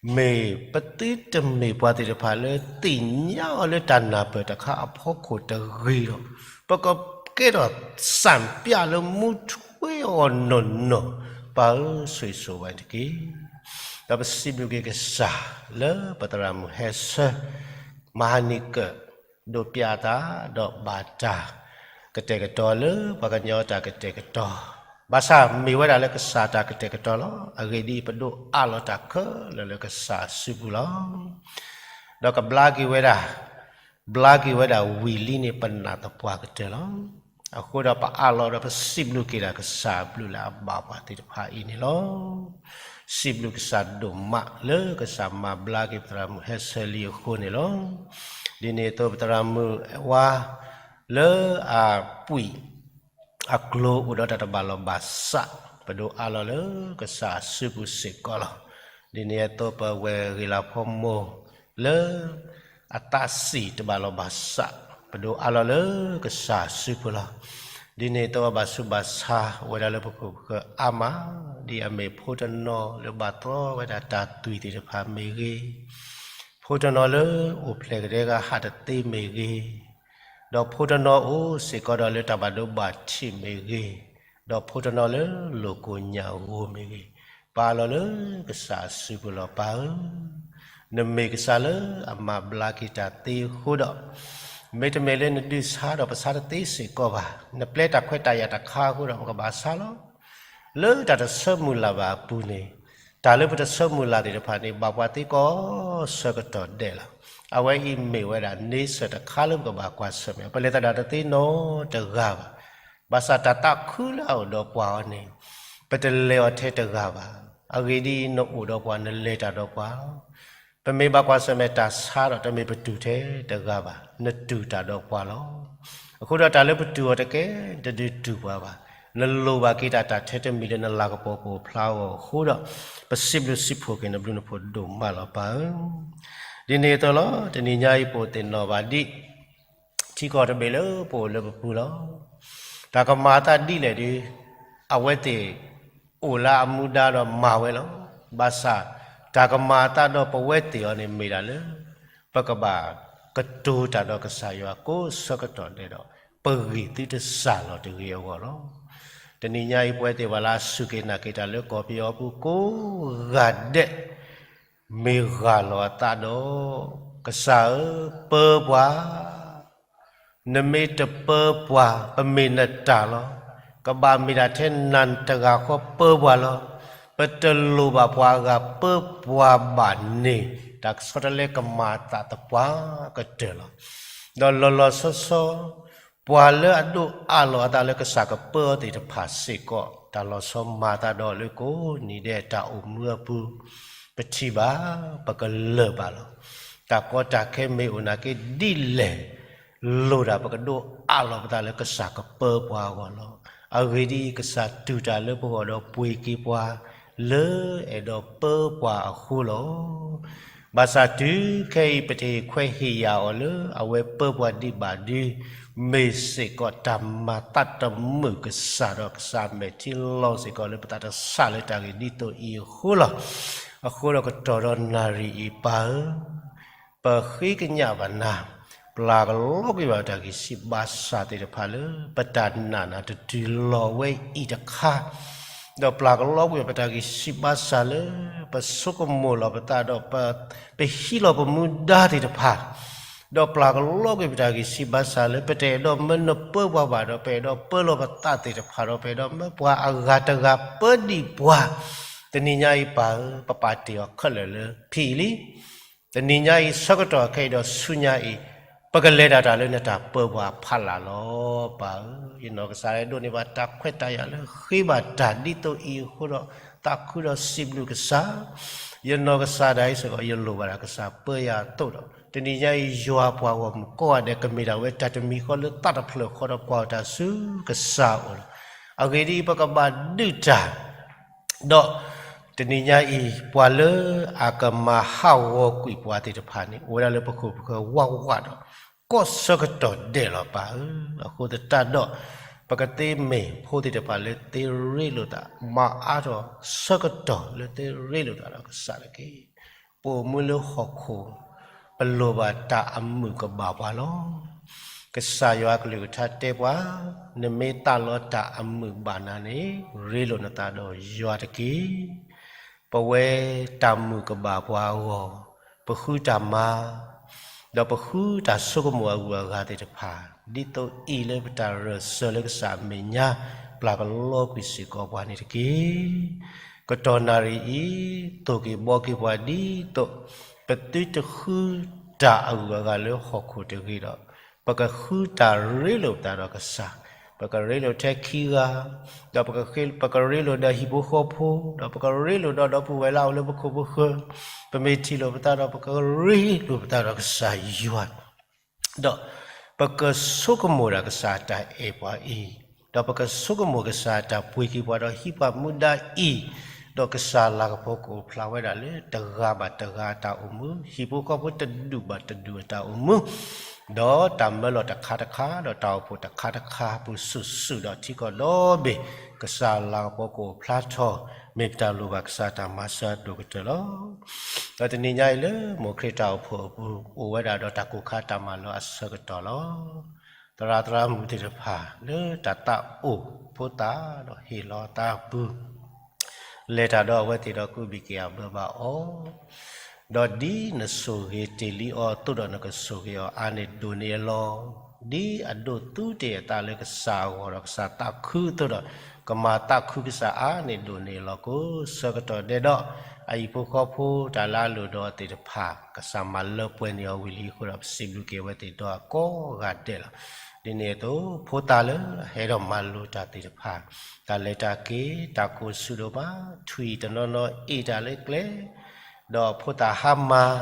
ၤ, မ့ၢ်ပသုတမ့ၢ်ပှၤသ့ၣ်တဖၣ်လၢသ့ၣ်ညါအီၤလၢတၢ်နၢ်ပၢၢ်တခါအဖီခိၣ်တဂ့ၤဒီး, ပကကဲထီၣ်စၣ်ပျၢ်လၢမူထွဲအီၤနီၢ်နီၢ်, ပၢ်ဧၢ, ဆိၣ်ဂ့ၤဆိၣ်ဝါတက့ၢ်. ဒီးပစံးဘျုးက့ၤကစၢ်လၢပသရၣ်မုၣ်ဟဲဆၢ မၤဟနံၣ်ကၢၣ် ဒိးပျးအသး ဒီးဘၣ်တၢ်ကတဲာ်ကတီၤလၢပှၤကညီတၢ်ကတဲာ်ကတီၤ, ဘၣ်ဆၣ်မ့ၢ်ဝဲဒၣ်လၢကစၢ်တၢ်ကတဲာ်ကတီၤလီၤ. အဂ့ၢ်ဒ်အံၤ, ပဒိးအးလီၤတၢ်ခဲလၢာ်လၢကစၢ်အစုပူၤလီၤ. ဒီးကဘျါက့ၤဝဲဒၣ်, ဘျါက့ၤဝဲဒၣ်ဝံၤလံန့ၣ် ပနာ်သပှၢ်ကတၢၢ်လီၤ. အဃိဒီးပအးလီၤဒီးပစံးဘျုးက့ၤဒၣ်ကစၢ်အဘျုးလၢအဘၣ်ပှၤသ့ၣ်တဖၣ်အံၤန့ၣ်လီၤ. စံးဘျုးကစၢ်ဒိၣ်မးလၢကစၢ်မၤဘျါက့ၤပသရၣ်မုၣ်ဟဲဆၢလံအဃိန့ၣ်လီၤ. ဒ်န့ၣ်အသိးပသရၣ်မုၣ်ဝါ လၢအပှံၢ် အကျိၤအိၣ်ဒီးတၢ်တဘၣ်လီၢ်ဘၣ်စး, ပဒိးအးလီၤလၢကစၢ်အစုပူၤစ့ၢ်ကီးလီၤ. ဒ်န့ၣ်အသိးပဝဲၢ်ဂ့ၤလၤဖိမိၢ်လၢ အသးစံၣ်တဘၣ်လီၢ်ဘၣ်စး, ပဒိးအးလီၤလၢကစၢ်အစုပူၤလီၤ. ဒ်န့ၣ်အသိးအဘၣ်ဆူးဘၣ်ဆါဝဲဒၣ်လၢပခိၣ်ပဃၢၤအါမး, ဒ်အမ့ၢ်ဖိတနီၤလၢဘၣ်သီဝဲဒၣ်တၢ်သွံၣ်သ့ၣ်တဖၣ်မ့ၢ်ဂ့ၤ, ဖိတနီၤလၢအိၣ်ဖျဲၣ်ကဒဲကဟးတသ့မ့ၢ်ဂ့ၤ, ဒီးဖိတနီၤအိၣ်စ့ၢ်ကီးဒီးလၢတၢ်ဘၣ်ဒိဘၣ်ထံးမ့ၢ်ဂ့ၤ, ဒီးဖိတနီၤလၢလိာ်ကိးညၣ်ဂိၤမ့ၢ်ဂ့ၤ, ပအးလီၤလၢကစၢ်အစုပူၤလီၤပၢ်ဧၢ. နမ့ၢ်ကစၢ်လၢအမၤဘျါက့ၤတၢ်သ့အဃိဒီး, မ့တမ့ၢ်လၢနဒုးဆါဒီးပဆါတသ့စ့ၢ်ကီးဘၣ်, နပျဲတၢ်ခွဲးတၢ်ယာ်တခါအဃိဒီးပကဘၣ်ဆါလီၤ. လၢတၢ်တဆၢမုၢ်လၢ်ဘၣ်အပူၤန့ၣ်, တၢ်လၢပတဆၢမုၢ်လၢ်သ့ၣ်တဖၣ်န့ၣ် ဘၣ်ပှၤသ့ကိးဆၢကတီၢ်ဒဲးလီၤ. အဝဲအံၤမ့ၢ်ဝဲဒၣ်န့ဆၢၣ်တခါလၢပကဘၣ်ကွၢ်ဆၢၣ်မဲာ်, ပလဲၤသဒၣ်တသ့နီတဂၤဘၣ်. ဘၣ်ဆၣ်တၢ်သးခုလၢအအိၣ်ဒီးပှၤအီၤန့ၣ်, ပတလဲၤအီၤထဲတဂၤဘၣ်. အဂ့ၢ်ဒ်အံၤ, နအိၣ်ဒီးပှၤ နလဲၤတၢ်ဒီးပှၤလီၤ. ပမ့ၢ်ဘၣ်ကွၢ်ဆၢၣ်မဲာ်တၢ်ဆါဒီး တမ့ၢ်ပတူၢ်ထဲတဂၤဘၣ်, နတူၢ်တၢ်ဒီးပှၤလီၤ. အဃိဒီးတၢ်လၢပတူၢ်အီၤတကဲ, တဒုးတူၢ်ပှၤဘၣ်. နလိၣ်ဘၣ်က့ၤတၢ်တၢ်ထဲတမံၤလၢနလၤကပီၤကအိၣ်ဖျါအဂီၢ်အဃိဒီး, ပစံးဘျုးစံးဖှိၣ်က့ၤနဘျုးနဖှိၣ်ဒိၣ်မးလီၤပၢ်ဧၢ. ဒ်န့ၣ်အသိးလီၤ, တနံၤညါအံၤပအိၣ်သ့ၣ်နီၣ်ဘၣ်ဒ် ထံကီၢ်တဘ့ၣ်လၢပအိၣ်လၢပပူၤလီၤ. တၢ်ကမၤအသးဒ်လဲၣ်ဒီး, အဝဲသ့ၣ်အိၣ်လၢအမူဒါဒီးမၤဝဲလီၤ. ဘၣ်ဆၣ်, တၢ်ကမၤအသးဒီးပဝဲသ့ၣ်အီၤန့ၣ်မ့ၢ်ဒၣ်လၢ ပကဘၣ်ကတိၤတၢ်ဒီးကစၢ်ယွၤကိးဆၢကတီၢ်ဒဲးဒီး, ပဂံၢ်သုတစၢ်လီၤတဂ့ၤအဂီၢ်လီၤ. တနံၤညါအံၤပဝဲသ့ၣ်ပှၤလၢအစူၢ်က့ၤနာ်က့ၤတၢ်လၢကီၢ်ပယီၤအပူၤကိးဂၤဒဲး မ့ၢ်ဂၢ်လီၤအသးဒီး, ကစၢ်ဧၢ, ပၢပှၤ, နမ့ၢ်တပၢပှၤ, ပမ့ၢ်နတၢ်လီၤ. ကဘၣ်မ့ၢ်ဒၣ်ထဲနၤတဂၤဃီပၢပှၤလီၤ. ပတလိၣ်ဘၣ်ပှၤအဂၤပၢပှၤဘၣ်န့ၣ်, တၢ်ကဆီတလဲကမၤအသးသပှၢ်ကတၢၢ်လီၤ. ဒီးလီၤလီၤဆီဆီ ပှၤလၢအဒိးအးလီၤအသးလၢကစၢ်ကပၢအီၤသ့ၣ်တဖၣ်စ့ၢ်ကီး, တၢ်လီၤဆီမၤအသးဒီးလၢကိးနံၤဒဲးတၢ်အိၣ်မူအပူၤ, ပထံၣ်ဘၣ်, ပကလၢာ်ဘၣ်လီၤ. တၢ်ကီတၢ်ခဲမ့ၢ်အိၣ်နာ်က့ဒ်လဲၣ်, လိၣ်ဒၣ်ပကဒိးအးလီၤပသးလၢကစၢ်ကပၢပှၤအဂီၢ်လီၤ. အဂ့ၢ်ဒ်အံၤ, ကစၢ်တူၢ်တၢ်လၢပဂီၢ်ဒီးပှ့ၤက့ၤပှၤလၢအဲၣ်ဒိးပၢပှၤအဃိလီၤ. ဘၣ်ဆၣ်တုၤခဲအံၤ ပတဟ့ၣ်ခွဲးဟ့ၣ်ယာ်အီၤလၢ အဝဲပၢပှၤဒံးဘၣ်ဒုး, မ့ၢ်စ့ၢ်ကီးတၢ်မၤသးတမုာ်ကစၢ်ဒီးကစၢ်မဲာ်ထံလီၤစ့ၢ်ကီးလၢပသးတဆးလၢတၢ်ဂ့ၢ်ဒ်သိးအံၤအဃိလီၤ. အဃိဒီးကတီၢ်ဒီးနၣ်ရံၣ်အံၤပၢ်ဧၢ, ပဃ့ကညးဘၣ်နၤ, ပျၢ်ကလီကွံာ်ဘၣ်တၢ်ဂံၢ်စၢ်ဘါစၢ်သ့ၣ်တဖၣ်လၢ ပတၢ်နာ်နၤတတုၤလီၤဝဲအံၤတခါ, ဒီးပျၢ်ကလီကွံာ်ဘၣ်ပတၢ်ဂံၢ်စၢ်ဘါစၢ်လၢ ပဆိကမိၣ်လီၤပသးဒီး ပဟံးလီၤပမူဒါသ့ၣ်တဖၣ်, ဒီးပျၢ်ကလီကွံာ်ပတၢ်ဂံၢ်စၢ်ဘါစၢ်လၢ ပတအဲၣ်ဒိးမၢနပၢပှၤဘၣ်ဒီး ပအဲၣ်ဒိးပၢလီၤပသးသ့ၣ်တဖၣ်ဒီး ပအဲၣ်ဒိးမၢပှၤအဂၤတဂၤပၢဒံးပှၤ, တနံၤညါအံၤပၢ်ဧၢ, ပပာ်တ့ၢ်အီၤခဲလၢာ်လၢဖံအံၤလံ. တနံၤညါအံၤဆၢကတီၢ်ခဲအံၤဒီးဆူညါအံၤ, ပကလဲၤတၢ်တၢ်လၢနတၢ်ပၢပှၤအဖီလာ်လီၤ. ပၢ်ဧၢ, ယနီၢ်ကစၢ်ဒၣ်ဒိးန့ၢ်ဘၣ်တၢ်ခွဲးတၢ်ယာ်လၢဃ့ဘၣ်တၢ်ဒ်သိးအံၤအဃိဒီး သးခုဒီးစံးဘျုးကစၢ်, ယနီၢ်ကစၢ်ဒၣ်အံၤစ့ၢ်ကီး ယလိၣ်ဘၣ်တၢ်ကစၢ်ပၢယၤအသိးဒီး တနံၤညါအံၤယွၤပှၤဂီၢ်မုၢ်ကိးဂၤဒဲး ကမ့ၢ်ဒၣ်ဝဲတၢ်တမံၤဃီလၢသးတဖျၢၣ်ဃီဒီးကွၢ်အီၤတၢ်ဆူကစၢ်အအိၣ်လီၤ. အဂ့ၢ်ဒ်အံၤ, ပကဘၣ်ဒုးတၢ် ဒီးတနံၤညါအံၤ ပှၤလၢအကမၤဟးဂီၤကွံာ်ပှၤသ့ၣ်တဖၣ်န့ၣ် အိၣ်ဝဲဒၣ်လၢပခိၣ်ပဃၢၤဝးဝးဒီး ကိးဆၢကတီၢ်ဒဲးလီၤပၢ်ဧၢ. အဃိသတးဒီး ပကသ့မ့ၢ်ဖိသ့ၣ်တဖၣ်လၢသ့ရ့လိာ်သး မၤအါထီၣ်ဆၢကတီၢ်လၢသ့ရ့လိာ်သးဒီးကစၢ်တက့ၢ်. ပအိၣ်မူလၢဟီၣ်ခိၣ် ပလိၣ်ဘၣ်တၢ်အမုာ်ကဘၣ်ပှၤလီၤ. ကစၢ်ယွၤအကလုၢ်ကထါတဲပှၤ, နမ့ၢ်သးလီတၢ်အမုာ်ဘၣ်နၤန့ၣ် ရ့လိာ်နသးဒီးယွၤတက့ၢ်. ပဝဲတၢ်မုာ်ကဘၣ်ပှၤအဂီၢ်, ပဃုတၢ်မၤ ဒီးပဃုတၢ်ဆိကမိၣ်အဂုၤအဂၤသ့ၣ်တဖၣ် ဒ်သိးအံၤလၢပတၢ်ရၢၢ်စၢၤလၢကစၢ်အမဲာ်ညါ ပျၢ်ကလီကွံာ်စ့ၢ်ကီးပှၤန့ၣ်တက့ၢ်. ကတီၢ်နၣ်ရံၣ်အံၤ သိၣ်က့ၤဘှီက့ၤပှၤဒ်သိး ပသုတဃုတၢ်အဂုၤအဂၤလၢဟီၣ်ခိၣ်တဂ့ၤဒီး ပကဃုတၢ်ရ့လိာ်ပသးဒီးကစၢ်, ပကရ့လိာ်ထဲခံဂၤ, ဒီးပကရ့လိာ်ဒီးဟံၣ်ဖိဃီဖိ, ဒီးပကရ့လိာ်ဒီးဒီပုၢ်ဝဲၢ်လၢအအိၣ်လၢပခိၣ်ပဃၢၤ, ပမ့ၢ်ထံၣ်လိာ်ပသးဒီး ပကရ့လိာ်ပသးဒီးကစၢ်ယွၤ ဒီးပကဆိကမိၣ်ဒၣ်ကစၢ်အတၢ်အဲၣ်ပှၤအံၤ, ဒီးပကဆိကမိၣ်ကစၢ်အတၢ်ပှ့ၤက့ၤပှၤဒီးဟံးပှၤမူဒါအံၤ, ဒီးကစၢ်လၤကပီၤကအိၣ်ဖျါဝဲဒၣ်လၢတဂၤဘၣ်တဂၤအတၢ်အိၣ်မူ, ဟံၣ်ဖိဃီဖိတဒူၣ်ဘၣ်တဒူၣ်အတၢ်အိၣ်မူ, ဒီးတၢ်မၢလီၤတခါတခါ, ဒီးတၢ်အိၣ်ဖှိၣ်တခါတခါအပူၤဆူၣ်ဆူၣ်ဒီးထံကီၢ်ဒီဘ့ၣ်, ကစၢ်လၤကပီၤကအိၣ်ဖျါထီၣ်, မ့ၢ်ပတၢ်လိၣ်ဘၣ်ကစၢ်တၢ်မၤစၢၤအဒိၣ်ကတၢၢ်လီၤ. ဒီးတနံၤညါအံၤလၢမိၢ်ခရံာ်တၢ်အိၣ်ဖှိၣ်အပူၤ အိၣ်ဝဲဒၣ်ဒီးတၢ်ကိၢ်ခါတၢ်မၤလီၤအဆၢကတီၢ်လီၤ. သရၣ်သရၣ်မုၣ်သ့ၣ်တဖၣ် လၢတၢ်သးအိၣ်ဖိသၣ်ဒီးဟ့ၣ်လီၤသးအပူၤ လဲၤတၢ်ဒီးအဝဲသ့ၣ်ဒီးကူးဘံၣ်က့ၤအဘၢဘၣ်အီၤ, ဒီးဒ်နဆိၣ်ဂ့ၤတ့ၢ်လံအီၤအသိးဒီး နကဆိၣ်ဂ့ၤအီၤအါန့ၢ်ဒိၣ်န့ၢ်အလီၢ်, ဒ်အဒိးသူတ့ၢ်အသးလၢကစၢ်အဂီၢ်ဒီးကစၢ်သးခုအသိးဒီး ကမၤသးခုကစၢ်အါန့ၢ်ဒိၣ်န့ၢ်အလီၢ်ကိးဆၢကတီၢ်ဒဲးဒီး အဟံၣ်ဖိဃီဖိတၢ်လၢအလိၣ်ဒီးသ့ၣ်တဖၣ် ကစၢ်မၤလၢပှဲၤန့ၢ်အီၤဝံၤလံအဃိဒီး ပစံးဘျုးက့ၤအဝဲသ့ၣ်ဒီးအကိးဂၤဒဲးလီၤ. ဒ်န့ၣ်အသိး ဖိသၣ်လၢအဟဲဒီးမၤလိတၢ်သ့ၣ်တဖၣ် တၢ်လဲၤတၢ်က့ၤ တၢ်ကိၢ်ဆူၣ်ဒိၣ်မး ထွံၣ်တနီၤနီၤအ့ၣ်တၢ်လၢကျဲ ဒီးဖိသၣ်ဟါမၢ်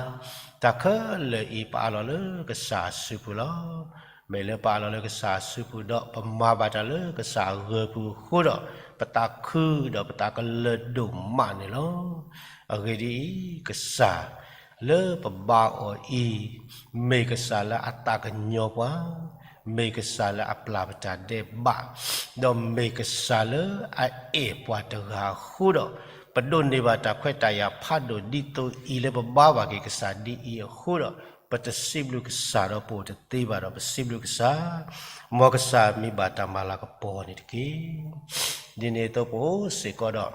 တၢ်ခဲလၢာ်အံၤ ပအးလီၤလၢကစၢ်အစုပူၤလီၤ. မ့ၢ်လၢပအးလီၤလၢကစၢ်အစုပူၤဒီး ပမၤဘၣ်တၢ်လၢကစၢ်အဂၢၤပူၤအဃိဒီး ပသးခုဒီးပသးကလၢာ်ဒိၣ်မးန့ၣ်လီၤ. အဂ့ၢ်ဒ်အံၤ, ကစၢ်လၢပဘါအီၤအံၤ မ့ၢ်ကစၢ်လၢအသးကညီၤပှၤ, မ့ၢ်ကစၢ်လၢအပျၢ်ပတၢ်ဒဲးဘး, ဒီးမ့ၢ်ကစၢ်လၢအအဲၣ်ပှၤတဂၤအဃိဒီး ပဒိးန့ၢ်ဘၣ်တၢ်ခွဲးတၢ်ယာ်ဖးဒိၣ်ဒ်သိးအံၤလၢပဘါဘၣ်က့ၤကစၢ်ဒ်အံၤအဃိဒီး ပတစံးဘျုးကစၢ်ဒီးပအိၣ်တသ့ဘၣ်ဒီး ပစံးဘျုးကစၢ်, မ်ကစၢ်မံၤဘၣ်တၢ်မၤလၤကပီၤန့ၣ်တက့ၢ်. ဒ်န့ၣ်အသိးပအိၣ်စ့ၢ်ကီးဒီး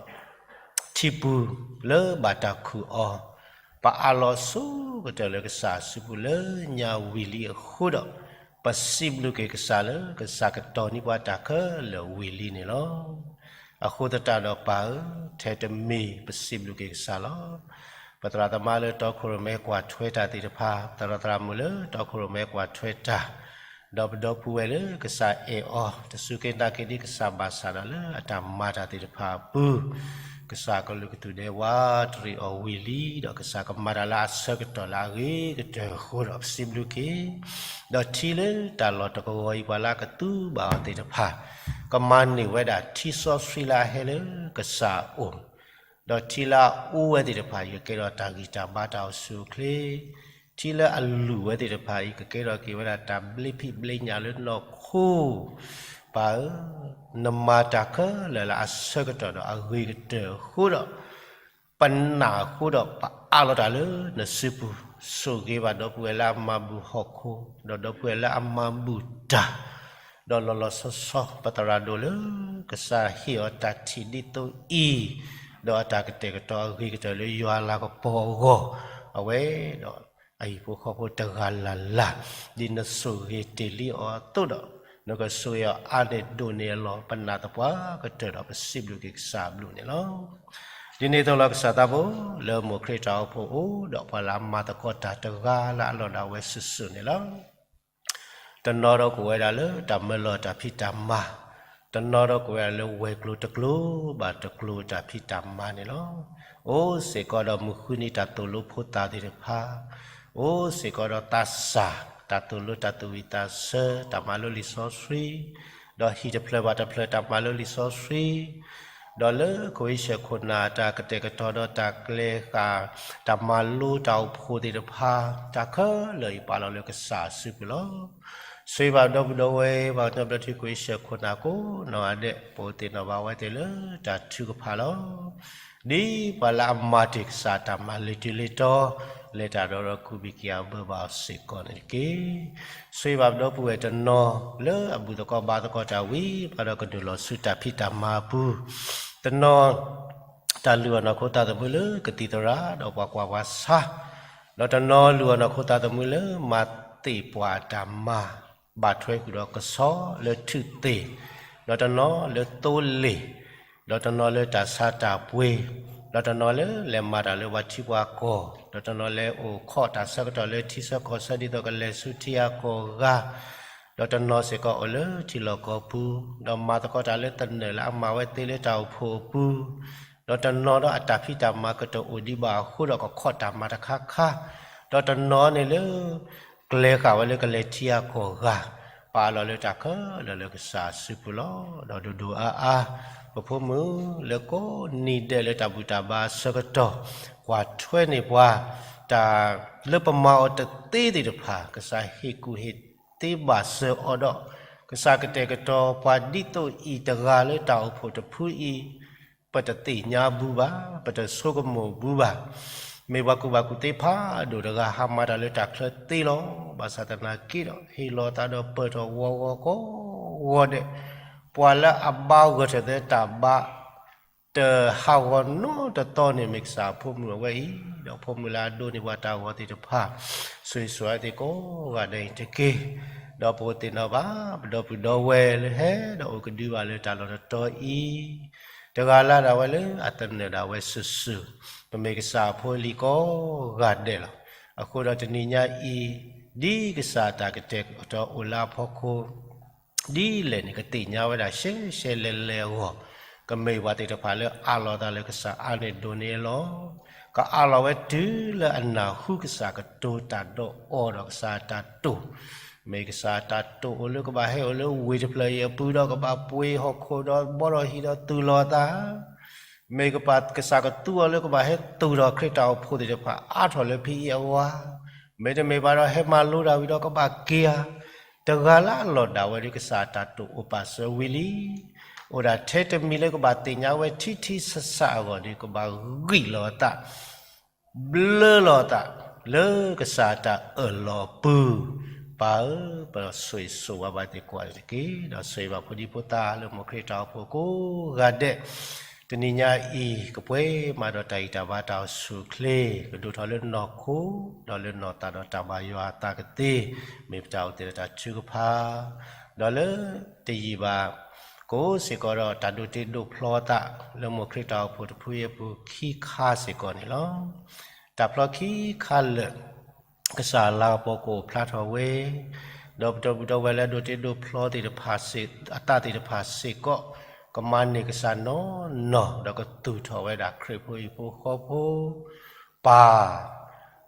ထံပူၤလၢဘၣ်တၢ်ခုၣ်အီၤ, ပအးလီၤဆိကတၢၢ်လၢကစၢ်အစုပူၤလၢညါဝံၤလံအဃိဒီး ပစံးဘျုးက့ၤကစၢ်လၢကစၢ်ကတီၤန့ၢ်ပှၤတၢ်ခဲလၢာ်ဝံၤလံန့ၣ်လီၤ. အဃိသတးဒီးပၢ်ဧၢ, ထဲတမံၤပစံးဘျုးက့ၤကစၢ်လီၤ. ပသရၣ်သမါလၢတီခိၣ်ရိၣ်မဲကွၢ်ထွဲတၢ်သ့ၣ်တဖၣ်, သရၣ်သရၣ်မုၣ်လၢတီခိၣ်ရိၣ်မဲကွၢ်ထွဲတၢ်, ဒီးပဒီပုၢ်ဝဲၢ်လၢကစၢ်အဲၣ်အီၤ တစူၢ်က့ၤနာ်က့ၤဒ်ကစၢ်ဘၣ်ဆၣ်ဒီး လၢအတၢ်မၤတၢ်သ့ၣ်တဖၣ်အပူၤ ကစၢ်ကလုၢ်ကထူၣ်ဒဲးဝးတရံးအီၤဝံၤလံ, ဒီးကစၢ်ကမၤတၢ်လၢအဆၢကတီၢ်လၢအဂ့ၤကတၢၢ်အဃိဒီး ပစံးဘျုးက့ၤ, ဒီးထံလၢတၢ်လီၢ်တကဝီၤအံၤ ပှၤလၢအကသူဘၣ်အီၤသ့ၣ်တဖၣ် ကမၤန့ၢ်ဝဲဒၣ်ထံစီဆှံလၢအဟဲလၢကစၢ်အအိၣ် ဒီးထံလၢအအိၣ်ဝဲသ့ၣ်တဖၣ်အံၤ ကကဲထီၣ်တၢ်ဂံၢ်တၢ်ဘါတၢ်အိၣ်ဆူၣ်အိၣ်ချ့, ထံလၢအလူၤဝဲသ့ၣ်တဖၣ်အံၤ ကကဲထီၣ်က့ၤဝဲဒၣ်တၢ်ဘျ့ဖံးဘျ့ညၣ်လၢနီၢ်ခိ, ပၢ်ဧၢ, နမၤတၢ်ခဲလၢာ်လၢအဆၢကတီၢ်ဒီးအဂ့ၤကတၢၢ်အဃိဒီး ပနာ်အဃိဒီး ပအးလီၤတၢ်လၢနစုပူၤ, ဆိၣ်ဂ့ၤဘၣ်ဒီပုၢ်ဝဲၢ်လၢအမၤဘူၣ်ဟီၣ်ခိၣ်, ဒီးဒီပုၢ်ဝဲၢ်လၢအမၤဘူၣ်တၢ်, ဒီးလီၤလီၤဆီဆီ ပသရၣ်ဒိၣ်လၢကစၢ်ဟ့ၣ်အီၤတၢ်ထံၣ်ဒ်သိးအံၤ, ဒီးအတၢ်ကတဲာ်ကတီၤအဂ့ၤကတၢၢ်လၢယွၤအလၤကပီၤအဂီၢ်, အဝဲဒီး အဟံၣ်ဖိဃီဖိတဂၤလၢ်လၢ်, ဒ်နဆိၣ်ဂ့ၤတ့ၢ်လံအီၤအသိးဒီး, နကဆိၣ်ဂ့ၤအီၤအါန့ၢ်ဒိၣ်န့ၢ်အလီၢ်, ပနာ်သပှၢ်ကတၢၢ်ဒီးပစံးဘျုးက့ၤကစၢ်အဘျုးန့ၣ်လီၤ. ဒ်န့ၣ်အသိးလီၤ ကစၢ်သးဘိ, လၢမိၢ်ခရံာ်တၢ်အိၣ်ဖှိၣ်အိၣ်ဒီးပှၤလၢအမၤသကိးတၢ်တဂၤလၢအလီၢ်ဒၣ်ဝဲစုာ်စုာ်န့ၣ်လီၤ. တနီၤဒီးကအိၣ်ဝဲဒၣ်လၢတၢ်မၢလီၤတၢ်ဖံးတၢ်မၤ, တနီၤဒီးကအိၣ်ဝဲဒၣ်လၢဝဲၤကျိၤတကျိၤဘၣ်တကျိၤတၢ်ဖံးတၢ်မၤန့ၣ်လီၤ. အိၣ်စ့ၢ်ကီးဒီးမုၢ်ဃုနံၤတၢ်သိၣ်လိဖိသၣ်သ့ၣ်တဖၣ်, အိၣ်စ့ၢ်ကီးဒီးသးစၢ်, တၢ်သိၣ်လိတၢ်သူၣ်ဝံၣ်သးဆၢ, တၢ်မၤလိလံာ်စီဆှံ, ဒီးဟံၣ်တဖျၢၣ်ဘၣ်တဖျၢၣ်တၢ်မၤလိလံာ်စီဆှံ, ဒီးလၢခိၣ်အံၤဆဲခိၣ်နၢ်တၢ်ကတဲာ်ကတီၤဒီးတၢ်ကျဲဃာ်, တၢ်မၤလိတၢ်အိၣ်ဖှိၣ်သ့ၣ်တဖၣ်, တၢ်ခဲလၢာ်အံၤပာ်လီၤလၢကစၢ်အစုပူၤလီၤ. ဆိၣ်ဂ့ၤဘၣ်ဒီပုၢ်ဒီဝဲၢ် ပှၤကညီဘျၢထံခိၣ်အံၤဆဲခိၣ်နၢ်ကိးနီၢ်ဂၤဒဲး, ပအိၣ်သ့ၣ်နီၣ်ဘၣ်ဝဲသ့ၣ်လၢတၢ်ထုကဖၣ်လီၤ. ဒ်ပှၤလၢအမၤတ့ၢ်ကစၢ်တၢ်မၤလၢာ်တုၤလၢတီၤ, လဲၤတၢ်ဒီးဒီးကူးဘံၣ်က့ၤအဘၢဘၣ်အီၤစ့ၢ်ကီးန့ၣ်တက့ၢ်. ဆိၣ်ဂ့ၤဘၣ်ဒီပုၢ်ဝဲၢ်တနီၤ လၢအဘူၣ်သကိးဘါသကိးတၢ်ဝံၤ ဘၣ်ဒီးကနုာ်လီၤဆူတၢ်ဖံးတၢ်မၤအပူၤ, တနီၤ တၢ်လုၢ်အီၣ်နီၢ်ခိသးသမူလၢကသံၣ်သရၣ်ဒီးပှၤကွၢ်ပှၤဆါ, ဒီးတနီၤလုၢ်အီၣ်နီၢ်ခိသးသမူလၢမၤသ့ၣ်ပှၢ်တၢ်မၤ, ဘၣ်ထွဲဃုာ်ဒီးကဆီလၢထုးသ့ၣ်, ဒီးတနီၤလၢသိလ့ၣ်, ဒီးတနီၤလၢတၢ်ဆါတၢ်ပှ့ၤ, ဒီးတနီၤလၢလဲၤမၤတၢ်လၢပှၤထံပှၤကီၢ်, ဒီးတနီၤလဲၤအိၣ်ခိးတၢ်ဆၢကတီၢ်လၢထံဆၢကီၢ်ဆၢဒ်သိးကလဲၤဆူထံဂၤကီၢ်ဂၤ, ဒီးတနီၤစ့ၢ်ကီးအိၣ်လၢထံလီၢ်ကီၢ်ပူၤ, ဒီးမၤသကိးတၢ်လၢသနၢၣ်လၢအမၤဝဲသ့လၢတၢ်အိၣ်ဖှိၣ်အပူၤ, ဒီးတနီၤဒီးအတၢ်ဖံးတၢ်မၤကတၢၢ်အိၣ်ဒံးဘၣ်အဃိဒီးကခိးတၢ်မၤတခါခါ, ဒီးတနီၤန့ၣ်လၢ ကျဲဃာ်ဝဲလၢကလဲၤထံဂၤကီၢ်ဂၤ, ပာ်လီၤလၢတၢ်ခဲလၢာ်လၢကစၢ်အစုပူၤလီၤ. ဒီးဒိၣ်ဒိၣ်အါအါ, ပဖိမုၣ်လၢကိးနံၤဒဲးလၢတၢ်ဘူၣ်တၢ်ဘါအဆၢကတီၢ်, ကွၢ်ထွဲန့ၢ်ပှၤ, တၢ်လၢပမၤအီၤတသ့သ့ၣ်တဖၣ် ကစၢ်ဟ့ၣ်ကူၣ်ဟ့ၣ်သ့ဘၣ်စၢၤအီၤဒီး, ကစၢ်ကတဲာ်ကတီၤပှၤဒ်သိးအံၤတဂၤလၢတၢ်အိၣ်ဖှိၣ်တဖုအံၤ, ပတသ့ၣ်ညါဘူးဘၣ်, ပတဆိကမိၣ်ဘူးဘၣ်. မ့ၢ်ပှၤကူၣ်ဘၣ်ကူၣ်သ့ဖးဒိၣ်တဂၤ ဟးမၤတၢ်လၢတၢ်ချၢသ့လီၤ. ဘၣ်ဆၣ်သနာ်က့ဒီး ဟ့ၣ်လီၤသးဒီးပၢၢ်ထီၣ်ဝီၤဝီၤကိးဂီၤဒဲး, ပှၤလၢအဘါဂၢၢ်ထၢၣ်သဲတၢ်ဘါ တဟးဂီၤနီတသီန့ၣ် မ့ၢ်ကစၢ်အဖိမုၣ်အဝဲအံၤ, ဒီးဖိမုၣ်လၢအဒိးန့ၢ်ပှၤတၢ်ဂီၤသ့ၣ်တဖၣ်, ဆိၣ်ဂ့ၤဆိၣ်ဝါသ့ၣ်ကိးဂၤဒဲးအံၤတက့ၢ်. ဒီးပအိၣ်သ့ၣ်နီၣ်ဘၣ် ပဒီပုၢ်ဒီဝဲၢ်လၢဟဲဒီးအိၣ်ကဒုဘၣ်လၢတၢ်လီၢ်တတီၤအံၤ, တဂၤလၢ်ဒၣ်ဝဲလၢအသနၢၣ်ဒၣ်ဝဲစုာ်စုာ်, ပမ့ၢ်ကစၢ်အဖိအလံၤကိးဂၤဒဲးလီၤ. အဃိဒီးတနံၤညါအံၤ, ဒ်ကစၢ်တၢ်ကတဲာ်ကတီၤအိၣ်လၢအဖီခိၣ် ဒ်လဲၣ်န့ၣ် ကသ့ၣ်ညါဝဲဒၣ်ရှဲရှဲလဲၤလဲၤအဂီၢ်, ကမ့ၢ်ပှၤသ့ၣ်တဖၣ်လၢအးလီၤသးလၢကစၢ်အါန့ၢ်ဒိၣ်န့ၢ်အလီၢ်, ကအးလီၤဝဲတုၤလၢအနၢ်ဟူကစၢ်ကတိၤတၢ်ဒီးအီၤဒီးကစၢ်အတၢ်တိာ်, မ့ၢ်ကစၢ်တၢ်တိာ်အိၣ်လၢကဘၣ်ဟဲအိၣ်လၢဝ့ၢ်တဖျၢၣ်အံၤအပူၤဒီးကဘၣ်ပှ့ၤဟီၣ်ခိၣ်ဒီးဘီထီၣ်ဟံၣ်ဒီးသူၣ်လီၤအသး မ့ၢ်ကပာ်ကစၢ်ကသူအီၤလၢကဘၣ်ဟဲသူၣ်ထီၣ်ခရံာ်တၢ်အိၣ်ဖှိၣ်သ့ၣ်တဖၣ်အါထီၣ်လၢဖဲအံၤအဝၤ, မ့တမ့ၢ်ဘၣ်ဒီးဟဲမၤလိတၢ်ဝံၤဒီးကဘၣ်က့ၤဧါ, တဂၤလၢ်လီၤဒၣ်ဝဲဒၣ်ကစၢ်တၢ်တိာ်အိၣ်ပာ်စၢၤဝံၤလံ, အိၣ်ဒၣ်ထဲတမံၤလၢကဘၣ်သ့ၣ်ညါဝဲထံထံဆးဆးအဂီၢ်န့ၣ် ကဘၣ်ဂံၢ်လီၤအသး ဘျၢလီၤအသး လၢကစၢ်တၢ်အၢၣ်လီၤအပူၤ, ပၢ်ဧၢ, ပဆိၣ်ဂ့ၤဆိၣ်ဝါဘၣ်သ့ၣ်ကိးဂၤဒဲးတက့ၢ်. ဒီးဆိၣ်ဂ့ၤဘၣ်ဖိဒံဖိသၣ်လၢမိၢ်ခရံာ်တၢ်အိၣ်ဖှိၣ်ကိးဂၤဒဲး, တနံၤညါအံၤ ကပှဲၤမးဒီးတၢ်ဂံၢ်တၢ်ဘါတၢ်အိၣ်ဆူၣ်အိၣ်ချ့, ကဒိၣ်ထီၣ်လၢနီၢ်ခိ, ဒီးလၢနီၢ်သးဒီးတၢ်ဘါယွၤအသးကသ့, မ့ၢ်ပတၢ်အိၣ်သးဒီးတၢ်ထုကဖၣ်, ဒီးလၢတယံာ်ဘၣ် ကအိၣ်စ့ၢ်ကီးဒီးတၢ်ဒိးတ့ဒိးဖျီသး လၢမိၢ်ခရံာ်တၢ်အိၣ်ဖှိၣ်တဖုအံၤအပူၤခံခါစ့ၢ်ကီးန့ၣ်လီၤ. တၢ်ဖျီခံခါလၢာ် ကစၢ်အလၤကပီၤကအိၣ်ဖျါထီၣ်ဝဲ, ဒီးပဒီပုၢ်ဒီဝဲၢ်လၢအဒိးတ့ဒိးဖျီသ့ၣ်တဖၣ်စ့ၢ်, အသးသ့ၣ်တဖၣ်စ့ၢ်ကီး, ကမၤန့ၢ်ကစၢ်နီၢ်နီၢ်, ဒီးကသူၣ်ထီၣ်ဝဲဒၣ်ခရံာ်ဖိဟံၣ်ဖိဃီဖိ, ပၢ်,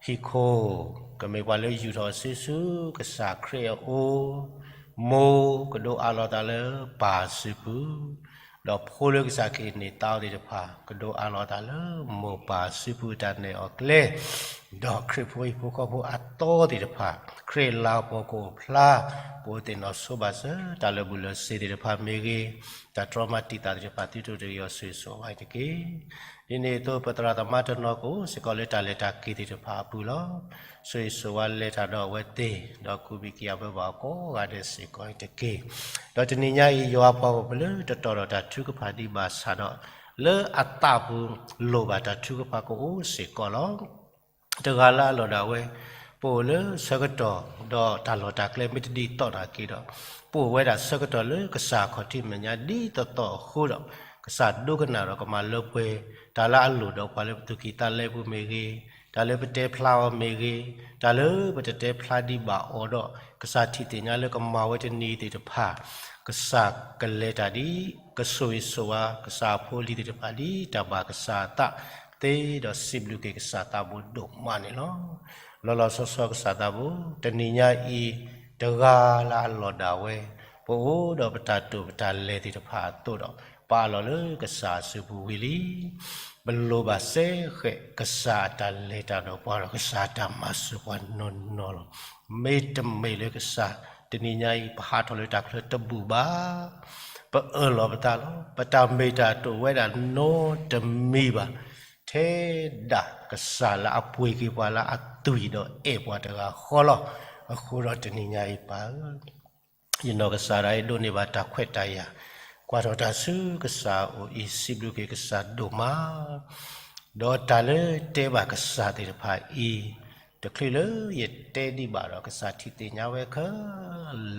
ဟံၣ်ခိၣ်, ကမ့ၢ်ပှၤလၢယူာ်ထီၣ်စုဆူကစၢ်ခရံာ်အအိၣ်, မိၢ်, ကဒိးအးလီၤသးလၢပၢ်စုပူၤ, ဒီးဖိလၢကစၢ်ခရံာ်န့ၢ်သါအီၤသ့ၣ်တဖၣ် ကဒိးအးလီၤအသးလၢမိၢ်ပၢ်စုပူၤအတၢ်နဲၣ်အီၤကျဲ, ဒီးခရံာ်ဖိဟံၣ်ဖိဃီဖိအသီသ့ၣ်တဖၣ် ခရံာ်လၤကပီၤကအိၣ်ဖျါ, ပအိၣ်သ့ၣ်နီၣ်ဆိဘၣ်စၢၤ တၢ်လၢာ်ဘူၣ်လၢာ်စ့ၤသ့ၣ်တဖၣ်မ့ၢ်ဂ့ၤ, တၢ်တြီမၤတံာ်တာ်သ့ၣ်တဖၣ် သုတအိၣ်တဂ့ၤအီၤ ဆိၣ်ဂ့ၤဆိၣ်ဝါအီၤတက့ၢ်. ဒ်န့ၣ်အသိး ပသရၣ်သမါတနီၤကအိၣ်စ့ၢ်ကီးလၢတၢ်လဲၤတၢ်က့ၤသ့ၣ်တဖၣ်အပူၤလီၤ. ဆိၣ်ဂ့ၤဆိၣ်ဝါလဲၤတၢ်ဒီးအဝဲသ့ၣ်, ဒီးကူးဘံၣ်က့ၤအဝဲဘၣ်ကိးဂၤဒဲးစ့ၢ်ကီးအံၤတက့ၢ်. ဒီးတနံၤညါအံၤ ယွၤပှၤဂီၢ်မုၢ်လၢတတီၤဒီးတၢ်ထုကဖၣ်ဒံးဘၣ်ဆၣ်ဒီး, လၢအသးပူၤလိၣ်ဘၣ်တၢ်ထုကဖၣ်ကအိၣ်စ့ၢ်ကီးလီၤ. တဂၤလၢအလီၢ်ဒၣ်ဝဲ, ပအိၣ်လၢဆၢကတီၢ် ဒီးတၢ်လီၢ်တၢ်ကျဲမ့ၢ်တဒ်သိးနာ်က့ဒီး, ပအိၣ်ဝဲဒၣ်ဆၢကတီၢ်လၢကစၢ်အခီၣ်ထံးမဲာ်ညါဒ်သိးသိးအဃိဒီး, ကစၢ်ဒိကနၣ်ဒီးကမၤလၢပှဲၤတၢ်လၢအလိၣ်ဒီးပှၤလၢပသူၣ်ကံၢ်သးလဲပူၤမ့ၢ်ဂ့ၤ, တၢ်လၢပတတဲဖျါအီၤမ့ၢ်ဂ့ၤ, တၢ်လၢပတတဲဖျါဒံးဘၣ်အီၤဒီး, ကစၢ်ထံၣ်သ့ၣ်ညါလၢကမၤဝဲတနံၤသ့ၣ်တဖၣ်, ကစၢ်ကလဲၤတၢ်ဒ် ကဆိၣ်ဂ့ၤဆိၣ်ဝါ ကစၢ်အဖိအလံၤသ့ၣ်တဖၣ်ဒ်တၢ်ဘၣ်ကစၢ်အသးသ့ဒီး စံးဘျုးက့ၤကစၢ်သးဘိဒိၣ်မးန့ၣ်လီၤ. လီၤလီၤဆီဆီကစၢ်သးဘိ, တနံၤညါအံၤ, တဂၤလၢအလီၢ်ဒၣ်ဝဲ, ပအိၣ်ဒီးပတၢ်တိာ်ပတၢ်လဲၤသ့ၣ်တဖၣ်အသိးဒီး, ပအးလီၤလၢကစၢ်အစုပူၤဝံၤလံ. ပလိၣ်ဘၣ်စ့ၢ်ကီးကစၢ်အတၢ်လဲၤတၢ်ဒီးပှၤဒီး ကစၢ်အတၢ်မၤစၢၤပှၤနီၢ်နီၢ်လီၤ. မ့တမ့ၢ်လၢကစၢ်, တနံၤညါအံၤ ပဟးထီၣ်လၢတၢ်ချၢတဘူၣ်ဘၣ်. ပအၢၣ်လီၤပသးလီၤ. ပတၢ်မ့ၢ်တၢ်တီဝဲဒၣ်နီတမံၤဘၣ်. ထဲဒၣ်ကစၢ်လၢအပှ့ၤက့ၤပှၤလၢအသွံၣ်ဒီးအဲၣ်ပှၤတဂၤဃီလီၤ. အဃိဒီးတနံၤညါအံၤပၢ်ဧၢ, ယနီၢ်ကစၢ်ဒၣ်အံၤဒိးန့ၢ်ဘၣ်တၢ်ခွဲးတၢ်ယာ်, ကွၢ်ထီၣ်တၢ်ဆူကစၢ်အအိၣ်အံၤ စံးဘျုးက့ၤကစၢ်ဒိၣ်မး ဒီးတၢ်လၢတဲဘၣ်ကစၢ်သ့ၣ်တဖၣ်အံၤ, တချုးလၢယတဲဒံးဘၣ်ဒီး ကစၢ်ထံၣ်သ့ၣ်ညါဝဲခဲ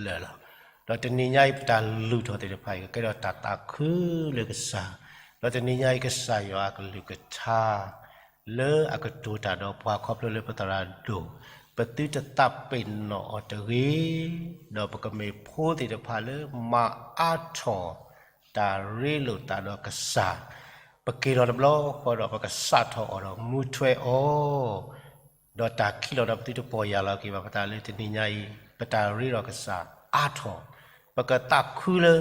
လၢာ်လီၤ. ဒီးတနံၤညါအံၤ ပတၢ်လုၢ်ထီၣ်သ့ၣ်တဖၣ်အံၤ ကကဲထီၣ်တၢ်သးခုလၢကစၢ်, ဒီးတနံၤညါအံၤ ကစၢ်ယွၤအကလုၢ်ကထါ လၢအကတိၤတၢ်ဒီးပှၤခီဖျိလၢပသရၣ်ဒိၣ်, ပသုတသးပ့ၤနီၣ်အီၤတဂ့ၤ, ဒီးပကမ့ၢ်ဖိသ့ၣ်တဖၣ်လၢမၤအါထီၣ် တၢ်ရ့လိာ်သးဒီးကစၢ်, ပက့ၤလီၤတဘျီဃီဒီး ပကစးထီၣ်အီၤဒီးမူထွဲအီၤ, ဒီးတၢ်ခံးလီၤဒီးပသုတပီၢ်ယၢ်လီၤက့ၤဘၣ်ပသးလၢတနံၤညါအံၤ ပတၢ်ရ့ဒီးကစၢ်အါထီၣ်, ပကသးခုလၢ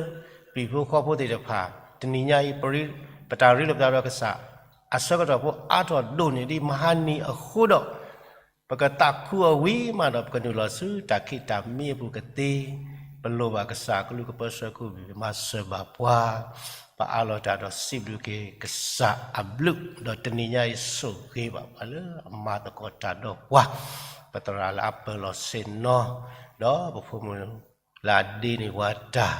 ပံၤဖိဃီဖိသ့ၣ်တဖၣ် တနံၤညါအံၤ ပတၢ်ရ့လိာ်ပသးဒီးကစၢ် အဆၢကတီၢ်ဖိအါထီၣ်ဒိၣ်န့ၢ်ဒံးမဟါနံၤအဃိဒီး ပကသးခုအီၤဝံၤမးဒီး ပကနုာ်လီၤဆူတၢ်ခံးတၢ်မံအပူၤကသ့, ပလိၣ်ဘၣ်ကစၢ်အကလူးကပၢဆှၢကမၤစၢၤဘၣ်ပှၤ, ပအးလီၤတၢ်ဒီးစံးဘျုးက့ၤကစၢ်အဘျုး, ဒီးတနံၤညါအံၤဆိၣ်ဂ့ၤဘၣ်ပှၤလၢအမၤသကိးတၢ်ဒီးပှၤ, ပသရၣ်လၢအပၢၤလီၤဆ့ၣ်နီၤ, ဒီးပဖိမုၣ် လၢအဒ့န့ၢ်ပှၤတၢ်,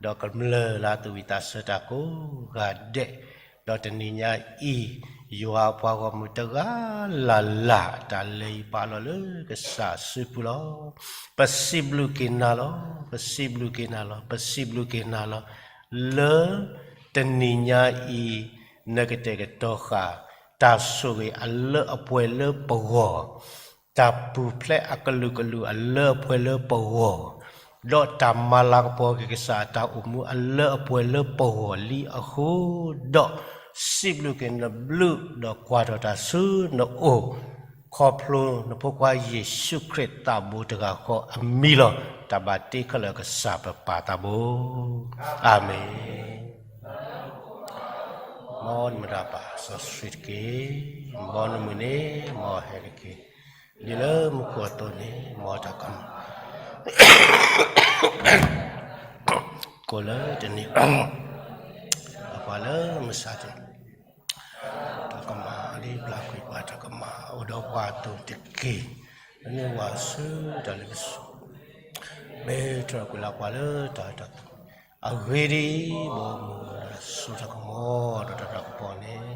ဒီးကမျၢၢ်လၢအသူၣ်ဝံၣ်သးဆၢတၢ်ကိးဂၤဒဲး, ဒီးတနံၤညါအံၤ, ယွၤပှၤဂီၢ်မုၢ်တဂၤလၢ်လၢ် တၢ်လဲၤအံၤပာ်လီၤလၢကစၢ်စုပူၤလီၤ. ပစံးဘျုးက့ၤနၤလီၤ, ပစံးဘျုးက့ၤနၤလီၤ, ပစံးဘျုးက့ၤနၤလီၤ, လၢတနံၤညါအံၤ, နကတဲာ်ကတီၤဃာ် တၢ်ဆိၣ်ဂ့ၤအလၢအပှဲၤလၢပဂီၢ်, တၢ်ပူၤဖျဲးအကလုာ်ကလုာ်အလၢအပှဲၤလၢပဂီၢ်, ဒီးတၢ်မၤလၤကပီၤက့ၤကစၢ်အတၢ်အိၣ်မူအလၢအပှဲၤလၢပဂီၢ်လံအဃိဒီး, စံးဘျုးက့ၤနဘျုးဒီးကွၢ်ထီၣ်တၢ်ဆူနအိၣ်, ခီဖျိနဖိခွါယ့ၣ်ၡူးခရံာ်သးဘိတဂၤဃီအမံၤလီၤ. တၢ်ဘၣ်တ့ခဲလၢာ်ကစၢ်ပပၢ်သးဘိ, အၤမ့ၣ်. မ်နမတၤပၢ်စီဆှံတက့ၢ်, မ်နမုၢ်န့ၣ်မ်ဟဲတက့ၢ်, ဒ်လၢမူခိၣ်အသိးန့ၣ် မ်တၢ်ကမၣ် ကိးလၢတနံၤ, ပှၤလၢမုၢ်ဆါတနံၤ, တၢ်ကမၣ်ဒ်ပျၢ်ကွံာ်ပှၤတၢ်ကမၣ်အိၣ်ဒီးပှၤအသိးတက့ၢ်, လၢန့ၣ်ဝၤဆူတၢ်လ့ပစီ, မ့ၢ်တြီကွံာ်လၢပှၤလၢတၢ်တၢ် အဂ့ၢ်ဒ်အံၤ, ဘီမုၢ်ဒီးစိတၢ်ကမီၤဒီးတၢ်တၢ်ကပီၤန့ၣ်,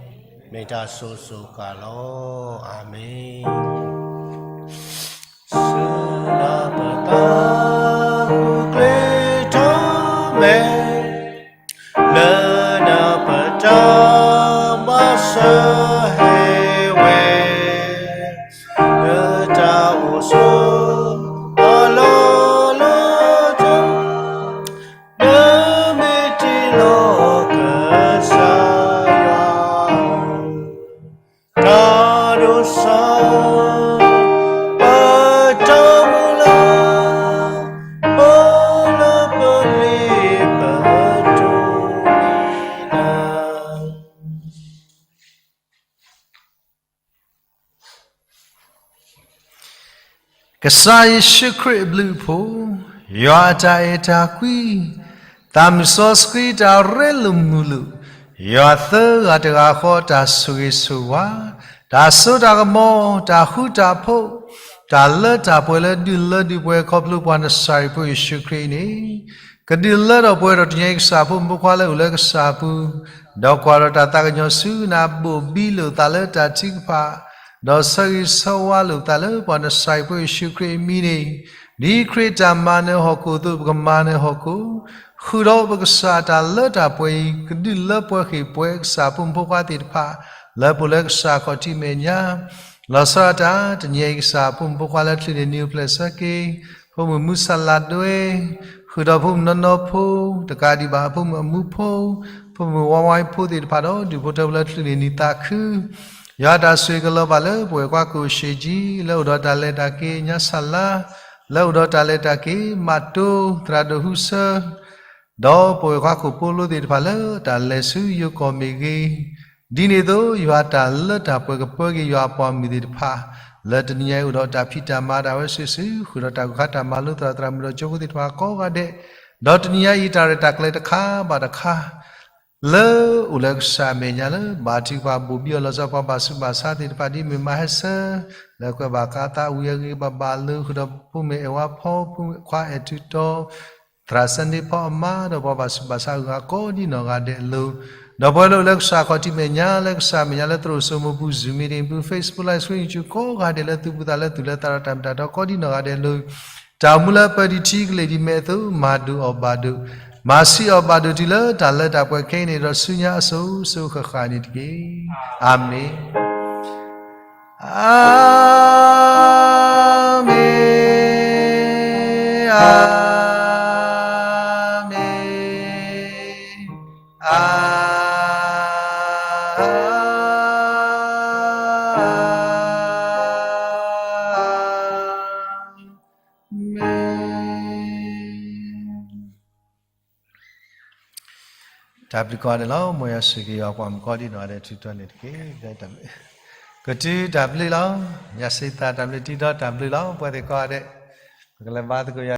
မ့ၢ်တၢ်ဆိၣ်ဂ့ၤဆိၣ်ဝါလီၤ. အၤမ့ၣ်. ဆူနၢ်ပတၢ်ဃုကျဲထီၣ်မဲာ်, လၢနၢ်ပတၢ်မၤစၢၤဟဲဝဲ, လၢတၢ်အိၣ်ဆိး အလီၢ်လၢတၢ်, လၢမ့ၢ်တ့ၢ်လီၤကစၢ်ယွၤ, တၢ်ဒိးစၢ် ပတၢ်မုၢ်လၢ် ကစၢ်ယ့ၣ်ၡူးခရံာ်အဘျုးအဖှိၣ်, ယွၤအတၢ်အဲၣ်တၢ်ကွံ, သးမုၢ်စီဆှံတၢ်ရ့လိာ်မုာ်လိာ်, ယွၤသၢဂၤတဂၤဃီတၢ်ဆိၣ်ဂ့ၤဆိၣ်ဝါ, တၢ်စိတၢ်ကမီၤ, တၢ်ဃူတၢ်ဖိး, တၢ်လၢတၢ်ပှဲၤလၢဒုးလၢဒုးပှဲၤခီဖျိပှၤနစၤရ့းဖိယ့ၣ်ၡူးခရံာ်အံၤန့ၣ် ကဒုးလၢထီၣ်ပှဲၤဒီးတနံၤအံၤကစၢ်ဖိမုၣ်ဖိခွါလၢအိၣ်လၢကစၢ်အပူၤ, ဒီးကွၢ်ဒီးတၢ်သးကညီၤဆူနၤဘိၣ်ဘံလိာ်သးလၢတၢ်ထုကဖၣ်, ဒီးဆၢဂ့ၤဆၢဝါလိာ်သးလၢပှၤနစၤရ့းဖိယ့ၣ်ၡူးခရံာ်အမံၤန့ၣ်, ဒ်ခရံာ်တၢ်မၤနၢၤဟီၣ်ခိၣ်အသိး ပကမၤနၢၤဟီၣ်ခိၣ်, ဃုာ်ဒီးပကစၢ်တၢ်လၢတၢ်ပှဲၤအံၤ ကဒုးလၢပှဲၤဃ့ၢ်ပှဲၤကစၢ်ဖိမုၣ်ဖိခွါသ့ၣ်တဖၣ် လၢပအိၣ်လၢကစၢ်ခီၣ်ထံးမဲာ်ညါ လီၤဆီဒၣ်တၢ် တနံၤအံၤကစၢ်ဖိမုၣ်ဖိခွါလၢချုးန့ၢ်နံၤအိၣ်ဖျဲၣ်ဆၢက့ၤ, ဖိမုၣ်မူစလၤဒွဲ, ဃုာ်ဒီးဖိမုၣ်နီၢ်နီၢ်ဖိ, တကးဒံးဘၣ် ဖိမုၣ်အမူဖိ, ဖိမုၣ်ဝါဝါဖိသ့ၣ်တဖၣ်ဒီး ဒူၣ်ဖိထၢဖိလၢချုးန့ၢ်နံၤသးခု, ယွၤတၢ်ဆိၣ်ဂ့ၤကလီၤဘၣ်လၢပဝဲၢ်ကွၢ်ကိၣ်ရှ့ကၠံ လၢအိၣ်ဒီးတၢ်လဲၤတၢ်က့ၤညါဆၣ်လါ, လၢအိၣ်ဒီးတၢ်လဲၤတၢ်က့ၤမးတိ သရၣ်ဒိၣ်ဟူဆၢ ဒီးပဝဲၢ်ကွၢ်ကိၣ်ဖိလိသ့ၣ်တဖၣ်လၢတၢ်လဲၤဆူယိၤကီၢ်မ့ၢ်ဂ့ၤ, ဒ်န့ၣ်အသိး ယွၤတၢ်လၢတၢ်ပှဲၤကပၢက့ၤယွၤအပှၤမုၣ်သ့ၣ်တဖၣ်, လၢတနံၤညါအံၤအိၣ်ဒီးတၢ်ဖံးတၢ်မၤဒၣ်ဝဲစုာ်စုာ် ဃုာ်ဒီးတၢ်ဂုၤခါတၢ်မၤလိသရၣ်သရၣ်မုၣ်ဒီးကၠိဖိသ့ၣ်တဖၣ်ကိးဂၤဒဲး, ဒီးတနံၤညါအံၤတၢ်ရဲၣ်တၢ်ကျဲၤတခါဘၣ်တခါ လၢအိၣ်လၢကစၢ်အမဲာ်ညါလၢ ဘၣ်ထုကဖၣ်ဘိၣ်ဘံအီၤလီၤဆီပှၤဘၣ်ဆူးဘၣ်ဆါသ့ၣ်တဖၣ်ဒ်မ့ၢ်မၤဟဲဆၢ, လၢကွဲးဘၣ်ကးသးဝံၤအဂ့ၤဘၣ်ဘၣ်လိၤ ဃုာ်ဒီးဖိမုၣ်အဲၣ်ဝါဖီ ဖိခွါအဲၣ်ထူးတီၤ သရၣ်စဲန့ၣ်ဖီအမါဒီးပှၤဘၣ်ဆူးဘၣ်ဆါအဂုၤအဂၤကိးဒ်နီၢ်ဂၤဒဲးအလိၤ, ဒီးပှၤလၢအိၣ်လၢကစၢ်ခီၣ်ထံးမဲာ်ညါလၢကစၢ်မဲာ်ညါလၢသရိာ်စိမိၤပူၤ Zoom meeting ပူၤ Facebook Live Stream YouTube ကိးဂၤဒဲးလၢသူၣ်ပူၤသးလၢသူၣ်လၢသးဒီးတၢ်မ့ၢ်တၢ်တီကိးဒ်နီၢ်ဂၤဒဲးအလိၤ, တၢ်မူလၢပၢၤဒံးထံကလ့ၢ်ဒံးမဲာ်အသိး မၤဒိၣ်အီၣ်ဘၣ်ဒိၣ်, မၤဆံးအီၣ်ဘၣ်ဒိၣ်တုၤလၢတၢ်လၢတၢ်ပှဲၤခဲအံၤန့ၣ်ဒီးဆူညါအစိၤစိၤဃၣ်ဃၣ်န့ၣ်တက့ၢ်. အၤမ့ၣ်. အၤမ့ၣ်, အၤမ့ၣ်, အၤမ့ၣ်. တၢ်ဘျုးကိးဂၤဒဲးလီၤ. မ်ယွၤဆိၣ်ဂ့ၤယွၤပှၤမုၣ်ကိးဒ်နီၢ်ဂၤဒဲးထုးထီၣ်န့ၣ်တက့ၢ်. ကတုၤတၢ်ဘျုးလီၤ. ယၤစံးသးတၢ်ဘျုးတံဒီးတၢ်ဘျုးလီၤ. ပှၤသ့ၣ်ကိးဂၤဒဲး ပကလဲၤဘါသကိးယွၤ